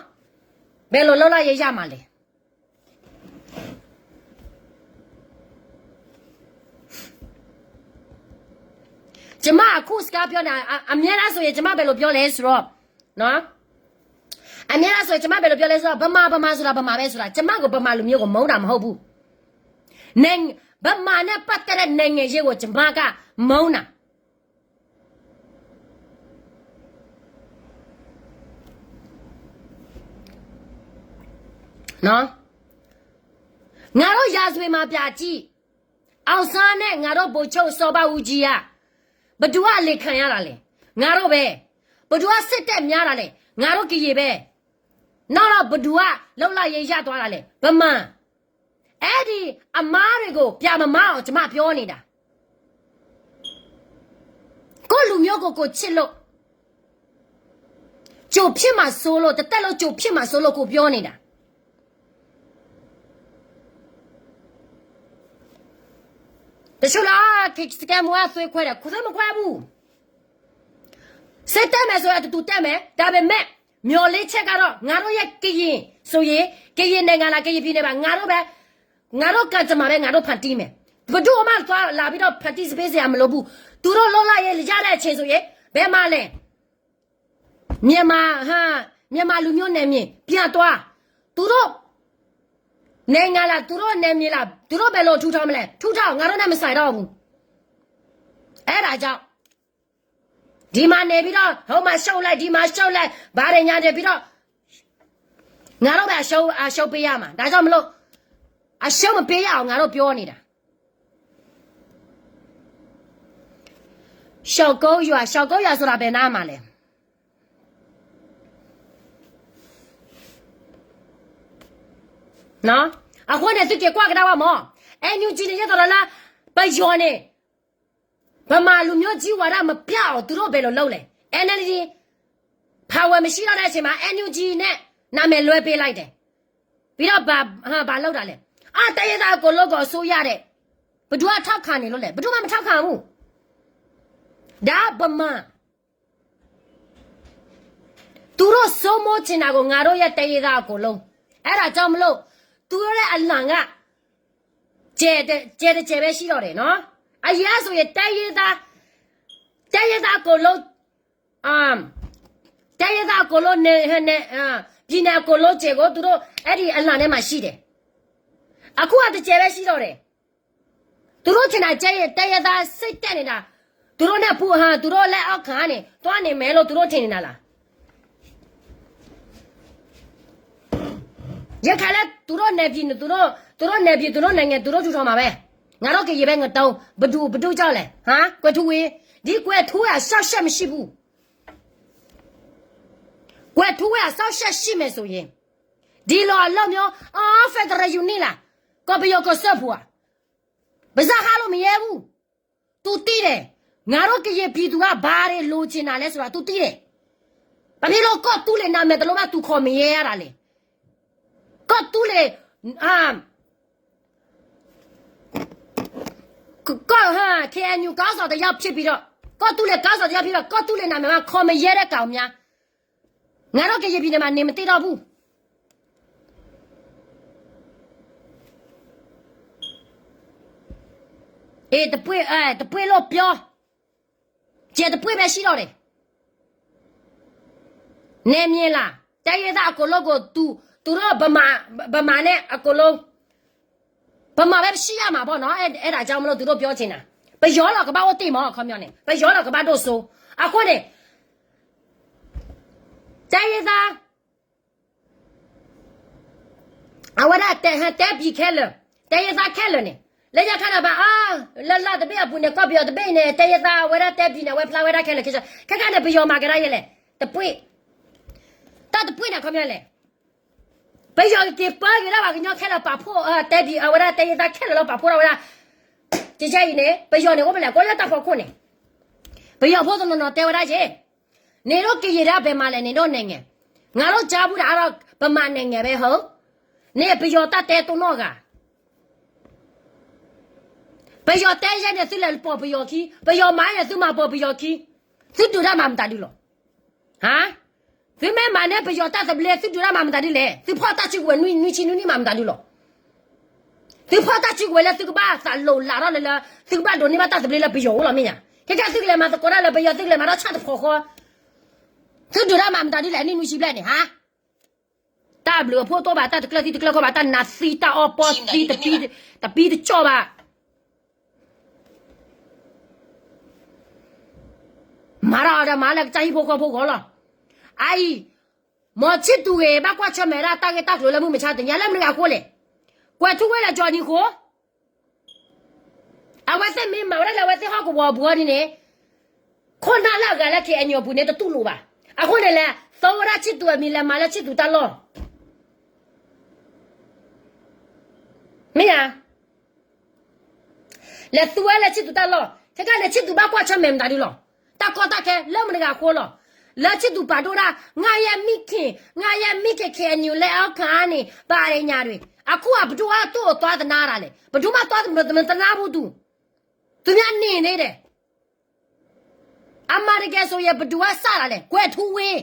ဘယ်လိုလုပ်လို့ ရရမှာလဲ. ကျွန်မ အခုစကားပြောနေတာ အ- အမြဲတမ်းဆိုရင် ကျွန်မ ဘယ်လိုပြောလဲဆိုတော့ နော်, အမြဲတမ်းဆိုရင် ကျွန်မဘယ်လိုပြောလဲဆိုတော့ ဗမာ ဗမာဆိုတာ ဗမာပဲဆိုတာ ကျွန်မကို ဗမာလူမျိုးကို မုန်းတာမဟုတ်ဘူး။ နိုင်ငံ ဗမာနဲ့ပတ်သက်တဲ့နိုင်ငံရေးကို ကျွန်မက မုန်းတာ။ နော်။ ငါတို့ရာဇဝင်မှာပြကြည့်။ အောင်ဆန်းနဲ့ ငါတို့ဗိုလ်ချုပ်စောဘဦးကြီးက ဘယ်သူကအလိမ်ခံရတာလဲ။ ငါတို့ပဲ။ ဘယ်သူကစစ်တပ်များတာလဲ။ ငါတို့ကရင်ပဲ။ နောက်တော့ ဘယ်သူကလွတ်လပ်ရေးရသွားတာလဲ။ ဗမာ။ အဲ့ဒီအမှားတွေကို ပြန်မမှားအောင် ကျွန်မပြောနေတာ။ ကိုယ့်လူမျိုးကို ကိုယ်ချစ်လို့ ကြိုဖြစ်မှာစိုးလို့ တစ်သက်လုံးကြိုဖြစ်မှာစိုးလို့ ကိုပြောနေတာ။ တချို့လည်း စကဲမူအသွေးခွဲတယ် ကိုယ်သွေးမခွဲဘူး။ စစ်တပ်မယ်ဆိုရင် အတူတူတက်မယ်။ ဒါပေမဲ့ မျှော်လင့်ချက်ကတော့ ငါတို့ရဲ့ကရင်ဆိုရင် ကရင်နိုင်ငံလား ကရင်ပြည်နယ်ပါ ငါတို့ပဲ ငါတို့ကံကြမ္မာပဲ ငါတို့ဖန်တီးမယ်။ ဘယ်သူမှသွားလာပြီးတော့ ဖန်တီးစပေးစရာမလိုဘူး။ သူတို့လွတ်လပ်ရေးရတဲ့အချိန်ဆိုရင် ဘယ်မှာလဲ။ မြန်မာဟာ မြန်မာလူမျိုးနယ်မြေ ပြန်သွား။ သူတို့နိုင်ငံလား သူတို့နယ်မြေလား သူတို့ဘယ်လိုထူထောင်မလဲ ထူထောင် ငါတို့နဲ့မဆိုင်တော့ဘူး။ အဲ့ဒါကြောင့် ဒီမှာနေပြီးတော့ ဟိုမှာရှုပ်လိုက် ဒီမှာရှုပ်လိုက် ဘာတွေညာတွေပြီးတော့ ငါတို့ပဲအရှုံး အရှုံးပေးရမှာ။ ဒါကြောင့်မလို့ အရှုံးမပေးရအောင် ငါတို့ပြောနေတာ။ ရှောက်ကုန်းရွာ ရှောက်ကုန်းရွာဆိုတာဘယ်နားမှာလဲ။ နော်။ အဃိန့ၣ် သုက့ၤကွၢ်ကဒါဝဲမၢ် NUG န့ၣ် ယဲသိးလၢ ပယီၤန့ၣ် ဗမာလူမျိုးကြီးဝါဒမပျောက်အောင် သူတို့ဘယ်လိုလုပ်လဲ။ NLD ပါဝင်မရှိတော့တဲ့အချိန်မှာ NUG နဲ့ နာမည်လွဲပေးလိုက်တယ်။ ပြီးတော့ ဘာ ဟာ ဘာလုပ်တာလဲ။ အာ တိုင်းရင်းသားအကုန်လုံးကို အစိုးရတဲ့ ဘယ်သူကထောက်ခံနေလို့လဲ။ ဘယ်သူမှမထောက်ခံဘူး။ ဒါဗမာ သူတို့စိုးမိုးချင်တာကို ငါတို့ရဲ့တိုင်းရင်းသားအကုန်လုံး။ အဲ့ဒါကြောင့်မလို့ သူတို့ရဲ့အလံက ကျဲတကျဲပဲရှိတော့တယ်နော်။ အရင်ကဆိုရင် တိုင်းရင်းသား တိုင်းရင်းသားအကုန်လုံး အာ တိုင်းရင်းသားအကုန်လုံး နယ် နယ် အာ ပြည်နယ်အကုန်လုံးကျဲကို သူတို့ အဲ့ဒီအလံထဲမှာရှိတယ်။ အခုကတကျဲပဲရှိတော့တယ်။ သူတို့ထင်တာ ကျဲ တိုင်းရင်းသားစိတ်တက်နေတာ သူတို့နဲ့ပူ ဟာ သူတို့လက်အောက်ခံကနေ သွားနေမယ်လို့ သူတို့ထင်နေတာလား။ ရခိုင်လည်း သူတို့နယ်ပြည် သူတို့ သူတို့နယ်ပြည် သူတို့နိုင်ငံ သူတို့ထူထောင်မှာပဲ။ ငါတို့ကရင်ပဲ ငတုံး ဘယ်သူ ဘယ်သူကြောက်လဲ ဟာ ကွယ်ထူးဝေး ဒီကွယ်ထူးဝေးအစောင့်ရှက်မရှိဘူး။ ကွယ်ထူးဝေးအစောင့်ရှက်ရှိမယ်ဆိုရင် ဒီလိုအလုပ်မျိုး အော် Federal Union လား ကီၢ်ပယီၤကီၢ်စၢဖူး ပါးစပ်ဟါလို့မရဲဘူး။ သူသိတယ်။ ငါတို့ကရင်ပြည်သူက ဘာတွေလိုချင်တာလဲဆိုတာ သူသိတယ်။ ဘာဖြစ်လို့ ကီၢ်သူလ့ၤနာမည်တလုံးမှ သူခေါ်မရဲရတာလဲ။ ကီၢ်သူလ့ၤ အာ ကီၢ် ဟာ KNU ခေါင်းဆောင်တစ်ယောက်ဖြစ်ပြီးတော့ ကီၢ်သူလ့ၤခေါင်းဆောင်တစ်ယောက်ဖြစ်တော့ ကီၢ်သူလ့ၤနာမည်မှ ခေါ်မရဲတဲ့ကောင်များ ငါတို့ကရင်ပြည်နယ်မှာ နေမသင့်တော့ဘူး။ အေး တပွေ့ အဲ တပွေ့လို့ပြော ကျဲတပွေ့ပဲရှိတော့တယ်။ နယ်မြေလား တိုင်းရင်းသားအကုန်လုံးကို သူ သူတို့ဗမာ ဗမာနဲ့အကုန်လုံး ဗမာပဲရှိရမှာပေါ့နော်။ အဲ အဲဒါကြောင့်မလို့ သူတို့ပြောချင်တာ ပယီၤတော့ကဘၣ်အိၣ်တ့ၢ်မး ခီပညီန့ၣ် ပယီၤတော့ကဘၣ်ဒိၣ်စိ အဃိန့ၣ် တိုင်းရင်းသား အဝဲဒၣ်တဲ ဟဲတဲဘံၣ်ခဲလၢာ် တဲယသးခဲလၢာ်န့ၣ် လၢညါခါန့ၣ်ဘၣ် အါ လၢလၢတဘ့ၣ်အပူၤန့ၣ် ကီၢ်ပယီၤတဘ့ၣ်န့ၣ် တဲယသး အဝဲဒၣ်တဲဘံၣ်န့ၣ် အဝဲဖျါဝဲဒၣ်ခဲလၢာ်ခဲဆ့ ခဲခါန့ၣ် ပယီၤမၤကဒါယဲလဲၣ် တပှ့ၢ် တၢ်တပှ့ၢ်န့ၣ် ခီပညီလဲၣ် ပယီၤက့ၤပၢက့ၤဒၣ်ပှၤကညီခဲလၢာ်ပာ်ဖှိၣ် တဲဘံၣ် အဝဲဒၣ်တဲယသးခဲလၢာ်လၢပာ်ဖှိၣ်ထီၣ်ဝဲဒၣ် ကကဲအံၤန့ၣ် ပယီၤန့ၣ် အိၣ်ဖဲလဲၣ် ကီၢ်လၢတၢ်ဖီခိၣ်န့ၣ် ပယီၤဖိတနီၤနီၤတဲဝဲဒၣ်က့ၤ နေတို့ကရင်တန်းဘယ်မှာလဲ နေတို့နိုင်ငံ ငါတို့ကြားဘူးတာတော့ ဗမာနိုင်ငံပဲဟုတ် န့ၣ်ပယီၤတၢ်တဲတိၢ်နီၢ်ဂၤ ပယီၤတဲယဲန့ၣ် သုလဲၤပိာ်ပယီၤခံ ပယီၤမၤယဲန့ၣ် သုမၤပိာ်ပယီၤခံ သုဒုးတၢ်မၤမတၤဒုလီၤ ဟါ သုမ့ၢ်မၤန့ၢ်ပယီၤတၢ်သဘျ့ သုဒုးတၢ်မၤမတၤဒုလဲၣ် သုဖီၣ်တၢ်စုကဝဲၤနွံနွံဆံနွံနွံမၤမတၤဒုလီၤ သုဖီၣ်တၢ်စုကဝဲၤလၢသုကဘၣ်သးလိၤလးထီၣ်လၢလၢ သုကဘၣ်ဒိးန့ၢ်ဘၣ်တၢ်သဘျ့လၢပယီၤအိၣ်လီၤမ့ၢ်ဧါ ခဲကဲသုကလဲၤမၤသကိးတၢ်လၢပယီၤ သုကလဲၤမၤထီၣ်ဆၣ်တဖီဃီ သုဒုးတၢ်မၤမတၤဒုလဲၣ် အနံၣ်နွံဆံဘျဲၣ်န့ၣ် ဟါ တၢ်ဘျုးအဖှိၣ်တအိၣ်ဘၣ်, တၢ်တကျၢၢ်သံတကျၢၢ်ခီဘၣ်, တၢ်နးသံတၢ်အီၣ်ပီသံ, တပံတကၠီၣ်ဘၣ်. မၤတၢ်အီၤဒီးမၤလၢကစၢ်ဟံၣ်ဖိဃီဖိဂီၢ်လီၤ. အအံၤ, မ်ဆံးသူၣ်ဂ့ၤ ဘၣ်ကွၢ်ဆၢၣ်မဲာ်ဒၣ်တၢ်ဂ့ၢ်တၢ်ကျိၤလၢမုၢ်မဆါတနံၤညါ လၢမနုၤအဃိလဲၣ်. ကွဲၤထူဝ့ဒီးကၠီနံၤဃိ အဝဲသ့ၣ်မ့ၢ်မၤဝဲဒၣ်လၢအဝဲသ့ၣ်ဟီၣ်ကဝီၤအပူၤအီၤဒ်န့ၣ်, ခိၣ်နၢ်လၢအဂၤလၢ KNU အပူၤန့ၣ် တတူၢ်လိာ်ဘၣ်. အဃိန့ၣ်လဲၣ်, သဝဲဒၣ်ဆံးသူၣ်အမံၤ လဲၤမၤလၢဆံးသူၣ်တၢ်လီၢ်, မ့ၢ်ဧါ. လဲၤသူဝဲလၢဆံးသူၣ်တၢ်လီၢ်, ခဲကနံၣ်န့ၣ် ဆံးသူၣ်ဘၣ်ကွၢ်ဆၢၣ်မဲာ်မတၤဒုလီၤ. တၢ်ကီတၢ်ခဲလၢမတၤတဂၤအဃိလီၤ. လၢဆံးသူၣ်ပာ်ဒိၣ်ဒၣ် ငါယဲမံခ့ၣ်, ငါယဲမံခ့ၣ် KNU လဲၤအီၣ်ခးန့ၣ် ဘၣ်အရ့ညါတဂ့ၤ. အခိၣ်အပဒိၣ်အါတိၢ်အသွါသနာ်ရၤလဲၣ်, ပဒိၣ်မးသွါတမုာ်တမုာ်သနာ်ပူၤတူၢ်, သုမ့ၢ်န့ၢ်န့ၣ်ဒီး အမၤတကဲစိၤယဲၢ် ပဒုးဝဲစၢ်ဒၣ်လဲၣ်, ကွဲၤထူဝ့,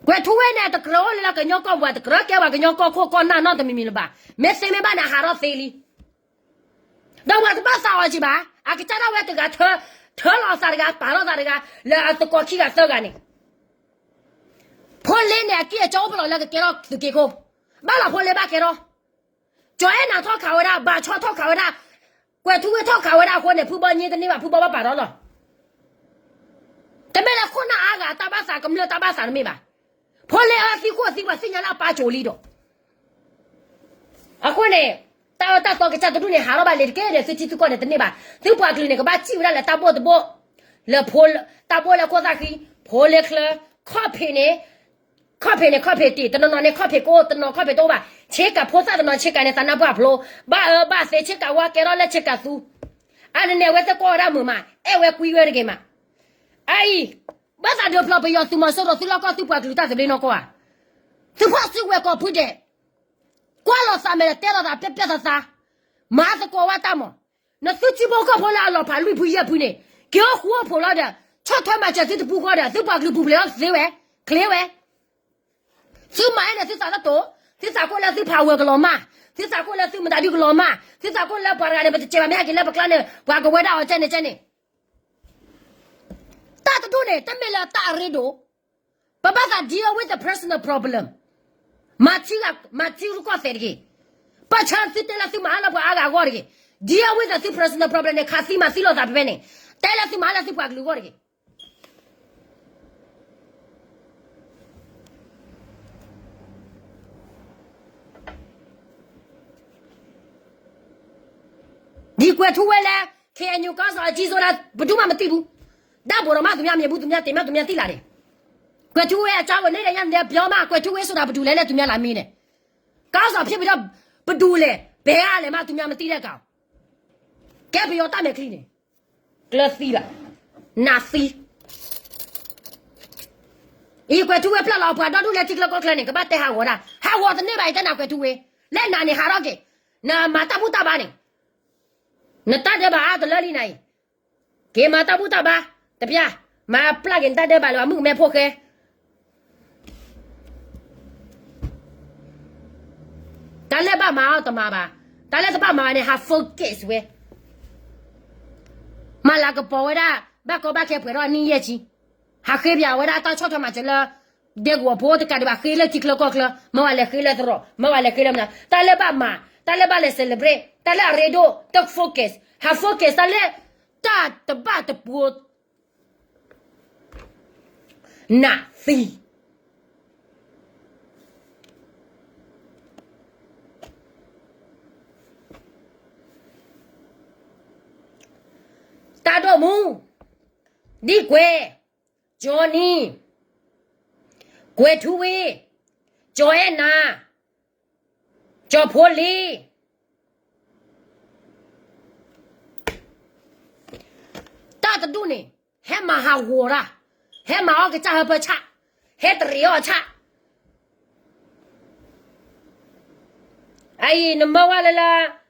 ကွဲၤထူဝ့န့ၣ် တကြၢးအိၣ်လၢကညီကီၢ်ပူၤ, တကြၢးကဲပှၤကညီကီၢ်ခိၣ်ကီၢ်နၢ်နီတမံၤမံၤလၢၤဘၣ်. မ့ၢ်သ့မ့ၢ်ဘၣ်န့ၣ် အဟးထီၣ်သ့လံ. ဒီးပှၤတဘၣ်သးအီၤက့ၤဘၣ်, အကစၢ်ဒၣ်ဝဲတဂၤ ထၢလီၤအသးတဂၤ ပာ်ထီၣ်သးတဂၤ လၢအသကိးခံဂၤသၢဂၤန့ၣ်, ဖိလ့န့ၣ် အကံၢ်အစီအိၣ်ဖဲလီၤလၢကကဲထီၣ်သုးက့ခိၣ်, ဘၣ်လီၤဖိလ့ဘၣ်ကဲထီၣ် ကၠီၤအဲၣ်နၤထီၣ်ခးဝဲဒၣ်, ဘၣ်ဆီထီၣ်ခးဝဲဒၣ်, ကွဲၤထူဝ့ထီၣ်ခးဝဲဒၣ်အဃိန့ၣ် ဖုဘီညါတန့ၢ်ဘၣ်, ဖုဘီဘၣ်ပာ်ထီၣ်လီၤ. တမ့ၢ်လၢခိၣ်နၢ်အါဂၤတၢ်ဘၣ်သးကမျၢၢ်တၢ်ဘၣ်သးတမ့ၢ်ဘၣ်. ဖိလ့အသံဃိသံပှၤသ့ၣ်ညါလၢအပၢ်ကၠိလံဒီး အဃိန့ၣ်, တၢ်အၢတၢ်သီကစၢ်တဒူၣ်န့ၣ် ဟးထီၣ်ဘၣ်လံတက့ၢ်ဒီး သုထံသုကီၢ်န့ၣ်တန့ၢ်ဘၣ်. သုပှၤကလုာ်န့ၣ် ကဘၣ်စံၣ်ဝဲဒၣ်လၢတၢ်ဘိၣ်တဘိၣ်, လၢဖိ, တၢ်ဘိၣ်လၢခိၣ်သၣ်ဃံ, ဖိလ့ချၢ, ခီၣ်ဖံးန့ၣ်, ခီၣ်ဖံးန့ၣ် ခီၣ်ဖံးတ့ၢ်, တနီၤနီၤန့ၣ် ခီၣ်ဖံးကအိၣ်, တနီၤခီၣ်ဖံးတအိၣ်ဘၣ်. ဆ့ကၤဖိသၣ်တနီၤ ဆ့ကၤန့ၣ် သးနါပှၢ်ဖျိ, ဘၣ်အၢဘၣ်သီ ဆ့ကၤဝါကဲထီၣ်လၢဆ့ကၤသူ, အန့ၣ်န့ၣ် အဝဲသ့ၣ်ကွၢ်ဝဲဒၣ်မုာ်မး, အဲၣ်ဝဲကွံဝဲတဂ့ၤမး. အအံၤ, ဘၣ်သးဒုးဖျိးပယီၤသုးမီၤစိရိၤသုးလီၢ်ကီၢ် သုပှၤကလုာ်တၢ်သဘျ့နီၢ်ကီၢ်ဧါ. သုဖီၣ်စုကဝဲၤကီၢ်ဖုဒဲး, ကွၢ်လီၤသးမဲာ်ဒီးတဲလီၤသးပျၢ်ပျၢ်သးသး, မၤသကိးဝဲတၢ်မး, နသုထံဖိကီၢ်ဖိလၢအလီၤဖးလွံၢ်ဖုယဲၢ်ဖုန့ၣ်, က့ၤအိၣ်ဃူအိၣ်ဖိးလီၤဒီး, ဆီၣ်ထွဲမၤစၢၤသုတပူၤဃီဒီး သုပှၤကလုာ်ပူၤဖျဲးအီၤသ့ဝဲ, ချ့ဝဲ သုမၤအဲၣ်န့ၣ်သုသးတတိၤ, သုသးခိၣ်လၢသုဖးဝဲကလီၤမၢ်, သုသးခိၣ်လၢသုမတၤဒုကလီၤမၢ်, သုသးခိၣ်လၢပှၤတဂၤန့ၣ် ပတစဲးဘၣ်မ့ၢ်ဟဲက့ၤလၢပကျါန့ၣ် ပှၤကဝဲဒၣ်အီၤကဲန့ၣ်ကဲန့ၣ်. တၢ်တဒူၣ်န့ၣ် တမ့ၢ်လၢတၢ်အရ့ဒိၣ်, ပဘၣ်သး deal with the personal problem. မၤထံ, မၤထံရူၢ်ကီၢ်သဲးတဂ့ၤ. ပၢၢ်ဆၢသုတဲလၢသုမၤအါလၢပှၤအါဂၤအဂီၢ်တဂ့ၤ. Deal with the သု personal problem န့ၣ် ခးသံမၤသံလိာ်သးဖဲဖဲန့ၣ်, တဲလၢသုမၤအါလၢသုပှၤကလုာ်အဂီၢ်တဂ့ၤ. ဒ်ကွဲၤထူဝ့လၢ KNU ကီၢ်စီၤအကံၢ်စိဒၣ် ပဒူၣ်မးမသံဘူး, ဒၣ်ဘိးဒီးမးသူများမ့ၢ်ဘူး သူများတ့ၢ်မး သူများသံလာ်န့ၣ်, ကွဲၤထူဝ့အကၢ်ဝဲန့ၣ်ဒီး ညါန့ၣ်ဒီးပျီမး ကွဲၤထူဝ့စိဒၣ် ပဒူၣ်လဲၣ်လၢသူများလာ်မ့ၢ်န့ၣ်, ကီၢ်စီၤဖံးပဒီး ပဒူၣ်လဲၣ် ဘဲအါလဲၣ်မး သူများမသံတကး, ကဲပယီၤတၢ်မဲာ်ချံန့ၣ်, ကျၢၤသံလီၤ, နးသံ အံၤကွဲၤထူဝ့ပျၢ်လီၤအပှၤဒီဒူၣ်လၢထံချၢကီၢ်ချၢန့ၣ် ကဘၣ်တဲဟးဂီၤဒၣ်, ဟးဂီၤတန့ၢ်ဘၣ်အံၤ တဲနၤကွဲၤထူဝ့, လၢနၤန့ၣ်ဟးထီၣ်က့ၤ, နမၤတၢ်ဘူၣ်တၢ်ဘါန့ၣ်, နတၢ်ဒဲးဘးအါတလၢလံနၤအံၤ, က့ၤမၤတၢ်ဘူၣ်တၢ်ဘါ, တပျၢ်, မၤပျၢ်က့ၤနတၢ်ဒဲးဘးလၢပှၤမုၣ်ကမဲဖိဃဲ တၢ်လၢဘၣ်မၤအီၤတမၤဘၣ်, တၢ်လၢတဘၣ်မၤဘၣ်န့ၣ် ဟး focus ဝဲ, မၤလၤကပီၤဝဲဒၣ် ဘၣ်ကီဘၣ်ခဲပှဲၤထီၣ်နံၣ်ယဲၢ်ဆံ, ဟးဃ့ပၠးဝဲဒၣ်တၢ်ဆီၣ်ထွဲမၤစၢၤလၢ ဒဲကဝီၤဖိတကးဒံးဘၣ် ဃ့လၢထံချၢကီၢ်ချၢ, မ့ၢ်ဝဲလဲၤဃ့လၢသရိာ်, မ့ၢ်ဝဲလဲၤဃ့လၢမနုၤ, တၢ်လၢဘၣ်မၤ, တၢ်လၢဘၣ်လဲၤ celebrate, တၢ်လၢအရ့ဒိၣ် တ focus, ဟး focus တၢ်လၢ တၢ်တဘၣ်တပှိၤ နးသံ တၢ်ဒိၣ်မူ, ဒ်ကွဲၤ, ကၠီနံၤ, ကွဲၤထူဝ့, ကၠီအဲၣ်နၤ, ကၠီဖိလ့, တၢ်တဒူၣ်န့ၣ် ဟဲမၤဟးဂီၤတၢ်, ဟဲမၤအီၣ်ကစၢ်ဟၢဖၢဆၣ်, ဟဲတရံးအီၣ်ဆၣ်, အအံၤနမၢဝဲလၢလၢ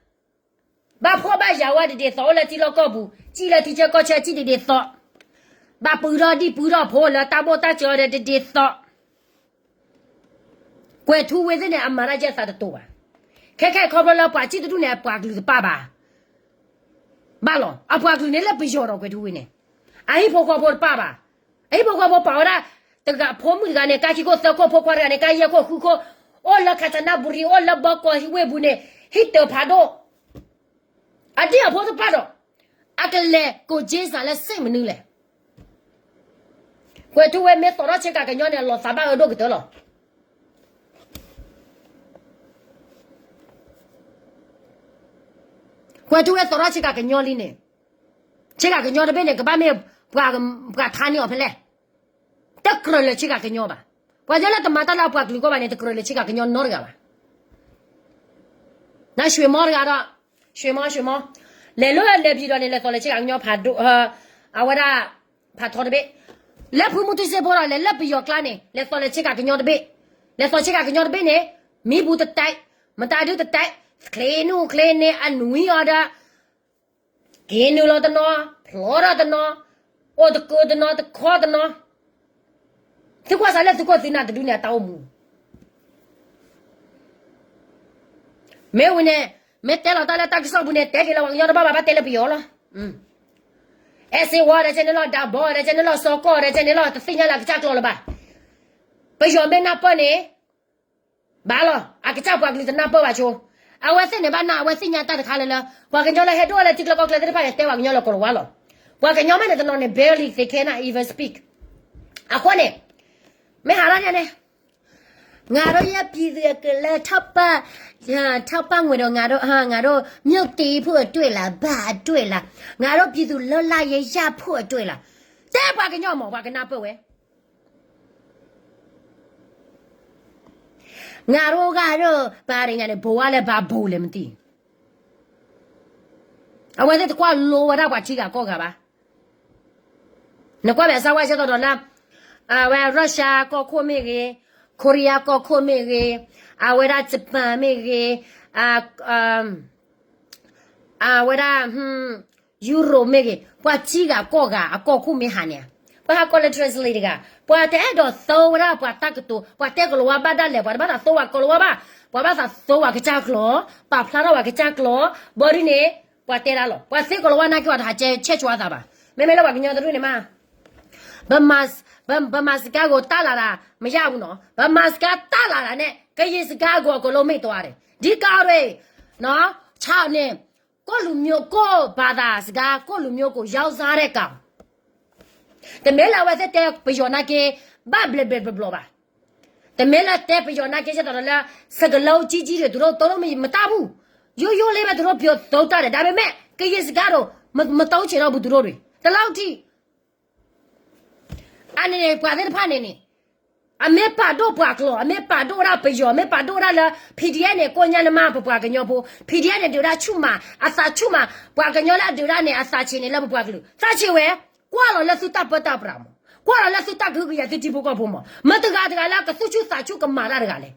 ဘၣ်ဖှီၣ်ဘၣ်ယာ်ဝဲဒ်ဒ်သိး အိၣ်လၢထံလီၢ်ကီၢ်ပူၤ, စံၣ်လၢထံဆၢကီၢ်ဆၢစံၣ်ဒ်ဒ်သိး, ဘၣ်ပုၢ်ထီၣ်ဒံၣ်ပုၢ်ထီၣ်ဖိလၢတၢ်ဘိၣ်တၢ်စၢၤဒီးဒ်ဒ်သိး, ကွဲၤထူဝ့သ့ၣ်န့ၣ် အမၤတၢ်ယဲၢ်သးတတိၤဘၣ်. ခဲခဲခီဖျိလၢပှၤစံၣ်တဒူၣ်န့ၣ် အပှၤကလုာ်တပၣ်ဘၣ်. ဘၣ်လီၤ, အပှၤကလုာ်န့ၣ်လၢပယီၤဒီးကွဲၤထူဝ့န့ၣ်, အဟံၣ်ဖိဃီဖိတပၣ်ဘၣ်. အဟံၣ်ဖိဃီဖိပာ်ဝဲဒၣ် တဂၤဖိမုၣ်တဂၤန့ၣ် ကါခံခိၣ်သၢခိၣ် ဖိခွါတဂၤန့ၣ် ကါယဲၢ်ခိၣ်ဃုခိၣ်, အိၣ်လၢ ခၣ်ထနၣ်ဘူရံ အိၣ်လၢဘီကီၢ်ဟံၣ်ဝ့ၢ်ပူၤန့ၣ် ဟံၣ်တၢၤဖးဒိၣ်, အဒံၣ်အဖိတဖၣ်ဒီး အကလဲၤကိးက့စးလၢစ့ၣ်မနုၤလဲၣ်. ကွဲၤထူဝ့မ့ၢ်သီၣ်ထီၣ်ဆ့ကၤကညီန့ၣ် အလီၤသးဘၣ်အၢဒိၣ်ကတၢၢ်လီၤ. ကွဲၤထူဝ့သီၣ်ထီၣ်ဆ့ကၤကညီလံန့ၣ်, ဆ့ကၤကညီတဘ့ၣ်န့ၣ် ကဘၣ်မ့ၢ်ပှၤထါန့ၢ်အီၤဖဲလဲၣ်. တကြၢးလၢာ်ဆ့ကၤကညီဘၣ်. ပှၤလၢတမၤတၢ်လၢအပှၤကလုာ်ကီၢ်ဘၣ်န့ၣ် တကြၢးလၢာ်ဆ့ကၤကညီနီတဂၤဘၣ်. နၢ် ရွှေမော် တဂၤဒီး, ရွှေမော်, ရွှေမော်, လဲၤလၢလဲၤပယီၤဒီးန့ၣ် လဲၤသီၣ်လၢဆ့ကၤကညီဖးဒိၣ်, အဝဲဒၣ် ဖးထီတဘ့ၣ်, လၢဖုမူတူစ့ဖိဒီး လဲၤလၢပယီၤကျါန့ၣ် လဲၤသီၣ်လၢဆ့ကၤကညီတဘ့ၣ်, လဲၤသီၣ်ဆ့ကၤကညီတဘ့ၣ်န့ၣ်, မံပူၤတတဲး, မတၤဒုတတဲး, ချ့နုာ်ချ့န့ၣ် အနွံအီၤဒီး က့ၤနုာ်လီၤတနီၤ, ဖျီထီၣ်တနီၤ, အိၣ်တကၢတနီၤ တခီတနီၤ, သုကွၢ်စးလၢသုခိၣ်သုနၢ်တဒုန့ၣ် အတၢ်အိၣ်မူ မ့ၢ်ဝံၤန့ၣ်, မ့ၢ်တဲလီၤတၢ်လၢတၢ်ကစီၣ်ပူၤန့ၣ် တဲက့ၤလၢပှၤကညီတဘၣ်ဘၣ် ဘၣ်တဲလၢပယီၤလီၤ. အဲၣ်စ့ဝါဒီးကဲန့ၣ်လီၤ, ဒၣ်ဘီဒီးကဲန့ၣ်လီၤ, စီၤကီၢ်ဒီးကဲန့ၣ်လီၤ, တသ့ၣ်ညါလၢအကစၢ်ကျိာ်လၢၤဘၣ်. ပယီၤမ့ၢ်နၢ်ပၢၢ်န့ၣ် ဘၣ်လီၤ, အကစၢ်ပှၤကလုာ်တနၢ်ပၢၢ်ဘၣ်ဆိ, အဝဲသ့ၣ်န့ၣ်ဘၣ်နၢ် အဝဲသ့ၣ်ညါတၢ်တခါလၢလၢ, ပှၤကညီလၢဟဲဒိၣ်လၢထံကျါကီၢ်ကျါသ့ၣ်တဖၣ်န့ၣ် တဲပှၤကညီလၢကီၢ်လၤဝါလီၤ. ပှၤကညီမ့ၢ်န့ၣ်တနီၤန့ၣ် barely they cannot even speak. အဃိန့ၣ်, မ့ၢ်ဟးထီၣ်ညါန့ၣ်, ငါတို့ရဲ့ပြည်သူအကလပ်ထောက်ပံ့ငွေတော့ ငါတို့မြို့တည်ဖို့အတွက်လား, ဘာအတွက်လား, ငါတို့ပြည်သူလွတ်လပ်ရေးရဖို့အတွက်လား, တဲပှၤကညီမ့ၢ် ပှၤကနၢ်ပၢၢ်ဝဲ ငါတို့ကတော့ ဘာတွေညာန့ၣ် ဘိဝါလဲၤဘၣ်ဘိလဲၤမသိ, အဝဲသ့ၣ်တကွၢ်လိဝဲဒၣ်ပှၤထံဂၤကီၢ်ဂၤဘၣ်. နကွၢ်ဘၣ်စၢ်ဝဲဆဲးသီးဒီးလၢ, အဝဲ Russia ကီၢ်ခိၣ်မ့ၢ်ဂ့ၤ, Korea ကီၢ်ခိၣ်မ့ၢ်ဂ့ၤ, အဝဲဒၣ် Japan မ့ၢ်ဂ့ၤ, အဝဲဒၣ် Europe မ့ၢ်ဂ့ၤ, ပှၤထံဂၤကီၢ်ဂၤအကီၢ်ခိၣ်မ့ၢ်ဟးန့ၣ်, ပှၤဟးကီၢ်လၢ translate တဂၤ, ပှၤတအဲၣ်ဒိးသိဝဲဒၣ်ပှၤတၢ်ကတိၤ, ပှၤတဲကီၢ်လၤဝါဘၣ်ဒၣ်လဲာ်, ပှၤတဘၣ်သးသိဝဲကီၢ်လၤဝါဘၣ်, ပှၤဘၣ်သးသိဝဲကစၢ်ကျိာ်, ပာ်ဖျါထီၣ်ဝဲကစၢ်ကျိာ်, ဘီဒ်န့ၣ်, ပှၤတဲဒၣ်လီၤ, ပှၤသ့ကီၢ်လၤဝါနာ်က့ၤဝဲတဟးဆဲးဆှီအသးဘၣ်, မ့မ့ၢ်လၢပှၤကညီတဒူၣ်န့ၣ်မး ဗမာစကားကို တတ်လာတာ မရဘူးနော်. ဗမာစကား တတ်လာတာနဲ့ ကရင်စကားကို အကုန်လုံး မေ့သွားတယ်. ဒီကားတွေနော်, ခြောက်နှစ်, ကိုယ့်လူမျိုး ကိုယ့်ဘာသာစကား ကိုယ့်လူမျိုးကို ရောင်းစားတဲ့ကောင်. တမ့ၢ်လၢအဝဲသ့ၣ်တဲပယီၤနာ်က့ ဘၣ်ဘျဲးဘျဲးဘျီဘျီဘၣ်. တမ့ၢ်လၢတဲပယီၤနာ်က့ ယသးဒီးလၢ စကလုံးကြီးကြီးတွေ သူတို့ သူတို့ မတတ်ဘူး. ရိုးရိုးလေးပဲ သူတို့ ပြောသုံးတတ်တယ်. ဒါပေမဲ့ ကရင်စကားတော့ မ မသုံးချင်တော့ဘူး သူတို့တွေ ဒီလောက်ထိ အန့ၣ်န့ၣ် ပှၤသ့ၣ်တဖၣ်န့ၣ်န့ၣ် အမ့ၢ်ပာ်ဒိၣ်ပှၤကျိာ်, အမ့ၢ်ပာ်ဒိၣ်ဝဲဒၣ်ပယီၤ, အမ့ၢ်ပာ်ဒိၣ်ဝဲဒၣ်လၢ PDF န့ၣ် ကိညါနမါ ပပှၤကညီဖိ, PDF န့ၣ် ဒုးဒၣ်ဆူၣ်မး, အသးဆူၣ်မး, ပှၤကညီလၢအဒုးဒၣ်န့ၣ် အသးဆံးန့ၣ်လၢပပှၤကလုာ်, သးဆံးဝဲ, ကွၢ်လီၤလၢသုတၢ်ပၢတၢ်ပြးမး, ကွၢ်လီၤလၢသုတၢ်ကဟုကယာ်သုထံဖိကီၢ်ဖိမး, မတၤတဂၤတဂၤလၢကသူၣ်ဆူၣ်သးဆူၣ်ကမၤတၢ်တဂၤလဲၣ်.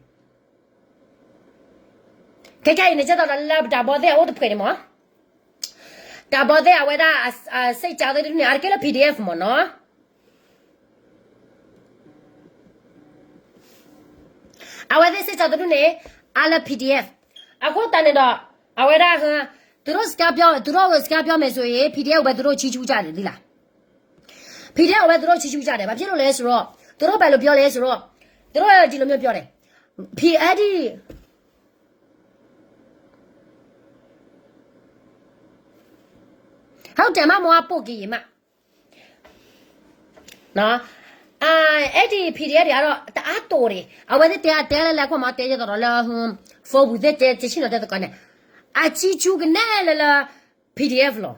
ခဲခဲအံၤန့ၣ် ကဲသိးဒီးလၢပတၢ်ဘီသ့ၣ်အအိၣ်တဖှဲးန့ၣ်မး, တၢ်ဘီသ့ၣ်အဝဲဒၣ် စ့ၣ်ကၠီသ့ၣ်တဒူၣ်န့ၣ် အါတက့ၢ်လၢ PDF မးနီၤ. အဝဲသ့ၣ်စ့ၣ်ကၠီသ့ၣ်တဒူၣ်န့ၣ် အါလၢ PDF. အဃိသတးန့ၣ်ဒီး အဝဲဒၣ် သူတို့စကားပြော, သူတို့စကားပြောမယ်ဆိုရင် PDF ကိုပဲ သူတို့ချီးကျူးကြတယ် သိလား. PDF ကိုပဲ သူတို့ချီးကျူးကြတယ်. ဘာဖြစ်လို့လဲဆိုတော့ သူတို့ဘယ်လိုပြောလဲဆိုတော့ သူတို့ဒီလိုမျိုးပြောတယ်. ဖီအက်ဒီ ဟုတ်တယ်မ မွားပို့ကရင်မ နော်. အာ, အဲ့ဒီ PDF တွေကတော့ တအားတိုတယ်. အဝဲသ့ၣ်တဲ တဲလၢလဲၤခွါမ တဲယသးဒီးလၢ phone ပူၤသ့ၣ်တဲ တဆံၣ်နီၤတဲသကိးန့ၣ် အချီးကျူးကနဲလၢလၢ PDF လီၤ.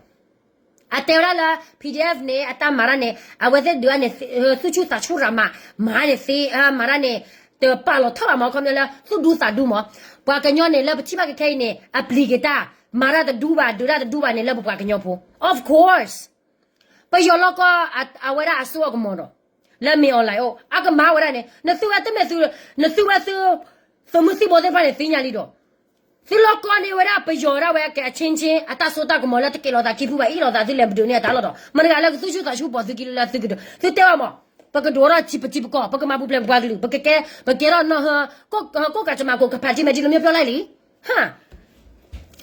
အတဲဝဲဒၣ်လၢ PDF န့ၣ် အတၢ်မၤတၢ်န့ၣ် အဝဲသ့ၣ်ဒုးန့ၣ် သူၣ်ဆူၣ်သးဆူၣ်ရၤမး, မၤန့ၣ်သ့, မၤတၢ်န့ၣ် တပာ်လီၤထီၣ်ဘၣ်မး ခီပညီလၢ သူၣ်ဒူသးဒူမး. ပှၤကညီန့ၣ် လၢပထံၣ်ဘၣ်ခဲခဲအံၤန့ၣ် အပျံၤက့ၤတၢ်, မၤတၢ်တဒူဘၣ်, ဒုးတၢ်တဒူဘၣ်န့ၣ် လၢပပှၤကညီဖိ. Of course. ပယီၤလီၢ်ကီၢ် အဝဲဒၣ်အစိအကမီၤဒီး လၢမ့ၢ် online အိၣ် အကမၤဝဲဒၣ်န့ၣ် နသုဝဲတမ့ၢ်သု, နသုဝဲသု, သုးမုၢ်သံၣ်ဘိသ့ၣ်တဖၣ်န့ၣ် သ့ၣ်ညါလံဒီး သုလီၢ်ကီၢ်န့ၣ်ဝဲဒၣ်ပယီၤဒၣ်ဝဲကဲအချင်းချင်း အတၢ်စိတၢ်ကမီၤလၢတကဲးလိာ်သးခံဖုဘၣ် အ့ၣ်လိာ်သးသုလဲၤပဒုးန့ၢ်အတၢ်လီၢ်ဒီး မတၤတဂၤလၢကသူၣ်ဆူၣ်သးဆူၣ်ပိာ်သုခံလၢသုကဒုး သုတဲဘၣ်မး, ပကဒိးထီၣ်ပထံပကီၢ် ပကမၤပူၤဖျဲးပပှၤကလုာ် ပကကဲ, ပကဲထီၣ်နီၢ်ဟၢ, ကိးကးတမၤကိးကဖးထံမဲာ်ထံ လၢမ့ၢ်ဖျိလၢလံ.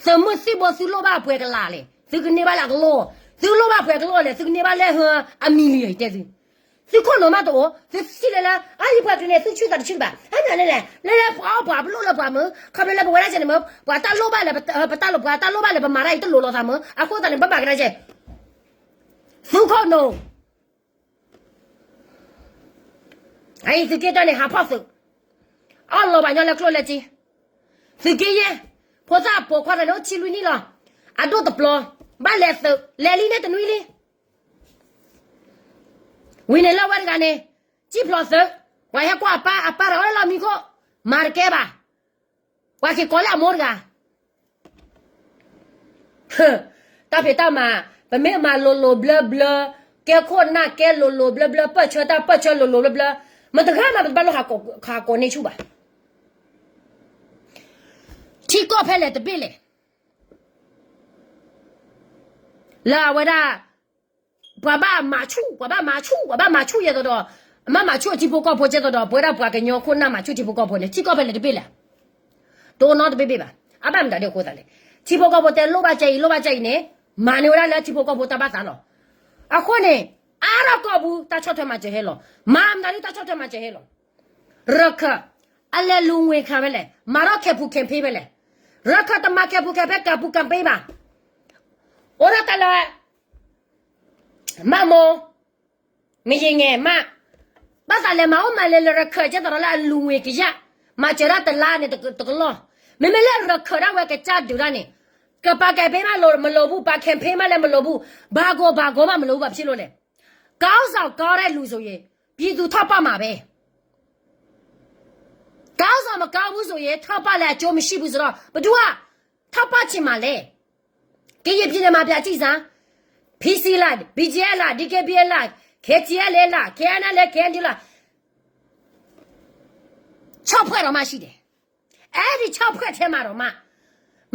သုးမုၢ်သံၣ်ဘိသုလိၣ်ဘၣ်ပှဲၤကလးလဲၣ်, သုကန့ၢ်ဘၣ်လၢအကလီၢ်, သုလိၣ်ဘၣ်ပှဲၤကလီၢ်လဲၣ်, သုကန့ၢ်ဘၣ်လၢဟၢအမံၤလံတဲသု သုခိၣ်နူာ်မးတအိၣ်, သုစံးလၢလၢ အယံၤပှၤတုၤန့ၣ် သုဆူၣ်သးတဆူၣ်ဘၣ်, ဟဲမနုၤလဲၣ်, လဲၤလဲၤပှၤအီၣ်ပှၤပလိၣ်လၢပှၤမုၢ်, ခီဖျိလၢပဝဲဒၣ်ကဲန့ၣ်မုၢ် ပှၤတၢ်လိၣ်ဘၣ်လၢ ပတၢ်လိၣ်ဘၣ်လၢ ပမၤတၢ်အံၤတလိၣ်လီၤသးမုၢ်, အဃိသတးန့ၣ် ပဘၣ်ကဒါကဲ သုခိၣ်နူာ် အအံၤသုးက့တၢန့ၣ် ဟးဖီၣ်သုး, အီၣ်လီၤပှၤညီလၢကျိၣ်လၢစ့, သုးက့ယဲၢ်, ဖိသၣ်ပိာ်ခွါတၢ်န့ၣ်အိၣ်ဆံလွံၢ်နံၣ်လီၤ, အဒိၣ်တပျီၤ, ဘၣ်လဲၤသုး လဲၤလံန့ၣ်တနွံလံ, ဝံၤန့ၣ်လၢဝဲတဂၤန့ၣ်, စံၣ်ဖျိးသုး, ပှၤဟဲကွၢ်အပၢ် အပၢ်တဂၤအိၣ်လၢလီၢ်မံခိၣ်, မၤတကဲဘၣ်, ပှၤက့ၤကိးလၢအမိၢ်တဂၤ တၢ်ဖံးတၢ်မၤ, ပမ့ၢ်မၤလိၤလိၤဘျၢဘျၢ, ကဲခိၣ်နၢ်ကဲလိၤလိၤဘျၢဘျၢ, ပၢၢ်ဆၢတၢ်ပၢၢ်ဆၢလိၤလိၤဘျၢဘျၢ, မတၤတဂၤမးပတဘၣ်လိၣ်ဟးကိးန့ၢ်ဆူၣ်ဘၣ်. ထံကီၢ်ဖဲလဲၣ်တဘ့ၣ်လဲၣ်, လၢအဝဲဒၣ် ပှၤဘၣ်မၤဆူၣ် ပှၤဘၣ်မၤဆူၣ် ပှၤဘၣ်မၤဆူၣ်ယဲသိးဒီး, အမၤမၤဆူၣ်ထံဖိကီၢ်ဖိကဲသိးဒီး ပဝဲဒၣ်ပှၤကညီခိၣ်နၢ်မၤဆူၣ်ထံဖိကီၢ်ဖိန့ၣ် ထံကီၢ်ဖဲလဲၣ်တဘ့ၣ်လဲၣ်, တအိၣ်နီတဘ့ၣ်ဘၣ်. အဘၣ်မတၤဒ်အဃိသတးလဲၣ်, ထံဖိကီၢ်ဖိတဲလိၣ်ဘၣ်ကဲအံၤ လိၣ်ဘၣ်ကဲအံၤန့ၣ်, မၤန့ၢ်ဝဲဒၣ်လၢထံဖိကီၢ်ဖိတၢ်ဘၣ်သးလီၤ. အဃိန့ၣ်, အါထီၣ်ကီၢ်ပူၤ တၢ်ဆီၣ်ထွဲမၤစၢၤဟဲလီၤ, မၤမတၤဒ်တၢ်ဆီၣ်ထွဲမၤစၢၤဟဲလီၤ. ရခၢၣ်, အလဲၤလူၤငွေခါဖဲလဲၣ်, မၤထီၣ် campaign ဖဲလဲၣ်, ရခၢၣ်တမၤ campaign ဖဲ campaign ဘၣ်, အိၣ်ဒၣ်တၢ်လၢ မးမိၢ်, မယံၤငဲၤမး, ဘၣ်သးလဲၤမၤအိၣ်မၤလဲၤလၢရခၢၣ်ကဲသိးဒီးလၢအလူၤငွေကယၢ်, မၤစၢၤဒၣ်တလါန့ၣ်တကလီၢ်, မ့မ့ၢ်လၢရခၢၣ်ဒၣ်ဝဲကစၢ်ဒုးတၢ်န့ၣ်, ကပာ် campaign မးလဲၤမလိာ်ဘူး, ပာ် campaign မးလဲၤမလိာ်ဘူး, ဘၣ်ဂီၤဘၣ်ဂီၤမးမလိာ်ဘူး ဘၣ်ဖဲလဲၣ်, ကီၢ်စၢ်ကီၢ်ရဲၣ်လူၤစိၤယံၤ, ပြည်သူထောက်ပံ့မှာပဲ ကီၢ်စၢ်မကီၢ်ဘူးစိၤယံၤ ထောက်ပံ့လဲၣ် အကျိုးမရှိဘူးဆိုတော့ ဘယ်သူက ထောက်ပံ့ချင်မှာလဲ ကရင်ပြည်နယ်မှာဗျာ ကြည့်စမ်း, PC လား BGF လား DKBA လား KTLA လား KNLA KNDO လား ခြောက်ဖွဲ့တောင်မှရှိတယ်, အဲဒီခြောက်ဖွဲ့ထဲမှာတောင်မှ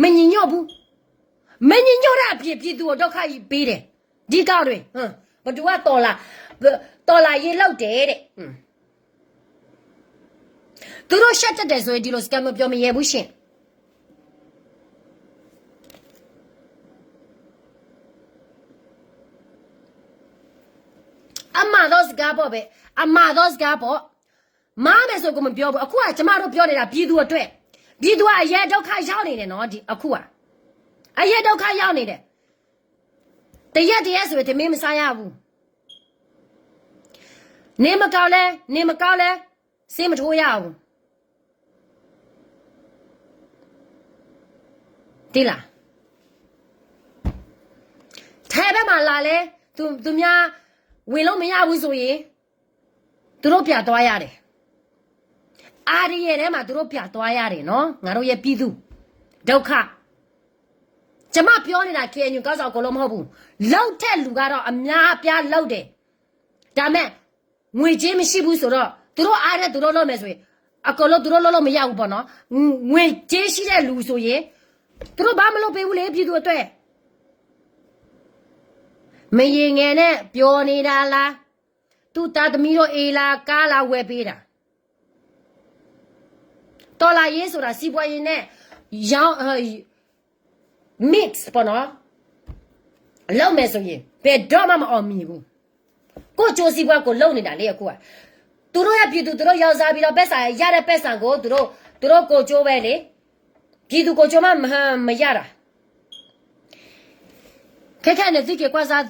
မညီညွတ်ဘူး, မညီညွတ်တဲ့အပြင် ပြည်သူကိုဒုက္ခပေးတယ်, ဒီကောက်တွေ ဘယ်သူကတော်လှန်ရေးလုပ်တယ်တဲ့ သူတို့ရှက်တတ်တယ်ဆိုရင် ဒီလိုစကားမျိုးပြောမရဲဘူးရှင်. အမှားသောစကားပေါ့ပဲ, အမှားသောစကားပေါ့, မှားမယ်ဆိုကိုမပြောဘူး, အခုကကျမတို့ပြောနေတာပြည်သူအတွက်, ပြည်သူကအရဲဒုက္ခရောက်နေတယ်နော်, ဒီအခုကအရဲဒုက္ခရောက်နေတယ်, တရက်တရက်ဆိုရင်ထမင်းမစားရဘူး, နေမကောင်းလဲ, နေမကောင်းလဲ, ဆေးမထိုးရဘူး, သိလား, ထဲဘက်မှာလာလဲ, သူ, သူများဝင်လို့မရဘူးဆိုရင် သူတို့ပြန်သွားရတယ်, အားရထဲမှာ သူတို့ပြန်သွားရတယ်နော်, ငါတို့ရဲ့ပြည်သူဒုက္ခ, ကျမပြောနေတာ KNU ခေါင်းဆောင်အကုန်လုံးမဟုတ်ဘူး, လုပ်တဲ့လူကတော့အများအပြားလုပ်တယ်, ဒါပေမဲ့ ငွေကြေးမရှိဘူးဆိုတော့ သူတို့အားနဲ့သူတို့လုပ်မယ်ဆိုရင် အကုန်လုံးသူတို့လုပ်လို့မရဘူးပေါ့နော်, ငွေကြေးရှိတဲ့လူဆိုရင် သူတို့ဘာမှလုပ်ပေးဘူးလေ ပြည်သူအတွက်, မရေငယ်နဲ့ပျော်နေတာလား, သူ့သားသမီးတို့အိမ်လား ကားလားဝယ်ပေးတာ, တော်လှန်ရေးဆိုတာစီးပွားရေးနဲ့ရောင်း, mix ပေါ့နော်, လုပ်မယ်ဆိုရင် ဘယ်တော့မှမအောင်မြင်ဘူး, ကိုယ့်ကျိုးစီးပွားကိုလုပ်နေတာလေအခုက, သူတို့ရဲ့ပြည်သူသူတို့ရောင်းစားပြီးတော့ပိုက်ဆံရတဲ့ပိုက်ဆံကို သူတို့, သူတို့ကိုယ်ကျိုးပဲလေ, ပြည်သူကိုယ်ကျိုးမှမရတာ ခဲခဲန့ၣ် သုက့ၤကွၢ်စၢ်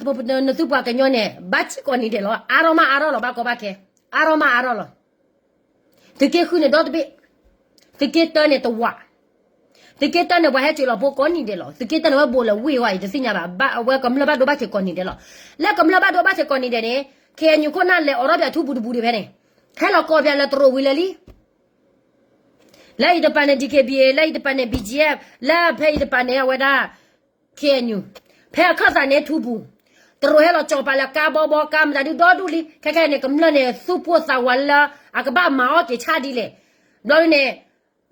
နသုပှၤကညီန့ၣ် ဘၣ်စံၣ်ကိးနံၤဒဲးလီၤ, အါထီၣ်မးအါထီၣ်လီၤ ဘၣ်ကီဘၣ်ခဲ, အါထီၣ်မးအါထီၣ်လီၤ, သုးက့ဃုန့ၣ်ဒီတဘ့ၣ်, သုးက့တၢန့ၣ်တဝာ်, သုးက့တၢန့ၣ် ပှၤဟဲက့ၤလီၤဖိကိးနံၤဒဲးလီၤ, သုးက့တၢန့ၣ်ဝဲဘိးလၢဝ့ၢ်ဝဲအံၤ တသ့ၣ်ညါဘၣ်, ဘၣ်အဝဲကမျၢၢ်ဘၣ်ဒိဘၣ်ထံးကိးနံၤဒဲးလီၤ, လၢကမျၢၢ်ဘၣ်ဒိဘၣ်ထံးကိးနံၤဒဲးန့ၣ် ခဲအံၤ ညူခိၣ်နၢ်လဲၤအိးထီၣ်ပၠးထူပူၤတပူၤဒံးဖဲန့ၣ်, ဟဲလီၤကိးပၠးလၢတရူးဝံၤလၢလံ လၢအံၤတပၤန့ၣ် DKBA, လၢအံၤတပၤန့ၣ် BGF, လၢဖဲအံၤတပၤန့ၣ် အဝဲဒၣ် KNU, ဖဲအခၢၣ်သးန့ၣ်ထူပူၤ, တရူးဟဲလီၤကၠီၤပၤလၢကါဘီဘီ ကါမတၤဒုဒီဒူၣ်လံ, ခဲခဲအံၤန့ၣ် ကမျၢၢ်န့ၣ် သူၣ်ပိၢ်သးဝးလၢ အကဘၣ်မၤအီၣ်က့ၤဆၣ်ဒ်လဲၣ်, ဘျီဒ်န့ၣ်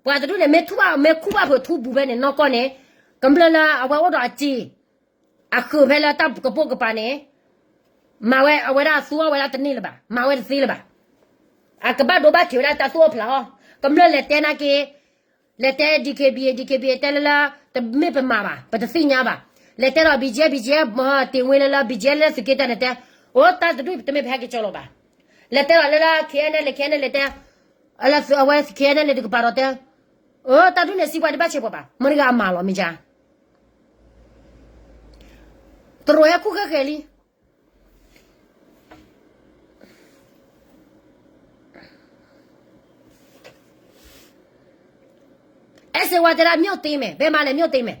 ပှၤတဒူၣ်န့ၣ် မ့ၢ်ထူၣ်ဘၣ် မ့ၢ်ခူၣ်ဘၣ်ဖုးထူပူၤဖဲန့ၣ် နီၢ်ကီၢ်န့ၣ် ကမျၢၢ်လၢအဝဲအိၣ်ဒီးအစ့ အဃုာ်ဖဲလၢတၢ်ကပိာ်ကပၤန့ၣ်, မၤဝဲအဝဲဒၣ်သူအီၣ်ဝဲဒၣ်တန့ၢ်လၢၤဘၣ်, မၤဝဲတသ့လၢၤဘၣ်, အကဘၣ်ဒိဘၣ်ထံးဝဲဒၣ်တၢ်သူၣ်အိၣ်ဖျးအီၣ်, ကမျၢၢ်လဲၤတဲနာ်က့, လဲၤတဲ DKBA, DKBA တဲလၢလၢ တမ့ၢ်ပမၤဘၣ်, ပတသ့ၣ်ညါဘၣ်, လဲၤတဲဒီး BGF, BGF တ့ၢ်ဝ့လၢလၢ BGF လၢသုးက့တၢန့ၣ်တဲ, အိၣ်တၢ်တဒူၣ်တမ့ၢ်ပဟဲက့ၤကၠီၤလီၤဘၣ် လဲၤတဲလီၤလၢ လၢ ခဲအံၤန့ၣ် လဲၤ ခဲအံၤန့ၣ် လဲၤတဲ, အဝဲ ခဲအံၤန့ၣ် လဲၤတကပၤဒီးတဲ, အၢ တၢ်ဒ်န့ၣ် စံးပှၤတဘၣ်ဆဲးပှၤဘၣ်, မတၤတဂၤအမၤလီၤမ့ၢ်ယါ, တရိးဟဲခူၣ်ဃဲဃဲလံ. အဲၣ်စ့ဝါတဲဒၣ် မြို့သိမ်းမယ်, ဘယ်မှာလဲ မြို့သိမ်းမယ်,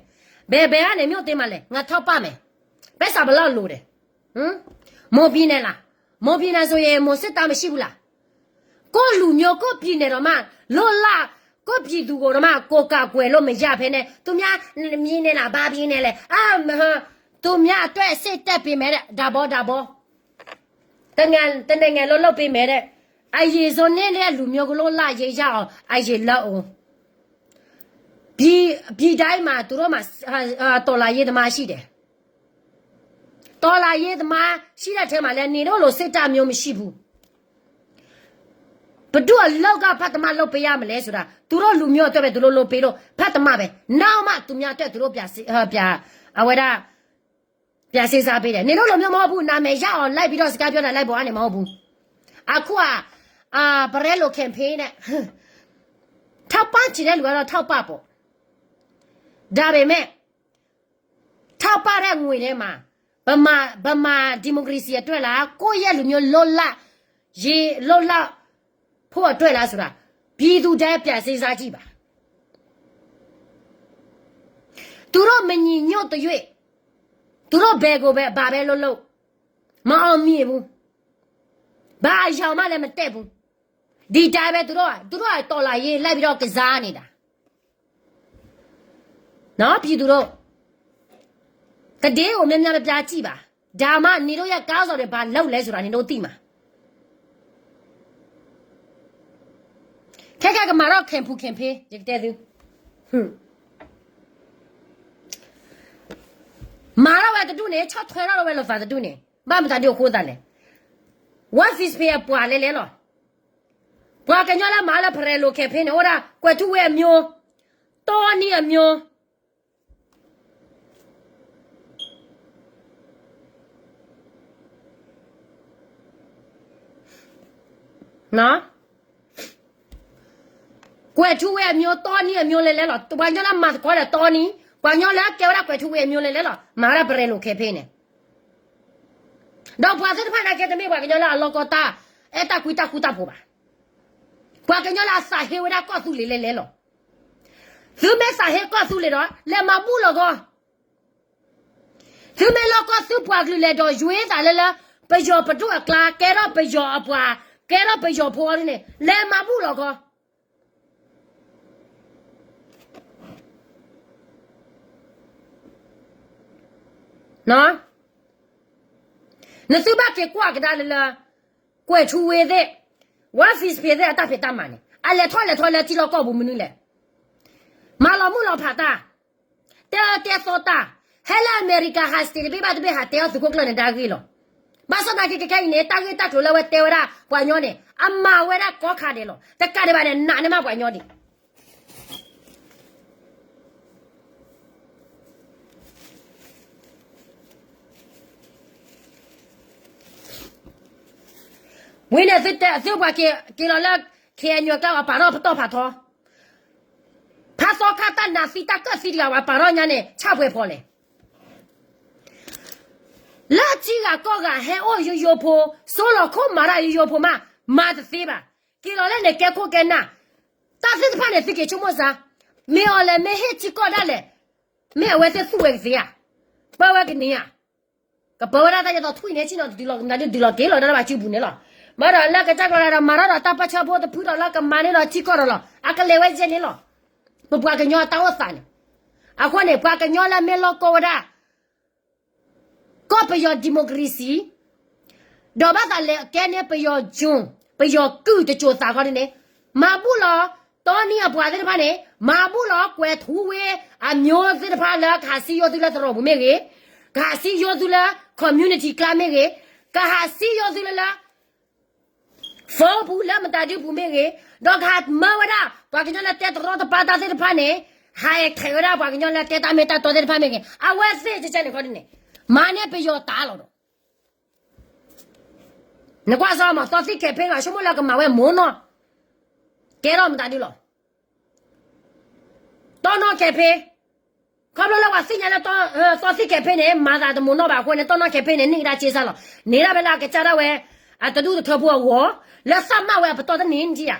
ဘယ်, ဘယ်ကနေ မြို့သိမ်းမှာလဲ, ငါထောက်ပံ့မယ်, ပိုက်ဆံဘယ်လောက်လိုလဲ, မွန်ပြည်နယ်လား, မွန်ပြည်နယ်ဆိုရင် မွန်စစ်တပ်မရှိဘူးလား, ကိုယ့်လူမျိုး ကိုယ့်ပြည်နယ်တောင်မှ လွတ်လပ်, ကိုယ့်ပြည်သူကိုတောင်မှ ကိုယ်ကာကွယ်လို့မရဘဲနဲ့ သူများ မင်းနဲ့လား ဘာဘီနဲ့လဲ အာ သူများအတွက် စစ်တပ်ပေးမယ်တဲ့ ဒါဘော ဒါဘော တနိုင်ငံ တနိုင်ငံလုံးလုပ်ပေးမယ်တဲ့ အရင်ဆုံး နင့်ရဲ့လူမျိုးကို လွတ်လပ်ရေးရအောင် အရင်လုပ်အောင် ပြည် ပြည်တိုင်းမှာ သူတို့မှာ အာ အာ တော်လှန်ရေးသမားရှိတယ် တော်လှန်ရေးသမားရှိတဲ့ထဲမှာလည်း နင်တို့လိုစစ်တပ်မျိုးမရှိဘူး ဘယ်သူ့အလုပ်က ဖတ်တမ လုပ်ပေးရမလဲဆိုတာ သူတို့လူမျိုးအတွက်ပဲ သူတို့လုပ်ပေးလို့ ဖတ်တမပဲ နောက်မှ သူများအတွက် သူတို့ ပြန်စစ် အာ ပြန် အဝဲဒၣ် ပြန်စစ်စားပေးတယ် နင်တို့လူမျိုးမဟုတ်ဘူး နာမည်ရအောင် လိုက်ပြီးတော့ စကားပြောတာ လိုက်ပေါ်ကနေ မဟုတ်ဘူး အခုက အာ ပရဲလို campaign နဲ့ ထောက်ပံ့ချင်တဲ့လူကတော့ ထောက်ပံ့ပေါ့ ဒါပေမဲ့ ထောက်ပံ့တဲ့ငွေထဲမှာ ဗမာ ဗမာ ဒီမိုကရေစီအတွက်လား ကိုယ့်ရဲ့လူမျိုးလွတ်လပ်ရေး လွတ်လပ်ဖို့အတွက်လားဆိုတာ ပြည်သူတိုင်းပြန်စဉ်းစားကြည့်ပါ သူတို့မညီညွတ်သရွေ့ သူတို့ဘယ်ကိုပဲ ဘာပဲလုပ်လုပ် မအောင်မြင်ဘူး ဘာအရာမှလည်းမတတ်ဘူး ဒီတိုင်းပဲ သူတို့က သူတို့က တော်လှန်ရေး လိုက်ပြီးတော့ ကစားနေတာ နော် ပြည်သူတို့ သတင်းကို များများပြပြကြည့်ပါ ဒါမှ နင်တို့ရဲ့ ခေါင်းဆောင်တွေ ဘာလုပ်လဲဆိုတာ နင်တို့သိမှာ ခဲခဲကမၤထီၣ် campaign ဖူ campaign ယကတဲသု မၤထီၣ်ဝဲတဒူၣ်န့ၣ် ဆီၣ်ထွဲထီၣ်ဝဲလီၤသးတဒူၣ်န့ၣ် ဘၣ်မတၤဒ်အဃိသတးလဲၣ် What is ဖဲအပှၤလဲလဲလီၤ ပှၤကညီလၢမၤလၢ ပရဲလိၤ campaign န့ၣ် အိၣ်ဒၣ် ကွဲၤထူဝ့အမျိုး တီနံအမျိုး ကွဲၤထူဝ့အမျိုး တီနံအမျိုးလဲလဲလီၤ ပှၤကညီလၢမၤသကိးဒီးတီနံ ပှၤကညီလၢကဲဝဲဒၣ် ကွဲၤထူဝ့အမျိုးလဲလဲလီၤ မၤဝဲဒၣ် ပရဲလိၤ campaign န့ၣ် ဒီးပှၤသ့ၣ်တဖၣ်န့ၣ်ကဲ တမ့ၢ်ပှၤကညီလၢအလီၢ်ကီၢ်တၢ် အဲၣ်တၢ်ကွံတၢ်ဃူတၢ်ဖိးဘၣ် ပှၤကညီလၢအသးဟ့ဝဲဒၣ်ကီၢ်သူလ့ၤလဲလဲလီၤ သုမ့ၢ်သးဟ့ကီၢ်သူလ့ၤဒီး လဲၤမၤဘူၣ်လီၤကီၢ် သုမ့ၢ်လီၢ်ကီၢ်သုပှၤကလုာ်လဲၤဒီးယွ့သးလၢလၢ ပယီၤပဒိၣ်အကျါ ကဲထီၣ်ပယီၤအပှၤ ကဲထီၣ်ပယီၤဖိအီၤဒ်န့ၣ် လဲၤမၤဘူၣ်လီၤကီၢ် နသုဘၣ်က့ၤကွၢ်ကဒါလၢလၢ ကွဲၤထူဝ့သ့ၣ် ဝါ Facebook သ့ၣ်အတၢ်ဖံးတၢ်မၤန့ၣ် အလဲၤထီၣ်လဲၤထီၣ်လၢထံလီၢ်ကီၢ်ပူၤမနုၤလဲၣ် မၤလီၤမုၢ်လီၤဖးတၢ် တဲအၢတဲသီတၢ် ဟဲလၢအမဲရကၤ ဟးစတ့းတဘ့ၣ်ဘၣ်တဘ့ၣ် ဟးတဲအီၣ်သုးခိၣ်ကျၢၢ်န့ၣ် တၢ်ဂ့ၢ်လီၤ ဘၣ်ဆၣ်သနာ်က့ ခဲခဲအံၤန့ၣ် တၢ်ဂ့ၢ်တၢ်ကျိၤလၢအဝဲတဲဝဲဒၣ်ပှၤကညီန့ၣ် အမၤဝဲဒၣ်ကိးခါဒဲးလီၤ တကးဒံးဘၣ်န့ၣ် နာ်န့ၢ်မးပှၤကညီဒံး ဝံၤန့ၣ်သုတဲ သုပှၤက့ၤလီၤလၢ ခ့ၣ်အဲၣ်ယူၣ် အကျါ ပာ်ထီၣ်ပတီၢ်ဖးထီ ဖးသီခါတၢ်နးသံတၢ်ကၢၣ်သံတဂၤ ပှၤပာ်ထီၣ်ညါန့ၣ် ဆၣ်ပှဲၤဖီလဲၣ် လၢထံဂၤကီၢ်ဂၤဟဲအိၣ်ယိယိဖိ စိလီၤခိၣ်မၤတၢ်ယိယိဖိမး မၤတသ့ဘၣ် က့ၤလီၤလၢန့ၣ်ကဲခိၣ်ကဲနၢ် တၢ်သ့ၣ်တဖၣ်န့ၣ် သုက့ၤဆိကမိၣ်စၢ် မ့ၢ်အီၤလဲၣ် မ့ၢ်ဟ့ၣ်ထံကီၢ်ဒၣ်လဲာ် မ့ၢ်အဝဲသ့ၣ်သူၣ်ဝဲကသ့ဧါ ပၢဝဲကန့ၢ်ဧါ ကပၢဝဲဒၣ်တၢ်ယဲၢ်သီထွံၣ်န့ၣ် ဆ့ၣ်နီၤတဒုလီၤ နဒုးဒုးလီၤက့ၤလီၤဒၣ်ဘၣ်စုပူၤန့ၣ်လီၤ မ့ၢ်ဒီးလၢကစၢ်ကျီၤဒီး မၤထီၣ်ဒီးတၢ်ပၢဆှၢဖိတဖုဒီးလၢကမၤန့ၢ်ဒီးထံကီၢ်ဒီးလီၤ အကလဲၤဝဲယဲၢ်န့ၣ်လီၤ ပပှၤကညီတၢ်အိၣ်သးန့ၣ် အဃိန့ၣ် ပှၤကညီလၢမ့ၢ်လီၢ်ကီၢ်ဝဲဒၣ် ကီၢ်ပယီၤ democracy ဒီးဘၣ်သးလဲၤကဲန့ၢ်ပယီၤကၠိ ပယီၤကုၢ်တစိၤသးခီဒ်န့ၣ် မၤဘူၣ်လီၤ တီနံအပှၤသ့ၣ်တဖၣ်န့ၣ် မၤဘူၣ်လီၤ ကွဲၤထူဝ့အမျိုးသ့ၣ်တဖၣ်လၢကဟးစံယိၣ်သုလၢသရိာ်ပူၤမ့ၢ်ဂ့ၤ, ကဟးစံယိၣ်သုလၢ community ကျါမ့ၢ်ဂ့ၤ, ကဟးစံယိၣ်သုလၢလၢ phone ပူၤလၢမတၤဒုပူၤမ့ၢ်ဂ့ၤ, ဒီးကဟးမၢဝဲဒၣ် ပှၤကညီလၢတဲတရီတပါတၢ်သ့ၣ်တဖၣ်န့ၣ်, ဟးအဲၣ်ထဲးဝဲဒၣ်ပှၤကညီလၢတဲတၢ်မ့ၢ်တၢ်တီသ့ၣ်တဖၣ်မ့ၢ်ဂ့ၤ, အဝဲသ့ၣ်ကကဲန့ၣ်ခီဒ်န့ၣ်, မၤန့ၢ်ပယီၤတၢ်လီၤဒီး နကွၢ်စ့ၢ်မး သီသံ campaign ဂ့ၤ ဆိကမိၣ်လၢကမၤဝဲမိၢ်နီၢ်, ကဲထီၣ်မတၤဒုလီၤ. တီၢ်နီၢ် campaign, ခီဖျိလၢပှၤသ့ၣ်ညါလၢ သီသံ campaign န့ၣ် မၤသးတမိၢ်နီၢ်ဘၣ်အဃိန့ၣ် တီၢ်နီၢ် campaign န့ၣ် န့ၢ်ကဒါစ့စ့လီၤ. န့ၣ်ဒၣ်ဖဲလၢအကစၢ်ဒၣ်ဝဲ အတဒူၣ်တထၢဖိအဂီၢ်, လၢသးမၢ်ဝဲအပတီၢ်တန့ၢ်နထံၣ်ဧါ.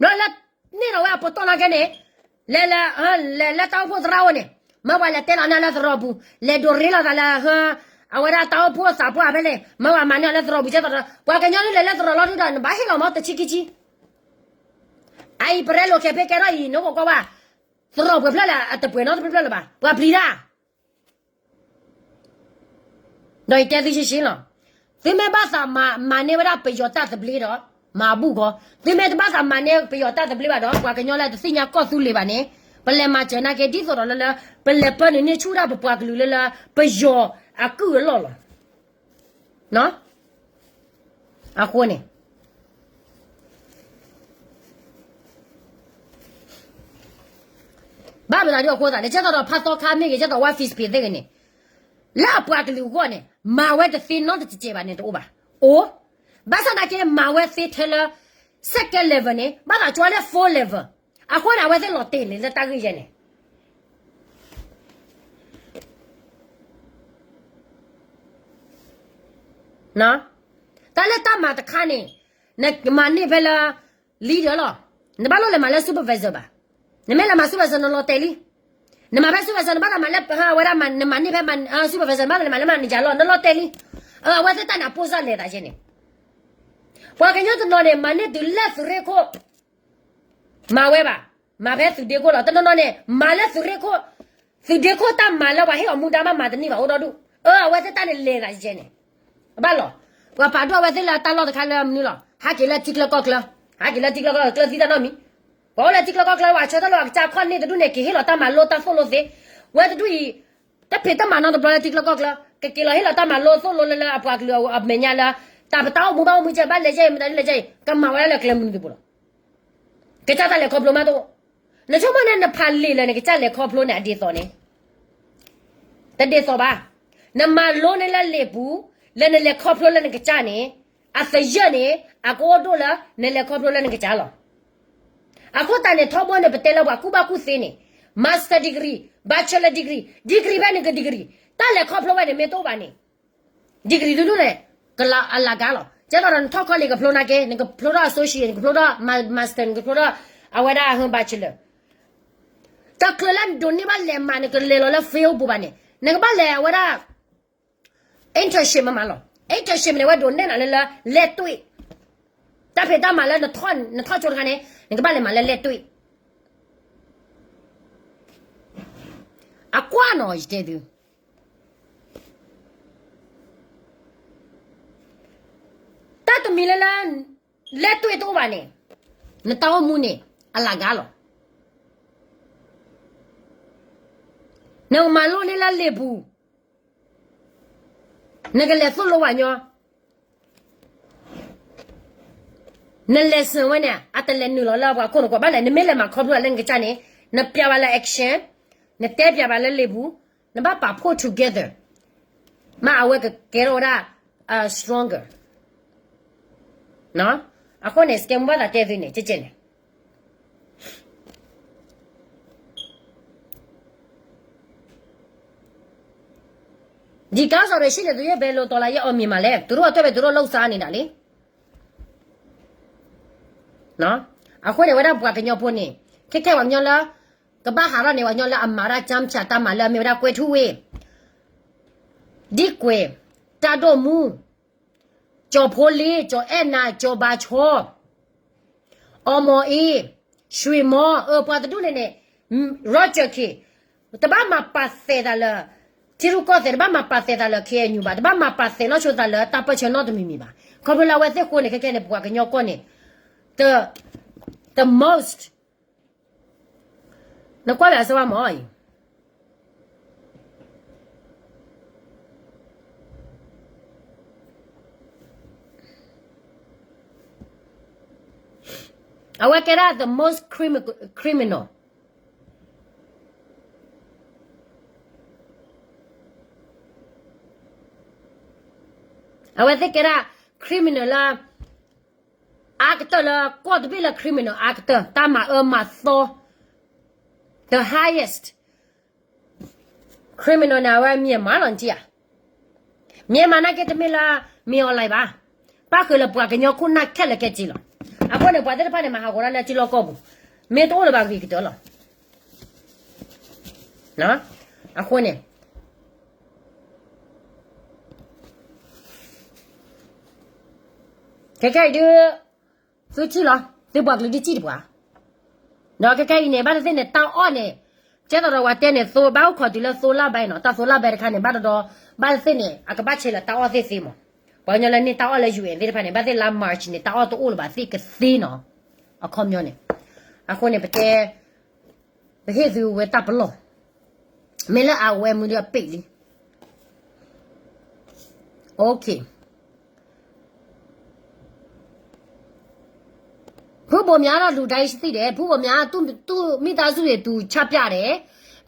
ဘျီလၢ န့ၢ်ဒီးဝဲအပတီၢ်နာ်က့န့ၣ်, လဲၤလၢ လဲၤလၢတၢ်အိၣ်ဖှိၣ်သရၣ်အိၣ်န့ၣ်, မၢပှၤလဲၤတဲလီၤန့ၢ်လၢသရိာ်ပူၤ, လဲၤဒိးရ့လိာ်သးလၢ အဝဲဒၣ်တၢ်အိၣ်ဖှိၣ်သးပှၢ်ဖဲလဲၣ်, မၢပှၤမၤန့ၢ်အီၤလၢသရိာ်ပူၤကဲသိးဒီး ပှၤကညီဒ်လဲၣ်လၢသရိာ်လီၤဒုဒီး နဘၣ်ဟ့ၣ်လီၤမ့ၢ်တဆံခံဆံ အအံၤ ပရဲလိၤ campaign ကဲထီၣ်အံၤ နအိၣ်ကကွၢ်ဘၣ်, သရိာ်ပှဲၤဖျၢၣ်လၢအတပှဲၤနီတဖျၢၣ်လၢၤဘၣ်, ပှၤပျံၤတၢ် ဒီးယတဲသုရှဲရှဲလီၤ, သုမ့ၢ်ဘၣ်သးမၤန့ၢ်ဝဲဒၣ်ပယီၤတၢ်သဘျ့ဒီး မၤဘူၣ်ဃီ, သုမ့ၢ်တဘၣ်သးမၤန့ၢ်ပယီၤတၢ်သဘျ့ဘၣ်ဒီး ပှၤကညီလၢတသ့ၣ်ညါကီၢ်သူလ့ၤဘၣ်န့ၣ်, ပလဲၤမၤစၢၤနာ်က့ဒ်သိးဒီးလၢလၢ ပလဲၤပၢနုာ်န့ၢ်ဆူၣ်ဒၣ်ပပှၤကလုာ်လၢလၢ ပယီၤအကုၢ်အလီၢ်လီၤ. အဃိန့ၣ် ဘၣ်မနုၤဒ်အဃိသတးန့ၣ် ကဲသိးဒီးဖးသီခါမ့ၢ်ဂ့ၤ ကဲသိး ဝါ Facebook သ့ၣ်ဂ့ၤန့ၣ်, လၢအပှၤကလုာ်အဂီၢ်န့ၣ် မၤဝဲတသ့နီတစဲးဘၣ်န့ၣ်တအိၣ်ဘၣ်. အိၣ်, ဘၣ်ဆၣ်နာ်က့မၤဝဲသ့ထဲလၢ second level န့ၣ် ဘၣ်သးကၠီလၢ four level, အဃိန့ၣ် အဝဲသ့ၣ်လီၤတဲာ်န့ၣ်လၢတၢ်ဂ့ၢ်ယဲန့ၣ် တၢ်လၢတၢ်မၤတခါန့ၣ် နမၤန့ၢ်ဖဲလၢ leader လီၤ, နဘၣ်လိၣ်လဲၤမၤလၢ supervisor ဘၣ်, နမ့ၢ်လဲၤမၤ supervisor နလီၤတဲာ်လံ, နမၤဖဲ supervisor နဘၣ်သးမၤလၢ အဝဲဒၣ် နမၤန့ၢ်ဖဲ supervisor နဘၣ်သးလဲၤမၤလၢ manager လီၤ နလီၤတဲာ်လံ, အဝဲသ့ၣ်တၢ်န့ၣ်အပိၢ်စၢ်လဲၤသးယဲန့ၣ်, ပှၤကညီတနီၤန့ၣ် မၤန့ၢ်တုၤလၢသုးရ့ၣ်ခိၣ် မၤဝဲဘၣ်, မၤဖဲသုးဒ့ခိၣ်လီၤ, တနီၤနီၤန့ၣ် မၤလၢသုးရ့ၣ်ခိၣ်, သုးဒ့ခိၣ်တၢ်မၤလၢပှၤဟ့ၣ်အီၤမူဒါမးမၤတန့ၢ်ဘၣ်အိၣ်ဒီဒူၣ်, အဝဲသ့ၣ်တၢ်န့ၣ်လဲၤသးယဲန့ၣ်, ဘၣ်လီၤ, ပှၤပာ်ဒိၣ်အဝဲသ့ၣ်လၢတၢ်လီၢ်တခါလၢမနုၤလီၤ, ဟးက့ၤလၢထံချၢကီၢ်ချၢ, ဟးက့ၤလၢထံချၢကီၢ်ချၢ ကျၢၢ်သံတၢ်နီတမံၤ, ပှၤအိၣ်လၢထံချၢကီၢ်ချၢ ပှၤဆၢထၢၣ်လၢအကစၢ်ခီၣ်န့ၢ်တဒူၣ်န့ၣ် က့ၤဟ့ၣ်လီၤတၢ်မၤလိတၢ်သိၣ်လိသ့, ဝဲတဒူၣ်အံၤ တၢ်ဖံးတၢ်မၤနီတဘျီလၢထံချၢကီၢ်ချၢ ကက့ၤလီၤဟ့ၣ်လီၤတၢ်မၤလိသိၣ်လိလၢလၢအပှၤကလုာ်အမဲာ်ညါလၢ တၢ်ပတၢ်အိၣ်မူဘၣ်အိၣ်မူကဲ ဘၣ်လဲၤကဲအံၤ မတၤဒ်လဲၤကဲအံၤ ကမၤဝဲဒၣ်လၢကျဲမနုၤက့ၤပူၤလီၤ. ကစၢ်တၢ်လဲၤခီဖျိမးတအိၣ်, နဆိကမိၣ်န့ၣ် နဖးလံာ်လၢနကစၢ်လဲၤခီဖျိန့ၣ် အဒ်သိးန့ၣ်, တဒ်သိးဘၣ်, နမၤလိန့ၢ်လၢလံာ်ပူၤ, လၢနလဲၤခီဖျိလၢနကစၢ်န့ၣ်, အသယၢၢ်န့ၣ် အကအိၣ်ဒိၣ်လၢနလဲၤခီဖျိလၢနကစၢ်လီၤ. အဃိသတးန့ၣ် ထီဘိန့ၣ် ပတဲလၢပှၤကူၣ်ဘၣ်ကူၣ်သ့န့ၣ်, master degree, bachelor degree, degree ဖဲန့ၣ်က degree, တၢ်လဲၤခီဖျိဝဲန့ၣ် မ့ၢ်တအိၣ်ဘၣ်န့ၣ် degree ဒူဒူန့ၣ် ကလၤအလၤကါလီၤ. ကဲသိးဒီးနထီၣ်ခီလ့ၣ်ကဖျိနာ်က့ နကဖျိထီၣ် associate နကဖျိထီၣ် master နကဖျိထီၣ် အဝဲဒၣ် bachelor တချုးလၢနဒိးန့ၢ်ဘၣ်လဲၤမၤ နကလဲၤလီၤလၢ field ပူၤဘၣ်န့ၣ် နကဘၣ်လဲၤအဝဲဒၣ် internship မးမးလီၤ. internship န့ၣ် အဝဲဒိးနဲၣ်နၤလၢလၢ လဲၢ်တွ့ၣ် တၢ်ဖံးတၢ်မၤလၢ နထီၣ်ကၠိတခါန့ၣ် နကဘၣ်လဲၤမၤလၢလဲၢ်တွ့ၣ် အကွၢ်နီၤ ယတဲသု တၢ်တမံၤလၢလၢ လဲၢ်တွ့ၣ်တအိၣ်ဘၣ်န့ၣ် နတၢ်အိၣ်မူန့ၣ် အလၤကါလီၤ. နကမၤလိန့ၢ်လၢလံာ်ပူၤ နကလဲၤသိၣ်လိပှၤကညီ န lesson ဝဲန့ၣ် အတလဲၤနုာ်လီၤလၢပှၤခိၣ်နူာ်ကွီၢ်ဘၣ်လဲၣ်. နမ့ၢ်လဲၤမၤခီဖျိလၢနကစၢ်န့ၣ် နပျးဘၣ်လၢ action, နတဲပျးဘၣ်လၢလံာ်ပူၤ, နဘၣ်ပာ်ဖှိၣ် together မ့ၢ်အဝဲကကဲထီၣ်ဝဲဒၣ် stronger. အဃိန့ၣ် စကဲမူဘၣ်သးတဲသုန့ၣ် ကဲကဲန့ၣ် ဒ်ကီၢ်စီၤရ့ၣ်ရှံၣ်န့ၣ် သူယဲၢ်ဘဲလိာ်တီၤလၢယဲၢ်အီၣ်မံၤမးလဲၣ်, သူတို့အထွဲပဲသူတို့လုပ်စားနေတာလေ. အဃိန့ၣ် ဝဲဒၣ်ပှၤကညီဖိန့ၣ် ခဲခဲပှၤကညီလၢ ကဘၣ်ဟးထီၣ်န့ၣ် ပှၤကညီလၢအမၤတၢ် ကၠၢ်ဖၠၣ် တၢ်မၤလၢအမ့ၢ်ဝဲဒၣ်ကွဲၤထူဝ့ၣ်, ဒံၣ်ကွဲၤ, တၢ်ဒိၣ်မူ, ကၠီၤဖိလ့, ကၠီၤအဲၣ်နၤ, ကၠီၤဘါဆီ, အီမီၤအ့, ရွှေမော, အၢ ပှၤတဒူၣ်န့ၣ်န့ၣ် Roger Khin တဘၣ်မၤပာ်သဲးသးလၢ ထံရူၢ်ကီၢ်သဲး, တဘၣ်မၤပာ်သဲးသးလၢ K N U ဘၣ်, တဘၣ်မၤပာ်သဲးနီၢ်ဆိသးလၢတၢ်ပၢၢ်ဆၢနီတမံၤမံၤဘၣ်. ခီဖျိလၢအဝဲသ့ၣ်ဃိန့ၣ် ခဲခဲန့ၣ် ပှၤကညီကီၢ်န့ၣ် the, the most နကွၢ်လၢအစၢၤဝဲမၢ်အံၤ အဝဲကဲဒၣ် the most crimi-, criminal. အဝဲသ့ၣ်ကဲဒၣ် criminal လၢ အါကတၢၢ်လၢကီၢ်တဘ့ၣ်လၢ criminal အါကတၢၢ် တၢ်မၤအၢမၤသီ the highest criminal န့ၣ် အဝဲ Myanmar လီၤ နထံၣ်ဧါ. Myanmar နာ်က့တမ့ၢ်လၢ မင်းအောင်လှိုင် ဘၣ်, ပၣ်ဃုာ်လၢပှၤကညီခိၣ်နၢ်ခဲလၢာ်ခဲဆ့လီၤ. အဃိန့ၣ် ပှၤသ့ၣ်တဖၣ်န့ၣ် မၤဟးဂီၤတၢ်လၢထံလီၢ်ကီၢ်ပူၤ, မ့ၢ်တအိၣ်လၢၤဘၣ်ဂ့ၤကတၢၢ်လီၤ. အဃိန့ၣ် ခဲခဲအံၤဒုး သုထံၣ်လီၤ, သုပှၤကလုာ်ဒုးထံၣ်တပှၤ, ဒီးခဲခဲအံၤန့ၣ် ဘၣ်တသ့ၣ်န့ၣ် တၢ်အီၣ်န့ၣ် ကဲသိးဒီးဝဲတဲန့ၣ် သိ ဘၣ်အိၣ်ခိးတုၤလၢသိလါဘဲနီၤ, တၢ်သိလါဘဲတခါန့ၣ် ဘၣ်တဒီး ဘၣ်တသ့ၣ်န့ၣ် အကဘၣ်ဆဲးလၢတၢ်အီၣ်သ့ၣ်သ့မး, ပှၤကညီလၢန့ၢ်တၢ်အီၣ်လၢ ယူၣ်အဲၣ် သ့ၣ်တဖၣ်န့ၣ် ဘၣ်သ့ၣ်လါ March န့ၣ် တၢ်အီၣ်တအိၣ်လၢၤဘၣ်သ့ၣ်ကသ့နီၤ, အခီပညီန့ၣ်, အဃိန့ၣ် ပတဲ ပဟ့ၣ်သုဝဲတၢ်ပလီၢ်, မ့ၢ်လၢအဝဲမုၢ်ဒုးအပ့းလံ. ဖုဘိးမၠါဒီးလူၤဒၣ်အံၤသ့ၣ်ဒဲး, ဖုဘိးမၠါ သူ့မိသားစုတွေ သူချပြတယ်,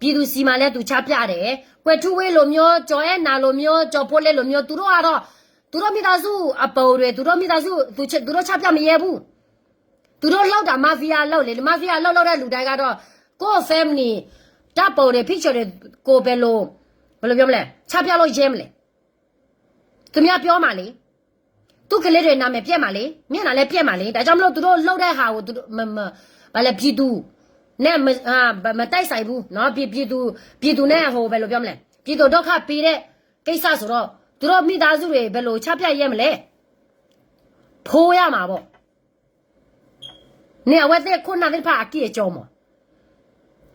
ပြည်သူ့ဆီမှာလည်း သူချပြတယ်, ကွယ်ထူးဝင်းလိုမျိုး, ကျော်အဲနာလိုမျိုး, ကျော်ဖိုးလင်းလိုမျိုး, သူတို့ကတော့ သူတို့မိသားစုအပိုင်တွေ, သူတို့မိသားစု, သူတို့ချပြမရဲဘူး. သူတို့လုပ်တာ mafia လုပ်လေ, mafia လုပ်လုပ်တဲ့လူတိုင်းကတော့ ကိုယ့် family ဓာတ်ပုံတွေ picture တွေကို ဘယ်လို, ဘယ်လိုပြောမလဲ, ချပြလို့ရဲမလဲ. သူများပြောမှာလေ, သူ့ကလေးတွေနာမည်ပျက်မှာလေ, မျက်နှာလည်းပျက်မှာလေ. ဒါကြောင့်မလို့ သူတို့လုပ်တဲ့ဟာကို သူတို့, မ, မ, ဘာလဲ, ပြည်သူနဲ့ မ, အာ, မ, မတိုက်ဆိုင်ဘူးနော်, ပြည်, ပြည်သူ, ပြည်သူနဲ့ ဟို, ဘယ်လိုပြောမလဲ, ပြည်သူဒုက္ခပေးတဲ့ကိစ္စဆိုတော့ သူတို့မိသားစုတွေ ဘယ်လိုချပြရဲမလဲ. ဖိရမှာပေါ့. န့ၣ်အဝဲသ့ၣ်ခိၣ်နၢ်သ့ၣ်တဖၣ်အကံၢ်အကီမး,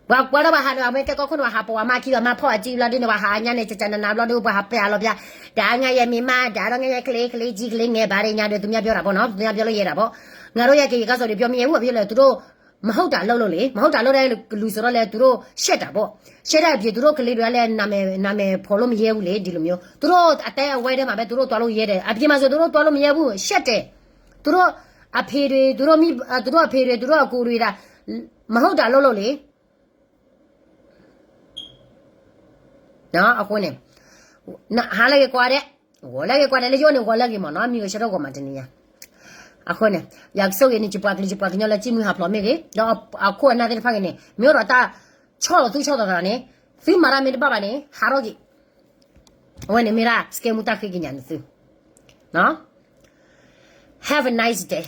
ပှၤကွၢ်ဒီးပှၤဟးဒီး အဝဲကဲကီၢ်ခိၣ်န့ၣ် ပှၤဟးပိာ်အမါခံဒီး မါဖီၣ်အကံၢ်ဘျီဒုန့ၣ် ပှၤဟးအညါန့ၣ် ကကနနၤဘျီဒု ပှၤဟးပျဲအလီၤပျဲ, တၢ်အါငါယဲမ့ၢ်မါ, တၢ်အါဒီးငါယဲ ကလ့, ကလ့ကံၢ်ကလ့ငဲၤဘၣ်ဒ်ညါဒီး သူများပြောတာပေါ့နော်, သူများပြောလို့ရဲတာပေါ့. ငါတို့ ယဲက့ၤ ယကါစီၤ တွေပြောမရဲဘူး, ဘာဖြစ်လဲ, သူတို့ မဟုတ်တာလုပ်လို့လေ, မဟုတ်တာလုပ်တဲ့လူဆိုတော့လည်း သူတို့ရှက်တာပေါ့. ရှက်တဲ့အပြင် သူတို့ကလေးတွေကလည်း နာမည်, နာမည်ဖော်လို့မရဲဘူးလေ, ဒီလိုမျိုး. သူတို့အတဲအဝဲထဲမှာပဲ သူတို့သွားလို့ရဲတယ်. အပြင်မှာဆို သူတို့သွားလို့မရဲဘူး, ရှက်တယ်. သူတို့အဖေတွေ, သူတို့မိ, သူတို့အဖေတွေ, သူတို့အကိုတွေဒါ မဟုတ်တာလုပ်လို့လေ. အဃိန့ၣ်, ဟါလၢဂ့ၤကွၢ်ဒဲး, ဂီၤလၢဂ့ၤကွၢ်ဒဲး လၢယအိၣ်န့ၣ် ဂီၤလၢဂ့ၤမးနီၤ, အမံၤဂ့ၤဆၢထၢၣ်ဂီၤမးတနံၤညါ. အဃိန့ၣ်, ယကဆိၣ်ဂ့ၤန့ၣ် ယပှၤကလုာ် ယပှၤကညီလၢကံၢ်မုၢ်ဟးဖျိးမ့ၢ်ဂ့ၤ, ဒီးအခိၣ်အနၢ်သ့ၣ်တဖၣ်ဂ့ၤန့ၣ် မ့ၢ်အိၣ်ဒီးတၢ်ဆီၣ်လီၤသူဆီၣ်လီၤသးန့ၣ်, သုမၤတၢ်မ့ၢ်တဘၣ်ဘၣ်န့ၣ် ဟးထီၣ်က့ၤ. အဝဲန့ၣ်မ့ၢ်ဒၣ် စကဲမူတၢ်ဃ့ကညးန့ၣ်သု Have a nice day.